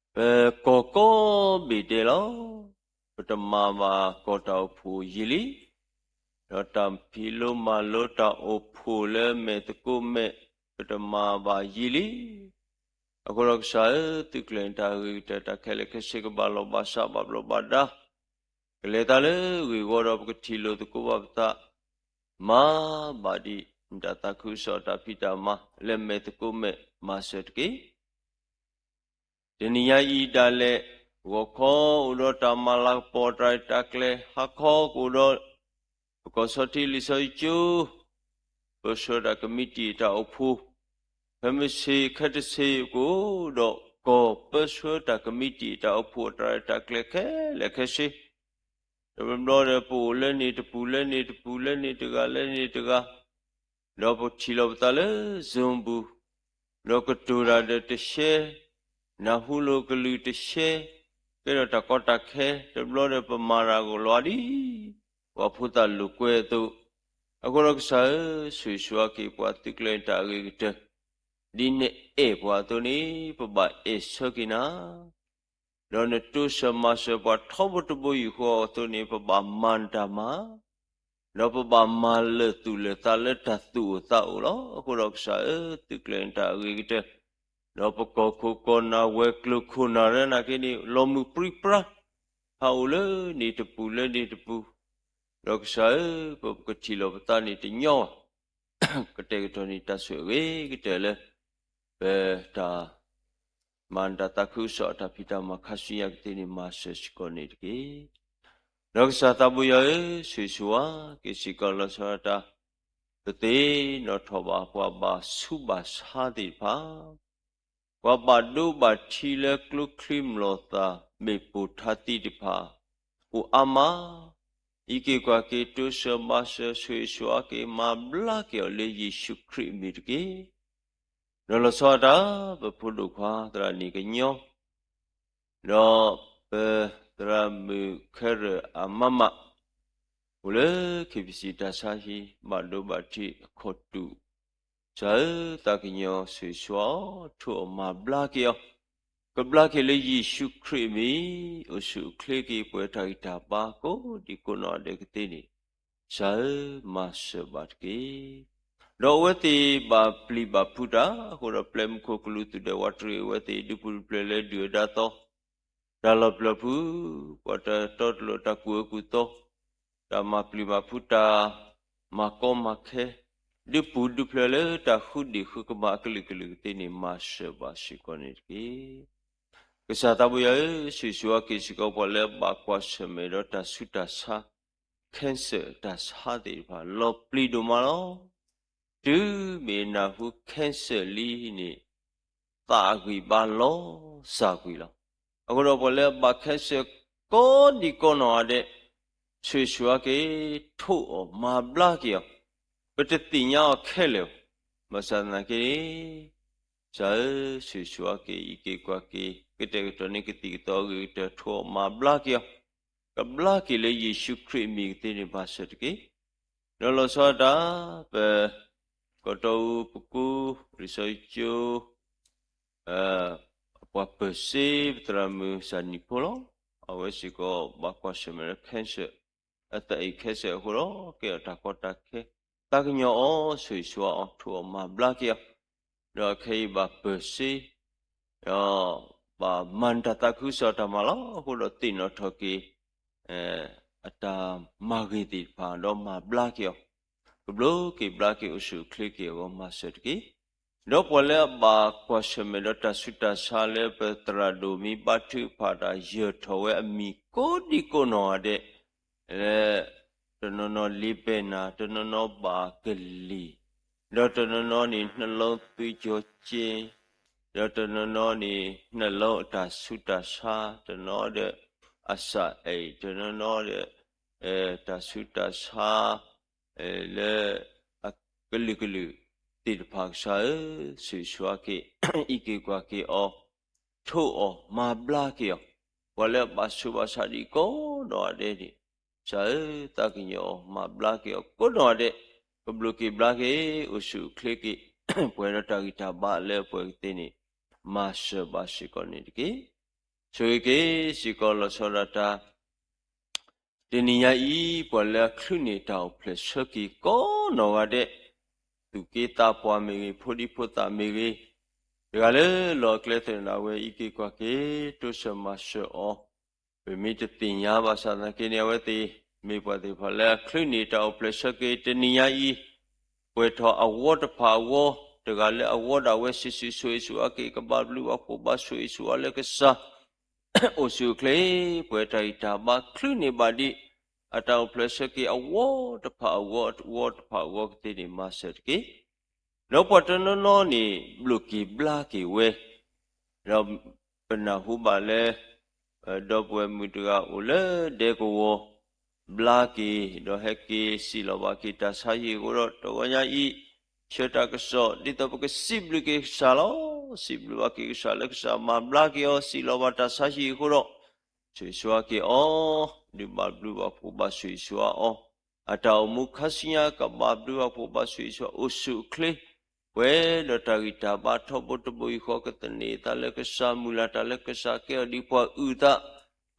ပကီၢ်ကိးဘ့ၣ်ဒဲးလီၤ. ပတမၤဘၣ်ကီၢ်တၢ်အိၣ်ဖှိၣ်ယံာ်လံ, ဒီးတၢ်ဖံးလိမၤလိတၢ်အိၣ်ဖှိၣ်လၢမဲာ်သကိးမဲာ်, ပတမၤဘၣ်ယံာ်လံ. အဃိဒီးကစၢ်ဧၢ, သုးကျဲၤတၢ်ဂ့ၤကတၢၢ် တၢ်ခဲလၢာ်ခဲဆ့ကဘၣ်လီၤဘၣ်စးဘၣ်ဘျီးဘၣ်ဒါ, ကလဲၤသးလၢဂ့ၢ်ဝီဒီးပကထံၣ်လိာ်သကိးဘၣ်ပသး, မၤဘၣ်ဒ်နတၢ်သးခုကစီၣ်တၢ်ဖံးတၢ်မၤ လၢမဲာ်သကိးမဲာ် မၤစၢၤတက့ၢ်. တနံၤညါအံၤဒၣ်လဲာ်, ဂီၤခီအိၣ်ဒီးတၢ်မၤလၤကပီၤတၢ်ရဲၣ်တၢ်ကျဲၤ, ဟါခီကအိၣ်ဒီး ပကီၢ်ဆီထံလံာ်စီဆှံကၠိ, ပၢဆှၢတၢ်ကမံးတံာ်တၢ်အိၣ်ဖှိၣ်, ဖဲမုၢ်ဆ့ၣ်ခဲတဆ့ၣ်ကအိၣ်ဒီး ကီၢ်ပၢဆှၢတၢ်ကမံးတံာ်တၢ်အိၣ်ဖှိၣ်အတၢ်ရဲၣ်တၢ်ကျဲၤခဲလၢာ်ခဲဆ့, တဘျီဘျီဒီးပအိၣ်လၢန့ၣ်တပူၤလၢန့ၣ်တပူၤလၢန့ၣ်တဂၤလၢန့ၣ်တဂၤ, ဒီးပထံၣ်လိာ်ပသးလၢ Zoom ပူၤ, ဒီးကတိၤတၢ်ဒီးတရှဲ, နၢ်ဟူလိာ်ကလုၢ်တရှဲ, ကဲထီၣ်တၢ်ကီတၢ်ခဲ, တဘျီဒီးပမၤတၢ်ဂီၤလီၤဒ် ပှၤဖိသၣ်လိာ်ကွဲအသိး, အဃိဒီးကစၢ်ဧၢ, ဆိၣ်ဂ့ၤဆိၣ်ဝါက့ၤပှၤသုးကျဲၤတၢ်အဂ့ၤကတၢၢ်, ဒ်နအဲၣ်ပှၤအသိးန့ၣ် ပဘၣ်အဲၣ်ဆၢက့ၤနၤ ဒီးနတိစၢၤမၤစၢၤပှၤထီဘိတဘိယူၢ်ဃီအသိးန့ၣ် ပဘၣ်မၤနတၢ်မၤ, ဒီးပဘၣ်မၤလၢာ်သူၣ်လၢာ်သးလၢတၢ်သူၣ်အိၣ်သးအိၣ်လီၤ. အဃိဒီးကစၢ်ဧၢ, သုးကျဲၤတၢ်အဂ့ၤကတၢၢ်, ဒီးပကီၢ်ခိၣ်ကီၢ်နၢ်ဝဲၤကျိၤခိၣ်နၢ်ရၢနာ်က့န့ၣ် လီၤမုၢ်ပြံပြါ, ဟးအိၣ်လၢန့ၣ်တပူၤလၢန့ၣ်တပူၤ, ဒီးကစၢ်ဧၢ, ပကထံၣ်လိာ်ပသးန့ၣ်တညီဘၣ် ကတဲာ်ကတီၤန့ၣ်တၢ်ဆိၣ်ဂ့ၤအဂ့ၤကတၢၢ်လၢ ပတၢ်မၤနတၢ်သးခုကစီၣ်အတၢ်ဖံးတၢ်မၤခါဆူညါကသ့န့ၣ် မၤစၢၤစ့ၢ်ကီးန့ၣ်တက့ၢ်. ဒီးကစၢ်သးဘိယွၤဧၢ, ဆိၣ်ဂ့ၤဆိၣ်ဝါက့ၤစ့ၢ်ကီးလီၤဆီဒၣ်တၢ်, ပသ့ၣ်နီၣ်ထီၣ်ဘၣ်ပှၤဘၣ်ဆူးဘၣ်ဆါသ့ၣ်တဖၣ် ပှၤဘၣ်ဒိဘၣ်ထံးလၢကျိချံမျိာ်သၣ်မ့ၣ်ပိၢ်ထါသံတဖၣ် အိၣ်အါမး, အံးက့ၤကွၢ်က့ၤ တိစၢၤမၤစၢၤ ဆိၣ်ဂ့ၤဆိၣ်ဝါက့ၤ မၤဘျါက့ၤအီၤလၢယ့ၣ်ၡူးခရံာ်အမံၤတက့ၢ်. ဒီးလီၤဆီဒၣ်တၢ် ပဖိဒိၣ်ခွါသရၣ်န့ၣ်ကညီ, ဒီးပ သရၣ်မုၣ်ခဲရၢၣ်အမါမး အိၣ်လၢ KBC တၢ်ဆါဟံၣ် ဘၣ်ဒိဘၣ်ထံးအခီၣ်တူာ်, ကစၢ်ဧၢ, သးကညီၤဆိၣ်ဂ့ၤဆိၣ်ဝါအီၤ, ထိၣ်အီၤမၤဘျါက့ၤအီၤ, ကဘျါက့ၤလၢယ့ၣ်ၡူးခရံာ်အမံၤ, အိၣ်ဆူၣ်အိၣ်ချ့က့ၤပှၤတၢ်ဂံၢ်တၢ်ဘါကိးဒံးကိးနီၢ်ဒဲးကသ့န့ၣ်, ကစၢ်ဧၢ, မၤစၢၤဘၣ်တက့ၢ်. ဒီးအဝဲသ့ၣ်ဘၣ်ပျံၤဘၣ်ဖုးတၢ်အဃိဒီး ပျဲၢ်မုၢ်ခိၣ်ကလူးသူၣ်ဒဲးဝးတရံးအဝဲသ့ၣ် ဒုးပူၤဒုးဖျဲးလၢဒုၣ်ဒါအသီ တၢ်လီၤပျံၤဖုး, ပှၤတတီတလိၤတၢ်ကူၣ်အၢကူၣ်သီ, တၢ်မၤပျံၤမၤဖုးတၢ်, မၤကီမၤခဲ, ဒုးပူၤဒုးဖျဲးလၢတၢ်ဃုဒံၣ်ဃုကမၣ်အကလုာ်ကလုာ်ကသ့န့ၣ် မၤစၢၤဘၣ်စ့ၢ်ကီးန့ၣ်တက့ၢ်. ကစၢ်သးဘိယွၤဧၢ, ဆိၣ်ဂ့ၤဆိၣ်ဝါက့ၤစ့ၢ်ကီးပှၤလၢအဘၣ်ကွၢ်ဆၢၣ်မဲာ်ဒီးတၢ်ဆူးတၢ်ဆါ cancer တၢ်ဆါသ့ၣ်တဖၣ် လီၤပျံၤဒိၣ်မးလီၤ. တုၤမ့ၢ်နၢ်ဟူ cancer လံန့ၣ် သးအဂံၢ်ဘါလီၤစၢ်ကွံာ်လီၤ. အဃိဒီးပှၤလၢအဘၣ် cancer ကိးဒံးကိးနီၢ်ဂၤဒဲး, ဆိၣ်ဂ့ၤဆိၣ်ဝါက့ၤ, ထိၣ်အီၤမၤဘျါက့ၤအီၤ, ပတသ့ၣ်ညါအီၤခဲလၢာ်ဘၣ်. ဘၣ်ဆၣ်သနာ်က့န့ၣ် ကစၢ်ဧၢ, ဆိၣ်ဂ့ၤဆိၣ်ဝါက့ၤ, အံးက့ၤကွၢ်က့ၤ, ကတဲာ်ကတီၤန့ၢ်ကသံၣ်ကသီအဂ့ၤကတၢၢ်, ထိၣ်အီၤမၤဘျါက့ၤအီၤ, ကဘျါက့ၤလၢယ့ၣ်ၡူးခရံာ်အမံၤကသ့န့ၣ် မၤစၢၤတက့ၢ်. ဒီးလီၤဆီဒၣ်တၢ် ပ ကီၢ်တီအူပကူ လံာ်စီဆှံကၠိ ပှၤပၢၤစ့ ပသရၣ်မုၣ်စၢ်နံၣ်ဖိလီၤ. အဝဲစ့ၢ်ကီးဘၣ်ကွၢ်ဆၢၣ်မဲာ်လၢ cancer, အသးအံၣ် cancer အဃိဒီး ကဲထီၣ်တၢ်ကီတၢ်ခဲ, သးကညီၤအီၤ, ဆိၣ်ဂ့ၤဆိၣ်ဝါအီၤ, ထိၣ်အီၤမၤဘျါက့ၤအီၤ, ဒီးခဲအံၤဘၣ်ပၢၤစ့ ဒီးဘၣ်မၤနၢၤတၢ်သးခုကစီၣ်တၢ်မၤလီၤ. အဃိဒီးသ့ၣ်နီၣ်ထီၣ်က့ၤ အတၢ်မၤဂ့ၤသ့ၣ်တဖၣ် ဒီးမၤဘျါက့ၤအီၤ, ကဘျါက့ၤဘျါက့ၤ အိၣ်ဆူၣ်အိၣ်ချ့က့ၤအဂီၢ် မၤစၢၤတက့ၢ်. ဒီးပှၤလၢအဘၣ်ကွၢ်ဆၢၣ်မဲာ်ဒီးတၢ်ဆူးတၢ်ဆါလၢ ပသရၣ်ဒိၣ်မံဘါထုကဖၣ်တၢ် ယၢၢ်ထီၣ်ဝဲအမံၤကိးဒံးကိးနီၢ်ဂၤဒဲး လၢ တနီၤနီၤလ့ၤဘဲၣ်နၤ, တနီၤနီၤဘၣ်ကလံၤ, ဒီးတနီၤနီၤန့ၣ် နှလုံးသွေးကြောကျဉ်, ဒီးတနီၤနီၤန့ၣ် နှလုံးအတၢ်ဆူးတၢ်ဆါ, တနီၤဒီး အစးအဲး, တနီၤနီၤဒီး တၢ်ဆူးတၢ်ဆါ လၢ အကလုာ်ကလုာ်သ့ၣ်တဖၣ် ကစၢ်ဧၢ, ဆိၣ်ဂ့ၤဆိၣ်ဝါက့ၤ, အံးက့ၤကွၢ်က့ၤအီၤ, ထိၣ်အီၤမၤဘျါက့ၤအီၤ, ပှၤလၢအဘၣ်ဆူးဘၣ်ဆါဒ်ကိးနီၢ်ဂၤဒဲးန့ၣ်, ကစၢ်ဧၢ, သးကညီၤအီၤမၤဘျါက့ၤအီၤကိးနီၢ်ဂၤဒဲး, ကဘျါက့ၤဘျါက့ၤ အိၣ်ဆူၣ်အိၣ်ချ့က့ၤ ပှၤဒီးတၢ်ဂံၢ်တၢ်ဘါလၢအပှဲၤကသ့န့ၣ် မၤစၢၤဘၣ်စ့ၢ်ကီးန့ၣ်တက့ၢ်. ဆိၣ်ဂ့ၤက့ၤစ့ၢ်ကီးလီၤဆီဒၣ်တၢ် တနံၤညါအံၤ ပှၤလၢအချုးန့ၢ်တၢ်အိၣ်ဖျဲၣ်ဆၢက့ၤကိးနီၢ်ဂၤဒဲး, သူၣ်က့သးပှၢ်မ့ၢ်ဂ့ၤ, ဖိဒံဖိသၣ်မ့ၢ်ဂ့ၤ, တဂၤလၢလီၢ်အကျဲသနၢၣ်ဝဲ အံးက့ၤကွၢ်က့ၤ, တိစၢၤမၤစၢၤအီၤ, ပမ့ၢ်တသ့ၣ်ညါဘၣ်ဆၣ်သနာ်က့န့ၣ် အဝဲသ့ၣ်မ့ၢ်ပှၤသ့ၣ်တဖၣ်လၢအချုးန့ၢ်တၢ်အိၣ်ဖျဲၣ်ဆၢက့ၤတနံၤညါအံၤ, ပှဲၤထီၣ်အဝီတဖၣ်အဂီၢ်, တဂၤလၢအဝီဒၣ်ဝဲ ဆိၣ်ဂ့ၤဆိၣ်ဝါက့ၤ ကဘၣ်ဘျုးဘၣ်ဖှိၣ်ဘၣ်ဆိၣ်ဂ့ၤဆိၣ်ဝါလၢကစၢ် အိၣ်ဆူၣ်အိၣ်ချ့, ပှဲၤတၢ်ဂံၢ်တၢ်ဘါ ချုးန့ၢ်ဘၣ်ဒံး အတၢ်အိၣ်ဖျဲၣ်ဆၢက့ၤအဝီတဖၣ်အဂီၢ်, အဝီတဖၣ်အဂီၢ်ကသ့န့ၣ် မၤစၢၤတက့ၢ်. ဒီးပှၤတနီၤနီၤန့ၣ် ဘျိၣ်က့ၤဘျါက့ၤဝဲ, ဒီးပနၢ်ဟူဘၣ်လၢ ဒီပုၢ်ဝဲၢ်မုၣ်တဂၤအိၣ်လၢဒဲကဝီၤ ဘျါက့ၤ, ဒီးဟဲက့ၤစံးလီၤဘၣ်က့ၤတၢ်ဆါဟံၣ်အဃိဒီး တဂီၤညါအံၤ ဆှၢတၢ်ကစီၣ် ဒ်သိးပကစံးဘျုးက့ၤကစၢ်လီၤ. စံးဘျုးဘၣ်က့ၤကစၢ်လၢကစၢ်မၤဘျါက့ၤအီၤ, စံးလီၤဘၣ်တၢ်ဆါဟံၣ်အဃိဒီး ဆိၣ်ဂ့ၤဆိၣ်ဝါက့ၤအီၤ, ဒုးဘၣ်ဘျုးဘၣ်ဖှိၣ်ဘၣ်ဆိၣ်ဂ့ၤဆိၣ်ဝါအီၤ, အတၢ်အိၣ်မူခါဆူညါ ကဘၣ်ဘျုးဘၣ်ဖှိၣ်ဘၣ်ဆိၣ်ဂ့ၤဆိၣ်ဝါ အိၣ်ဆူၣ်အိၣ်ချ့, ပှဲၤဒီးတၢ်ဂံၢ်တၢ်ဘါထီဘိတဘိယူၢ်ဃီ ကသန့ၤအသးလၢကစၢ် မုၢ်လၢ်တၢ်လၢကစၢ် ကဲအီၤဒ်ပှၤအုၣ်အသး,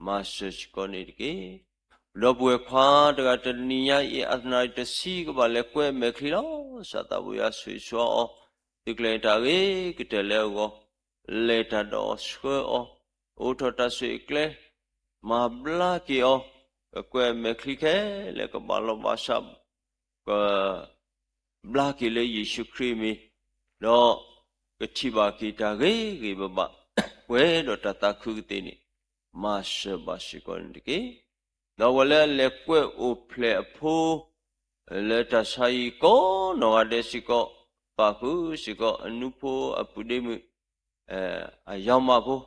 မၤစၢၤစ့ၢ်ကီးန့ၣ်တက့ၢ်. ဒီပုၢ်ဝဲၢ်ခွါတဂၤတနံၤညါအံၤ အသနာ်က့တဆံးကဘၣ်လဲၤကွဲမဲာ်ချံလီၤ. ကစၢ်သးဘိယွၤဆိၣ်ဂ့ၤဆိၣ်ဝါအီၤ, သုးကျဲၤတၢ်ဂ့ၤကတၢၢ်လၢအဂီၢ်, လဲၤတၢ်ဒီးအီၤဆှၢအီၤ, အိးထီၣ်တၢ်ဆိၣ်ဂ့ၤကျဲ, မၤဘျါက့ၤအီၤ, ကကွဲမဲာ်ချံခဲလၢာ် ကဘၣ်လီၤဘၣ်စး က ဘျါက့ၤလၢယ့ၣ်ၡူးခရံာ်အမံၤ, ဒီးကထံၣ်ဘၣ်က့ၤတၢ်ဂ့ၤဂ့ၤဘၣ်ဘၣ်, ပှဲၤဒီးတၢ်သးခုကသ့န့ၣ်, မၤစၢၤဘၣ်စ့ၢ်ကီးန့ၣ်တက့ၢ်. ဒီးပှၤလၢအလဲၤကွဲအိၣ်ဖျဲၣ်အဖိ လၢတၢ်ဆါဟံၣ်ကိးနီၢ်ဂၤဒဲးစ့ၢ်ကီး, ပာ်ဃုာ်စ့ၢ်ကီး အနူဖိအပုၢ်ဒ့မုၣ် အယီၤမးဖိ,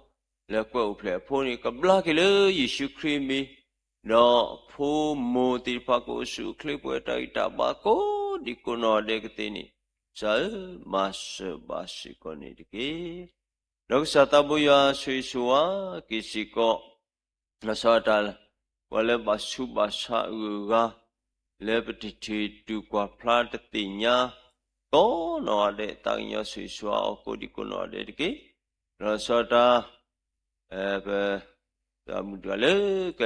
လဲၤကွဲအိၣ်ဖျဲၣ်အဖိန့ၣ် ကဘျါက့ၤလၢယ့ၣ်ၡူးခရံာ်အမံၤ, ဒီးဖိမိၢ်သ့ၣ်တဖၣ်ကအိၣ်ဆူၣ်အိၣ်ချ့ ပှဲၤတၢ်ဂံၢ်တၢ်ဘါကိးဒံးကိးနီၢ်ဂၤဒဲးကသ့န့ၣ်, ကစၢ်ဧၢ, မၤစၢၤဘၣ်စ့ၢ်ကီးန့ၣ်တက့ၢ်. ဒီးကစၢ်သးဘိယွၤဆိၣ်ဂ့ၤဆိၣ်ဝါက့ၤစ့ၢ်ကီး လီၤဆီဒၣ်တၢ် ပှၤလၢဘၣ်ဆူးဘၣ်ဆါအဂုၤအဂၤ လၢပတထံၣ်တုၤကွၢ်ဖျါတသ့ၣ်ညါ ကိးနီၢ်ဂၤဒဲး သးကညီၤဆိၣ်ဂ့ၤဆိၣ်ဝါအီၤကိးဒံကိးနီၢ်ဂၤဒဲးတက့ၢ်. လီၤဆီဒၣ်တၢ် ပ တၢ်မုၢ်တဂၤလၢက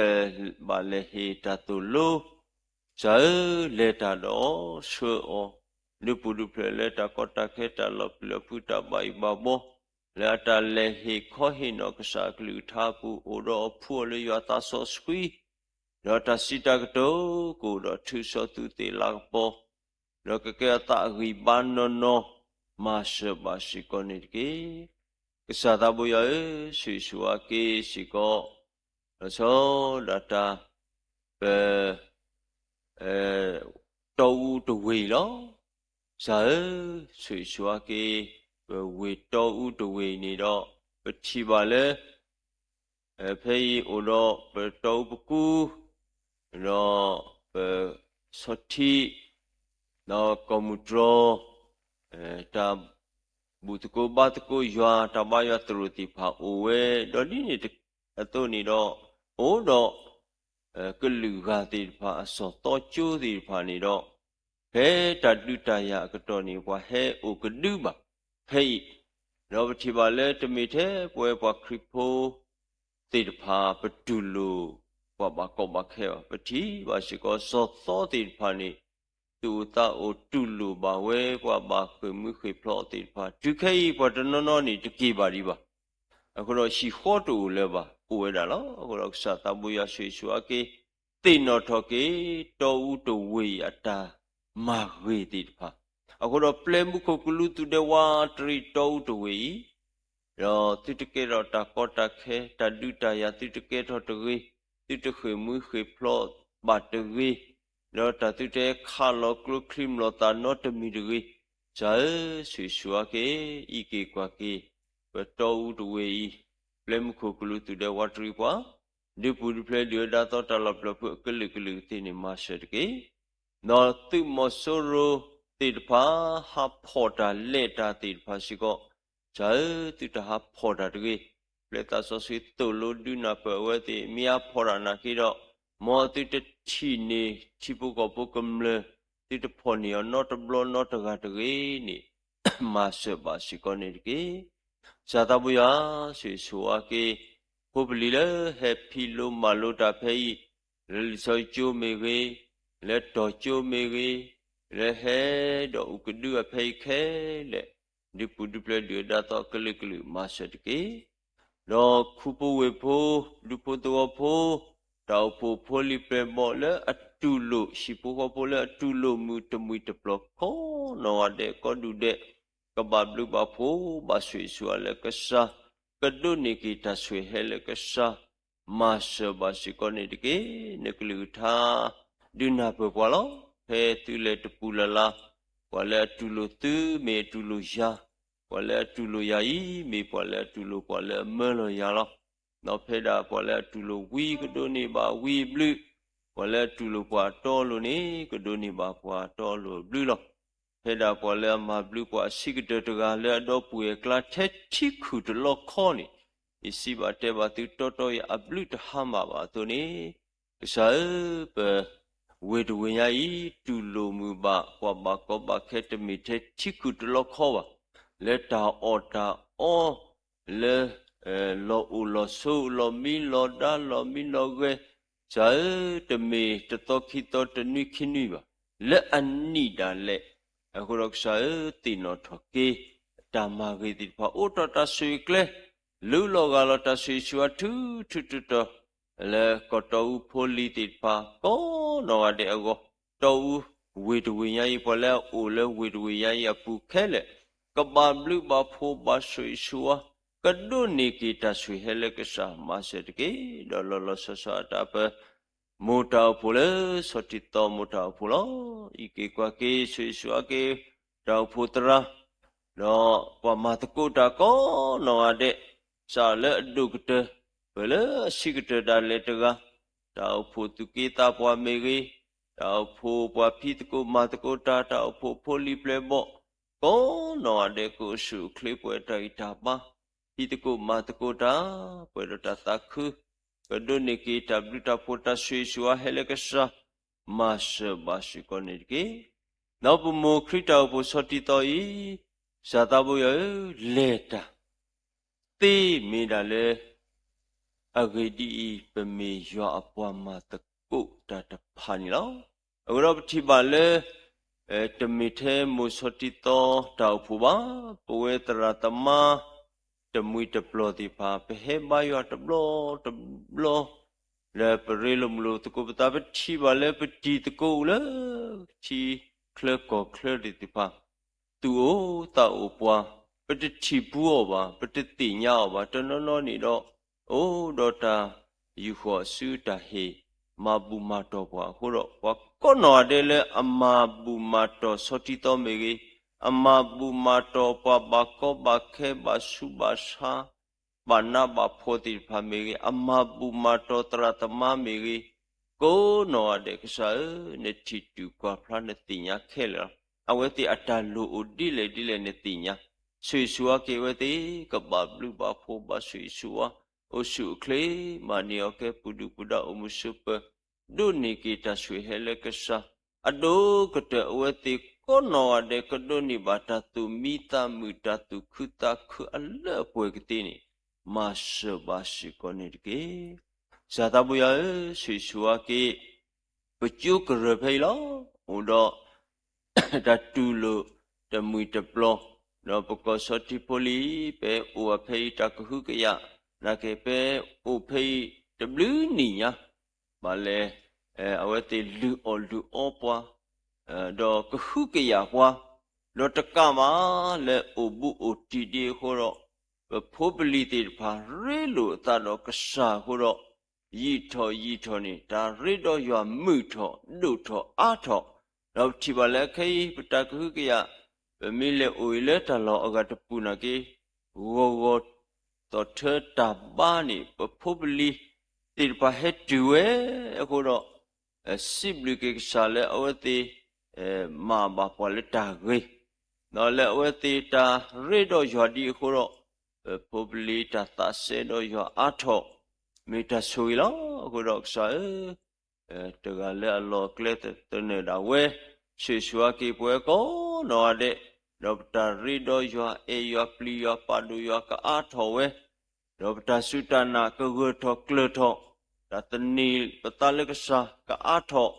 ဘၣ်လဲၤဟ့ၣ်တၢ်သိၣ်လိ ကစၢ်ဧၢ, လဲၤတၢ်ဒီးအီၤဆှၢအီၤ ဒုးပူၤဒုးဖျဲးလၢတၢ်ကီတၢ်ခဲ တၢ်လီၤပျံၤလီၤဖုး တၢ်ဘၣ်ယိၣ်ဘၣ်ဘှီ လၢအတၢ်လဲၤဟ့ၣ်ခီဟ့ၣ်နီၤကစၢ်အကလုၢ်ကထါအပူၤ အိၣ်ဒီးအီၤဖှူအီၤလၢယွၤသးစီဆှံ ဒီးတၢ်စံးတၢ်ကတိၤကအိၣ်ဒီးထုးစီသုသ့ၣ်လၤကပီၤ ဒီးကကဲအသးအဂံၢ်ဘါနီၢ်နီၢ် မၤစၢၤဘၣ်စ့ၢ်ကီးန့ၣ်တက့ၢ်. ကစၢ်သးဘိယွၤဧၢ, ဆိၣ်ဂ့ၤဆိၣ်ဝါက့ၤစ့ၢ်ကီး လီၤဆီဒၣ်တၢ် ပ တီအူတဝ့ၢ်အံၤလီၤ. ကစၢ်ဧၢ, ဆိၣ်ဂ့ၤဆိၣ်ဝါက့ၤ ပဝ့ၢ်တီအူတဝ့ၢ်အံၤန့ၣ်ဒီး ပထံၣ်ဘၣ်လၢ ဖဲအံၤအိၣ်ဒီးပတီအူပကူ ဒီးပဆီထံး ဒီးကီၢ်မုၢ်တြီၤ တၢ်ဘူၣ်သကိးဘါသကိးယွၤ တၢ်ဘါယွၤသရိာ်သ့ၣ်တဖၣ်အိၣ်ဝဲ ဒီးဒ်န့ၣ်အသိးန့ၣ်ဒီး အိၣ်ဒီး ကလုာ်ဂၤသ့ၣ်တဖၣ် အစီၣ်သီကၠိသ့ၣ်တဖၣ်န့ၣ်ဒီး ဖဲတၢ်ဒုးတၢ်ယၤအကတီၢ်န့ၣ် ပှၤဟဲအိၣ်ကဒုဘၣ်ဖဲအံၤ, ဒီးပထံၣ်ဘၣ်လၢတမ့ၢ်ထဲပဝဲပှၤခရံာ်ဖိသ့ၣ်တဖၣ် ပတူၢ်လိာ်ပှၤဘၣ်ကီဘၣ်ခဲဘၣ်. ပထံၣ်ဘၣ်စ့ၢ်ကီးစီၣ်သီသ့ၣ်တဖၣ်န့ၣ် သူၣ်အိၣ်သးအိၣ်တူၢ်လိာ်ဘၣ်ဝဲ ပှၤဘၣ်ဃ့ၢ်မှံဟ့ၣ်ဖျိးအီၤသ့ၣ်တဖၣ် တုၤခဲအံၤ ပှၤတနီၤနီၤန့ၣ် တက့ၤဘၣ်ဒံးဘၣ်. အဃိဒီးဟံၣ်ဃီတအိၣ်လၢၤဘၣ် အိၣ်ဝဲဒၣ်လီၤ. အဃိဒီးကစၢ်သးဘိယွၤဆိၣ်ဂ့ၤဆိၣ်ဝါက့ၤ သ့ၣ်နီၣ်ထီၣ်က့ၤ တီအူတဝ့ၢ်အတၢ်မၤဂ့ၤသ့ၣ်တဖၣ်, အဃိဒီးပျဲမူခိၣ်ကလူးသူၣ်ဒဲဝးတရံးတီအူတဝ့ၢ်အံၤ, ဒီးသုတကဲထီၣ်တၢ်ကီတၢ်ခဲ တၢ်ဒုးတၢ်ယၤ သုတကဲထီၣ်တဂ့ၤ, သုတဃ့ၢ်မှံဟ့ၣ်ဖျိးဘၣ်တဂ့ၤ, ဒီးတၢ်သုတဟဲခးလီၤကျိချံမျိာ်သၣ်နီတမံၤတဂ့ၤ, ကစၢ်ဧၢ, ဆိၣ်ဂ့ၤဆိၣ်ဝါက့ၤ အံးက့ၤကွၢ်က့ၤ ပတီအူတဝ့ၢ်အံၤ, ပျဲမူခိၣ်ကလူးသူၣ်ဒဲဝးတရံးပှၤ, ဒုးပူၤဒုးဖျဲးဒုၣ်ဒါသီတၢ်လီၤပျံၤဖုးအကလုာ်ကလုာ်သ့ၣ်န့ၣ် မၤစၢၤတက့ၢ်. ဒီးသုးမီၤစိရိၤသ့ၣ်တဖၣ် ဟးဖီၣ်တၢ်လဲၤတၢ်သ့ၣ်တဖၣ်စ့ၢ်ကီး, ကစၢ်ဧၢ, သုတဟးဖီၣ်တၢ်တဂ့ၤ, ပျဲသးစီဆှံသိၣ်လိဒုးနၢ်ပၢၢ်အဝဲသ့ၣ် မ့ၢ်အဖီၣ်တၢ်နာ်က့ဒီး, မ်သုတထံၣ်န့ၢ်ထံဖိကီၢ်ဖိကမျၢၢ်, သုတဖီၣ်န့ၢ်အီၤနီတဘျီနီတဂၤတဂ့ၤန့ၣ် မၤစၢၤဘၣ်စ့ၢ်ကီးန့ၣ်တက့ၢ်. ကစၢ်သးဘိယွၤ, ဆိၣ်ဂ့ၤဆိၣ်ဝါက့ၤ ဖိပလံၤလၢဟဲဖံးလိမၤလိတၢ်ဖဲအံၤ, လၢလံာ်စီဆှံကၠိမ့ၢ်ဂ့ၤ, လၢတီၤကၠိမ့ၢ်ဂ့ၤ, လၢဟဲဒီးအိၣ်ကဒုအဖဲအံၤခဲလၢာ်, ဒုးပူၤဒုးဖျဲးဒုၣ်ဒါသီအကလုာ်ကလုာ်မၤစၢၤတက့ၢ်. ဒီးခူဖိဝ့ၢ်ဖိ, ဒူဖိသဝီဖိ, တၢ်အိၣ်ဖှိၣ်ဖိလံၤပျဲၢ်ဘီၣ်လၢအတူၢ်လိာ် ဟံၣ်ဖိဃီဖိလၢအတူၢ်လိာ်မုာ်တမှံၤတပျီၤ ကိးနီၢ်ဂၤဒဲး ကိးဒူၣ်ဒဲး, ကဘၣ်ဘျုးဘၣ်ဖှိၣ်ဘၣ်ဆိၣ်ဂ့ၤဆိၣ်ဝါလၢကစၢ်, ကဒိးန့ၢ်က့ၤတၢ်ဆိၣ်ဂ့ၤဟဲလၢကစၢ်, မၤစၢၤဘၣ်စ့ၢ်ကီးန့ၣ်တက့ၢ်. နကလုၢ်ကထါ ဒုးနၢ်ပၢၢ်ပှၤလီၤ. ဖဲသုလဲၤတပူၤလၢ်လၢ်, ပှၤလၢအတူၢ်လိာ်သုမ့ၢ်အတူၢ်လိာ်ယၤ, ပှၤလၢအတူၢ်လိာ်ယၤအံၤ မ့ၢ်ပှၤလၢအတူၢ်လိာ်ပှၤလၢအမၢလီၤယၤလီၤ. ဒီးဖဲဒၣ်ပှၤလၢအတူၢ်လိာ်ဝံကဒိးန့ၢ်ဘၣ်ဝံအဘျုး, ပှၤလၢအတူၢ်လိာ်ပှၤအတီအလိၤန့ၣ် ကဒိးန့ၢ်ဘၣ်ပှၤအတီအလိၤအဘျုးလီၤ. ဖဲဒၣ်ပှၤလၢအမၤဘျုးပှၤအဆံးကတၢၢ်တဂၤလၢအဒီပုၢ်ဝဲၢ်အကျါထဲထံခုၣ်တလီခီန့ၣ်, ယစံးဘၣ်တဲဘၣ်သုတီတီယၤ အဘျုးတဟါမၢ်ဘၣ်အသိးန့ၣ်, ကစၢ်ဧၢ, ပဝ့ၢ်တဝ့ၢ်ညါအံၤ တူၢ်လိာ်မုာ်ဘၣ်ပှၤဘၣ်ကီဘၣ်ခဲတမ့ၢ်ထဲထံခုၣ်တလီခီဘၣ်, လၢတၢ်အီၣ်တၢ်အီ, လၢ လီၤအိၣ်လီၤဆိး လီၤမံလီၤဒါ လီၤမံလီၤဂဲၤ, ကစၢ်ဧၢ, တမ့ၢ်တသီခံသီ တနွံခံနွံဘၣ်, လၢအနံၣ်ဒၣ်လဲာ်, အဃိဒီးကစၢ်ဧၢ, သ့ၣ်နီၣ်ထီၣ်က့ၤ တၢ်မၤဂ့ၤသ့ၣ်တဖၣ် အိးထီၣ်တၢ်ဆိၣ်ဂ့ၤကျဲ, လူလီၤဂာ်လီၤတၢ်ဆိၣ်ဂ့ၤဆိၣ်ဝါထုထုတတီၤ, လၢကီၢ်တီအူဖိလံၤသ့ၣ်တဖၣ် ကိးနီၢ်ဂၤဒဲးအဂီၢ်, တီအူဝ့ၢ်တဝ့ၢ်ညါအံၤ ပှၤလၢအအိၣ်လၢဝ့ၢ်တဝ့ၢ်ညါအံၤအပူၤခဲလၢာ်, ကဘၣ်ဘျုးဘၣ်ဖှိၣ်ဘၣ်ဆိၣ်ဂ့ၤဆိၣ်ဝါ, ကဒိးန့ၢ်က့ၤတၢ်ဆိၣ်ဂ့ၤဟဲလၢကစၢ်မၤစၢၤတက့ၢ်. ဒီးလီၤလီၤဆီဆီအတၢ်ပ မိၢ်တၢ်အိၣ်ဖှိၣ်လၢ ဆီထံးသီမိၢ်တၢ်အိၣ်ဖှိၣ်လီၤ. အံးက့ၤကွၢ်က့ၤ ဆိၣ်ဂ့ၤဆိၣ်ဝါက့ၤ တၢ်အိၣ်ဖှိၣ်သရၣ်, ဒီးပှၤမၤသကိးတၢ်ကိးနီၢ်ဂၤဒဲး, စးလၢအဒိၣ်ကတၢၢ် ပၢၢ်လၢအဆံးကတၢၢ်ဒၣ်လဲာ်တဂၤ, တၢ်အိၣ်ဖှိၣ်သူၣ်က့သးပှၢ်မ့ၢ်ဂ့ၤ, တၢ်အိၣ်ဖှိၣ်ပှၤဖံးသကိးမၤသကိးတၢ်, တၢ်အိၣ်ဖှိၣ်ဖိလံၤပျဲၢ်ဘီၣ်, ကိးနီၢ်ဂၤဒဲးကအိၣ်ဆူၣ်အိၣ်ချ့ပှဲၤတၢ်ဂံၢ်တၢ်ဘါ, ဖံးသကိးမၤသကိးတၢ်, ပှဲၤဒီးတၢ်သးခု, ကဒိးန့ၢ်က့ၤတၢ်ဘျုးတၢ်ဖှိၣ်တၢ်ဆိၣ်ဂ့ၤဆိၣ်ဝါဟဲလၢကစၢ် မၤစၢၤဘၣ်စ့ၢ်ကီးန့ၣ်တက့ၢ်. ဒီးပမိၢ်ခရံာ်တၢ်အိၣ်ဖှိၣ်ဆီထံသီအံၤ, စၢ်သးဘိယွၤဧၢ, လဲၤတၢ် သ့မ့ၢ်ဒၣ်လၢ အဂ့ၢ်ဒ်အံၤ, ပမ့ၢ်ယွၤအပှၤမၤသကိးတၢ်တဖၣ်န့ၣ်လီၤ. အဃိဒီးပထံၣ်ဘၣ်လၢ တမ့ၢ်ထဲမိၢ်ဆီထံသီတၢ်အိၣ်ဖှိၣ်ဘၣ်, ပဝဲသရၣ်သမါ တမှံၤတပျီၤသ့ၣ်တဖၣ် ပဟဲဘါယွၤတဘျီတဘျီ လၢပရ့လိာ်မုာ်လိာ်သကိးပသး ပထံၣ်ဘၣ်လၢပတံၤသကိးအိၣ်လၢ ထံချၢကီၢ်ချၢသ့ၣ်တဖၣ် သူၣ်အိၣ်သးအိၣ်ပှၤ, ပတထံၣ်ပူၤအီၤဘၣ်, ပတသ့ၣ်ညါအီၤဘၣ်, တနီၤနီၤန့ၣ်ဒီး အိၣ်ဒီးတၢ်ယူာ်ဃီၤအစုတၢ်ဟ့ၣ် မၤဘူၣ်မၤတီၢ်ပှၤအဃိဒီး ပှၤကိးနီၢ်ဂၤဒဲးလၢအမၤဘူၣ်မၤတီၢ်ဆီထံသီမ့ၢ်ဂ့ၤ, အမၤဘူၣ်မၤတီၢ်ပှၤဘၣ်ကီဘၣ်ခဲဘၣ်ဆူးဘၣ်ဆါ ဘၣ်နးဘၣ်ဖှီၣ်သ့ၣ်တဖၣ်မ့ၢ်ဂ့ၤ, အမၤဘူၣ်မၤတီၢ်သရၣ်သမါမ့ၢ်ဂ့ၤ, ကိးနီၢ်ဂၤဒဲးကစၢ်ဧၢ, နထံၣ်တုၤကွၢ်ဖျါနသ့ၣ်ညါခဲလၢာ်လီၤ. အဝဲသ့ၣ်အတၢ်လိၣ်အိၣ်ဒ်လဲၣ်ဒ်လဲၣ်နသ့ၣ်ညါ, ဆိၣ်ဂ့ၤဆိၣ်ဝါက့ၤအဝဲသ့ၣ် ကဘၣ်ဘျုးဘၣ်ဖှိၣ်ဘၣ်ဆိၣ်ဂ့ၤဆိၣ်ဝါ, အိၣ်ဆူၣ်အိၣ်ချ့ မၤန့ၢ်အီၤကဲပူၤဒုၣ်ပူၤဒါအိၣ်မုာ်ဆိးပၢၤ, ဒိးန့ၢ်က့ၤတၢ်ဆိၣ်ဂ့ၤဟဲလၢကစၢ်, အဒိၣ်ကတၢၢ်အဝဲသ့ၣ်ကိးနီၢ်ဂၤဒဲးကဒိးန့ၢ်ဘၣ်တၢ်သူၣ်မံသးမုာ် တၢ်သူၣ်ခုသးခုအလၢအပှဲၤကသ့န့ၣ်, မၤစၢၤဘၣ်စ့ၢ်ကီးန့ၣ်တက့ၢ်. စၢ်သးဘိယွၤဧၢ, ဆိၣ်ဂ့ၤဆိၣ်ဝါက့ၤ ပကၠိကရၢၢ်ဖဲအံၤလီၤ. အိၣ်ဒီး တၢ်တူၢ်လိာ်တမှံၤတပျီၤ, ဒီးပကီၢ်ဆီထံဖိလံၤ ပအိၣ်ဖဲအံၤတၢ်ကဟုကယာ်, နာ်က့ ပအိၣ်ဖဲအံၤတဘျုးနံၣ်ညါ, ဘၣ်လဲၣ် အဝဲသ့ၣ်လုၢ်အီၣ်လုၢ်အီပှၤ, ဒီးကဟုကယာ်ပှၤ, ဒီးတကးဘၣ်လၢအိၣ်ဘူးအိၣ်တံၢ်ဒံးအဃိဒီး, ပဖိပလံၤသ့ၣ်တဖၣ်ရ့လိာ်အသးဒီးကစၢ်အဃိဒီး, ယံာ်ထီၣ်ယံာ်ထီၣ်န့ၣ် တၢ်ရ့ဒီးယွၤမုာ်ထီၣ်ဒိၣ်ထီၣ်အါထီၣ်, ဒီးပထံၣ်ဘၣ်လၢခဲအံၤ ပတၢ်ကဟုကယာ်, ပမ့ၢ်လဲၤအိၣ်အံၤလၢတၢ်လီၢ်အဂၤတပူၤနာ်က့, ဂီၤဂီၤသီၣ်ထၢတၢ်ဘါန့ၣ် ပဖိပလံၤသ့ၣ်တဖၣ်ဟဲတုၤဝဲအဃိဒီး, စံးဘျုးက့ၤကစၢ်လၢအဝဲသ့ၣ် မၤဘၣ်ပှၤလၢတၢ်ဂ့ၤ, ဒီးလၢအဝဲသ့ၣ်တၢ်ရ့ဒီးယွၤဒံးအဃိဒီး, ပဖိပလံၤတၢ်သးစဲဒီးယွၤအါထီၣ်, မ့ၢ်တၢ်ဆိၣ်ဂ့ၤလီၤ. အဃိဒီးကစၢ်ဧၢ, တဂၤလၢအလီၢ်အကျဲသနၢၣ်ဒၣ်ဝဲ, ဆိၣ်ဂ့ၤဆိၣ်ဝါက့ၤပဝဲကိးနီၢ်ဂၤဒဲး, ဒီးပတၢ်ရ့ဒီးယွၤ အဲၣ်ယွၤပျံၤယွၤပာ်ဒိၣ်ယွၤကအါထီၣ်ဝဲ, ဒီးပတၢ်စူၢ်တၢ်နာ်ကဂၢၢ်ထီၣ်ကျၢၤထီၣ်, တၢ်သန့ၤပသးလၢကစၢ်ကအါထီၣ်,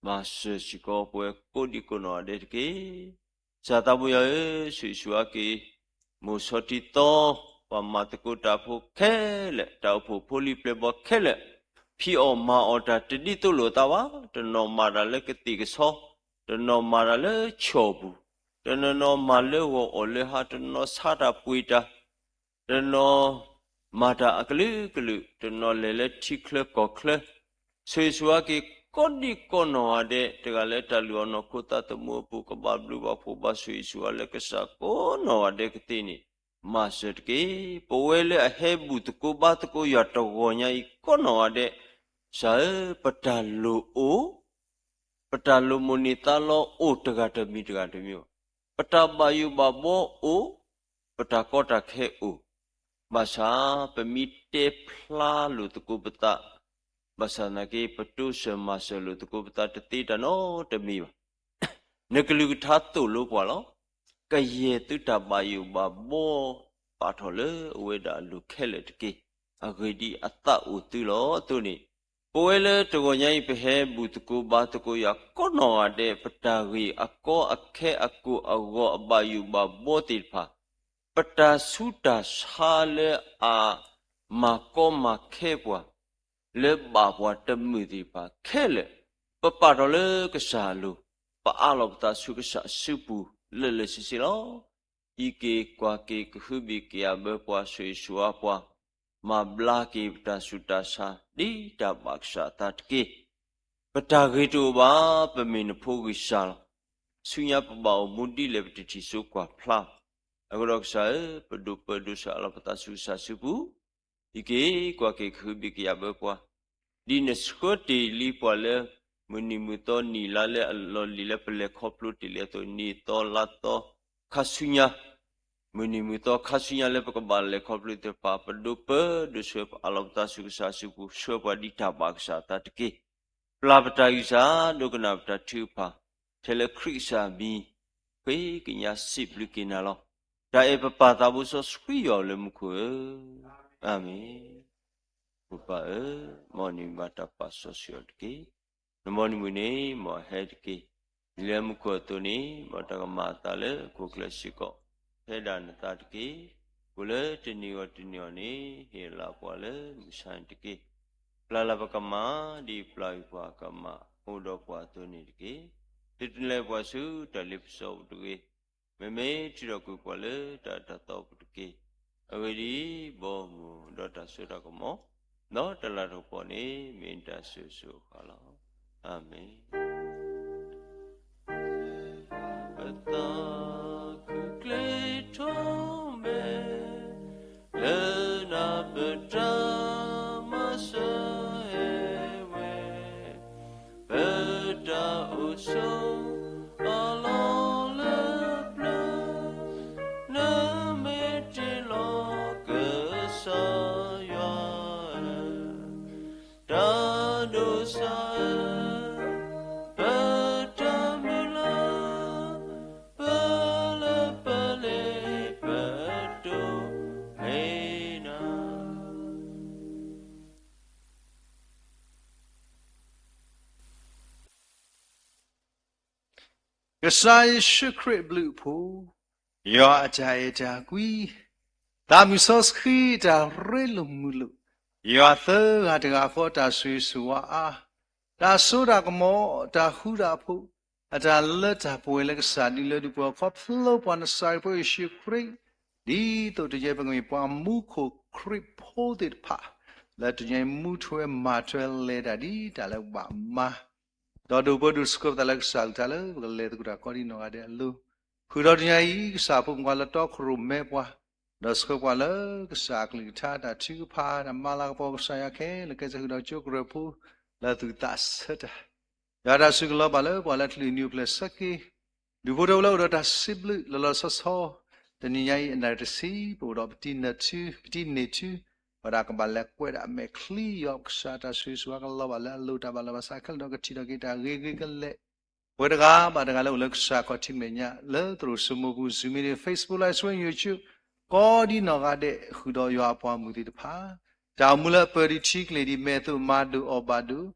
မၤစၢၤစ့ၢ်ကီးပဝဲကိးဒံကိးနီၢ်ဂၤဒဲးတက့ၢ်. စၢ်သးဘိယွၤဧၢ, ဆိၣ်ဂ့ၤဆိၣ်ဝါက့ၤ မိၢ်ဆီထံသီ, ပှၤမၤသကိးတၢ်ဖိခဲလၢာ်, တၢ်အိၣ်ဖှိၣ်ဖိလံၤပျဲၢ်ဘီၣ်ခဲလၢာ်, ဖံးအီၣ်မၤအီၣ်တၢ်တဒ်သိးလိာ်အသးဘၣ်, တနီၤမၤတၢ်လၢကသံၣ်ကဆီ, တနီၤမၤတၢ်လၢဆီၣ်ပူၤ, တနီၤနီၤမၤလၢဂီၤအီၣ်လၢဟါ, တနီၤဆါတၢ်ပှ့ၤတၢ်, တနီၤမၤတၢ်အကလုာ်ကလုာ်, တနီၤလဲၤလၢထံချၢကီၢ်ချၢ, ဆိၣ်ဂ့ၤဆိၣ်ဝါက့ၤကိးဒံကိးနီၢ်ဂၤဒဲး, တဂၤလၢတၢ်လုၢ်အီၣ်နီၢ်ခိသးသမူအပူၤ ကဘၣ်ဘျုးဘၣ်ဖှိၣ်ဘၣ်ဆိၣ်ဂ့ၤဆိၣ်ဝါလၢကစၢ်ကိးနီၢ်ဂၤဒဲးကသ့န့ၣ်, မၤစၢၤတက့ၢ်. ပဝဲလၢအဟဲဘူၣ်သကိးဘါသကိးယွၤတဂီၤညါအံၤကိးနီၢ်ဂၤဒဲး, စၢ်ဧၢ, ပတၢ်လိၣ်အိၣ် ပတၢ်လိၣ်မိၣ်န့ၢ်သးလီအိၣ်တဂၤတမံၤတဂၤတမံၤဘၣ်. ပတၢ်ဘၣ်ယိၣ်ဘၣ်ဘှီအိၣ်, ပတၢ်ကီတၢ်ခဲအိၣ်, ဘၣ်ဆၣ်ပမ့ၢ်တဲဖျါလိာ်သကိးပသး, ဘၣ်ဆၣ်သနာ်က့ ပတိစၢၤမၤစၢၤလိာ်သကိးပသးတသ့တၢ်နီတမံၤဘၣ်. နကလုၢ်ကထါသိၣ်လိပှၤလီၤ. ကယဲၢ်သုတၢ်ဘၣ်ယိၣ်ဘၣ်ဘှီ ပာ်ထီၣ်လၢအဝဲဒၣ်အလိၤခဲလၢာ်တက့ၢ်. အဂ့ၢ်ဒ်အသးအိၣ်သုလီၤအသိးန့ၣ်, ပဝဲလၢတဂီၤညါအံၤ ပဟဲဘူၣ်သကိးဘါသကိးယွၤကိးနီၢ်ဂၤဒဲး ပတၢ်ဂ့ၢ်အကီအခဲအကိၢ်အဂီၤအဘၣ်ယိၣ်ဘၣ်ဘှီသ့ၣ်တဖၣ်, ပတၢ်ဆူးတၢ်ဆါလၢအမၤကီမၤခဲပှၤ လၢဘၣ်ပှၤတမုာ်သ့ၣ်တဖၣ်ခဲလၢာ်, ပပာ်ထီၣ်လၢကစၢ်အလိၤ, ပအးလီၤပသးဆူကစၢ်အစုပူၤလၢာ်လၢာ်ဆ့ဆ့လီၤ. အံးက့ၤကွၢ်က့ၤကဟုဘံၣ်ကယာ်ဘၢပှၤ ဆိၣ်ဂ့ၤဆိၣ်ဝါပှၤ, မၤဘျါက့ၤပတၢ်ဆူးတၢ်ဆါ ဒ်တၢ်ဘၣ်ကစၢ်အသးတက့ၢ်. ပတၢ်ဂ့ၤတအိၣ်ဘၣ်, ပမ့ၢ်နဖိဂံၢ်စၢ်လီၤ. ဆူညါပဘၣ်အိၣ်မူဒ်လဲၣ် ပတထံၣ်စိကွၢ်ဖျါဘၣ်. အဃိဒီးကစၢ်ဧၢ, ပဒိးပၢဒိးဆှၢအးလီၤပသးဆူကစၢ်စုပူၤ, အံးက့ၤကွၢ်က့ၤကဟုဘံၣ်ကယာ်ဘၢပှၤ, ဒ်နဆှၢတ့ၢ်လံပှၤလၢ မုၢ်နံၤမုၢ်သီနံၣ်လါလၢအလီၢ်လံၤလၢပလဲၤခီဖျိတ့ၢ်လံအသိး, နံၣ်သီလါသီခါဆူညါ, မုၢ်နံၤမုၢ်သီခါဆူညါလၢပကဘၣ်လဲၤခီဖျိသ့ၣ်တဖၣ် ပဒိးပၢဒိးဆှၢပအးလီၤပသးဆူကစၢ်အစုပူၤ ဆှၢပှၤဒ်တၢ်ဘၣ်ကစၢ်အသးတက့ၢ်. ပျၢ်ပတၢ်ဂံၢ်စၢ် ဒိကနၣ်ပတၢ်ထုကဖၣ် ထဲလၢခရံာ်ကစၢ်အမံၤ ဃ့ကညးစံးဘျုးက့ၤနၤလီၤ. တၢ်အဲၣ်ပပၢ်သးဘိစီဆှံယွၤလၢမူခိၣ်ဧၢ, အၤမ့ၣ်. ပပၢ်ဧၢ, မ်နမံၤဘၣ်တၢ်ပာ်စီဆှံအီၤတက့ၢ်. နမ်နမုၢ်န့ၣ် မ်အဟဲတက့ၢ်. ဒ်လၢမူခိၣ်အသိးန့ၣ် မ်တၢ်ကမၤအသးလၢဟီၣ်ခိၣ်ချၢစ့ၢ်ကီး ဟဲဒၣ်နသးတက့ၢ်. အိၣ်လၢတနံၤဂီၢ်တနံၤအီၤန့ၣ် ဟ့ၣ်လီၤပှၤလၢမုၢ်ဆါန့ၣ်တက့ၢ်. ပျၢ်လၢပကမၤ ဒ်ပျၢ်ကွံာ်ပှၤကမၤအိၣ်ဒီးပှၤအသိးန့ၣ်တက့ၢ်. သုတလဲၤပှၤဆူတၢ်လ့ပစီပူၤတဂ့ၤ. မ့မ့ၢ်ထုးထီၣ်ကွံာ်ပှၤလၢတၢ်အၢတၢ်သီပူၤတက့ၢ်. အဂ့ၢ်ဒ်အံၤ, ဘီမုၢ်ဒီးတၢ်စိတၢ်ကမီၤ ဒီးတၢ်လၤတၢ်ကပီၤန့ၣ် မ့ၢ်နတၢ်စိၤစိၤအဃၣ်လီၤ. အၤမ့ၣ်. ပသးခုကျဲထီၣ်မဲာ် လၢနၤပတၢ်မၤစၢၤဟဲဝဲ ပတၢ်အိၣ်ဆိးအလီၢ်လၢပျၢၤ နမ့ၢ်တ့လီၤကစၢ်ယွၤ တၢ်ဒိးစၢ် ပတၢ်မုၢ်လၢ် ပလၢပလ့ပတိၢ်မ့ၢ်နၤ ကစၢ်ယ့ၣ်ၡူးခရံာ်အဘျုးအဖှိၣ်, ယွၤအတၢ်အဲၣ်တၢ်ကွံ, သးမုၢ်စီဆှံတၢ်ရ့လိာ်မုာ်လိာ်, ယွၤသၢဂၤတဂၤဃီတၢ်ဆိၣ်ဂ့ၤဆိၣ်ဝါအါ, တၢ်စိတၢ်ကမီၤ တၢ်ဃူတၢ်ဖိး, အတၢ်လၢတၢ်ပှဲၤလၢကစၢ်ဒုးလၢဒုးပှဲၤ ခီဖျိပှၤနစၤရ့းဖိယ့ၣ်ၡူးခရံာ်, ဒ်သိးတနံၤအံၤပကမ့ၢ်ပှၤမူခိၣ်ခရံာ်ဖိသ့ၣ်တဖၣ်, လၢတနံၤအံၤမူထွဲမၤထွဲလဲၤတၢ်ဒ်တၢ်လၢပဘၣ်မၤ ဒီးဒိးပၢဒိးဆှၢပသးလၢကစၢ်အကလုၢ်ကထါလၢပကလဲၤသကိးတၢ်ကိးဒံနီၢ်ဂၤဒဲးအလိၤ, ဃုာ်ဒီးတနံၤအံၤ ကစၢ်အဖိမုၣ်ခွါလၢတီခိၣ်ရိၣ်မဲပှၤ, ဒီးဆှၢပှၤလၢကစၢ်အကလုၢ်ကထါ တၢ်ထုကဖၣ် တၢ်မၤလၤကပီၤကစၢ်ယွၤခဲလၢာ် ကဲစၢ်ဃုာ်ဒီးကၠိကရၢၢ်ဖိ လၢသူၣ်သးဆၢတၢ် ယွၤတၢ်စုကလီၤဘၣ်လၢပှၤလၢအကလုၢ်နံၤအိၣ်ဖျဲၣ်ဆၢက့ၤ, ဒူၣ်ဖိထၢဖိလၢအိၣ်ဒီးတၢ်စံးဘျုးလီၤလီၤဆီဆီ, တနံၤညါအံၤအနၣ်ရံၣ်တဆံ ပအိၣ်ဒီးပတံၤနၢၤထု, ပတံၤန့ၢ်ထု, ပဝဲဒၣ်ကဘၣ်လဲၤကွဲးဒၣ်အမဲာ်ချံ ယွၤကစၢ်တၢ်ဆိၣ်ဂ့ၤဆိၣ်ဝါကလီၤဘၣ်လၢအလိၤ တၢ်ဘၣ်လီၤဘၣ်စးခဲလၢာ်ဒီး ကထံၣ်ထီၣ်က့ၤတၢ်ဂ့ၤဂ့ၤကလဲာ် ပဝဲတဂၤဘၣ်တဂၤလၢအိၣ်လၢကစၢ်ခီၣ်ထံးမဲာ်ညါ လၢသရိာ်စိမိပူၤ Zoom meeting, Facebook Live Stream, YouTube ကိးဒံနီၢ်ဂၤဒဲး ဃုာ်ဒီးယွၤအပှၤမုၢ်သ့ၣ်တဖၣ်, တၢ်အိၣ်မူလၢအပၢၤဒံးထံကလ့ၢ်ဒံး မဲာ်သိးမၤဒိၣ်အီၣ်ဘၣ်ဒိၣ်,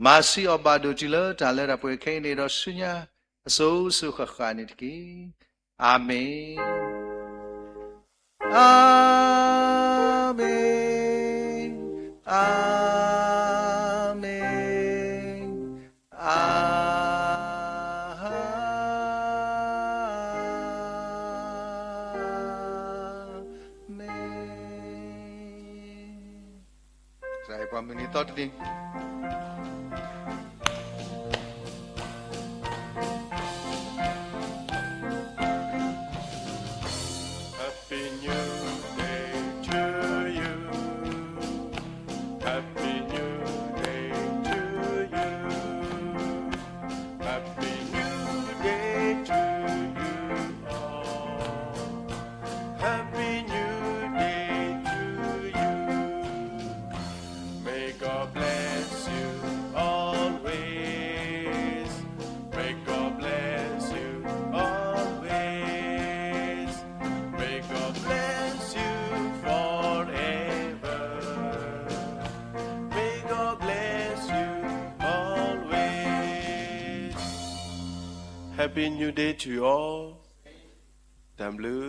မၤဆံးအီၣ်ဘၣ်ဒိၣ်တုၤလၢတၢ်လၢတၢ်ပှဲၤခဲအံၤန့ၣ်ဒီးဆူညါ အစိၤစိၤဃၣ်ဃၣ်န့ၣ်တက့ၢ်. အၤမ့ၣ်. အၤမ့ၣ်, အၤမ့ၣ်, အၤမ့ၣ်. ကစၢ်အဲၣ်ပှၤမုၢ်နံၤသီတနံၤ Happy New Day to you. Happy New Day to you. Happy New Day to you all. Happy New Day to you. May God bless you always. May God bless you always. May God bless you forever. May God bless you always. Happy New Day to you all. တၢ်ဘျုး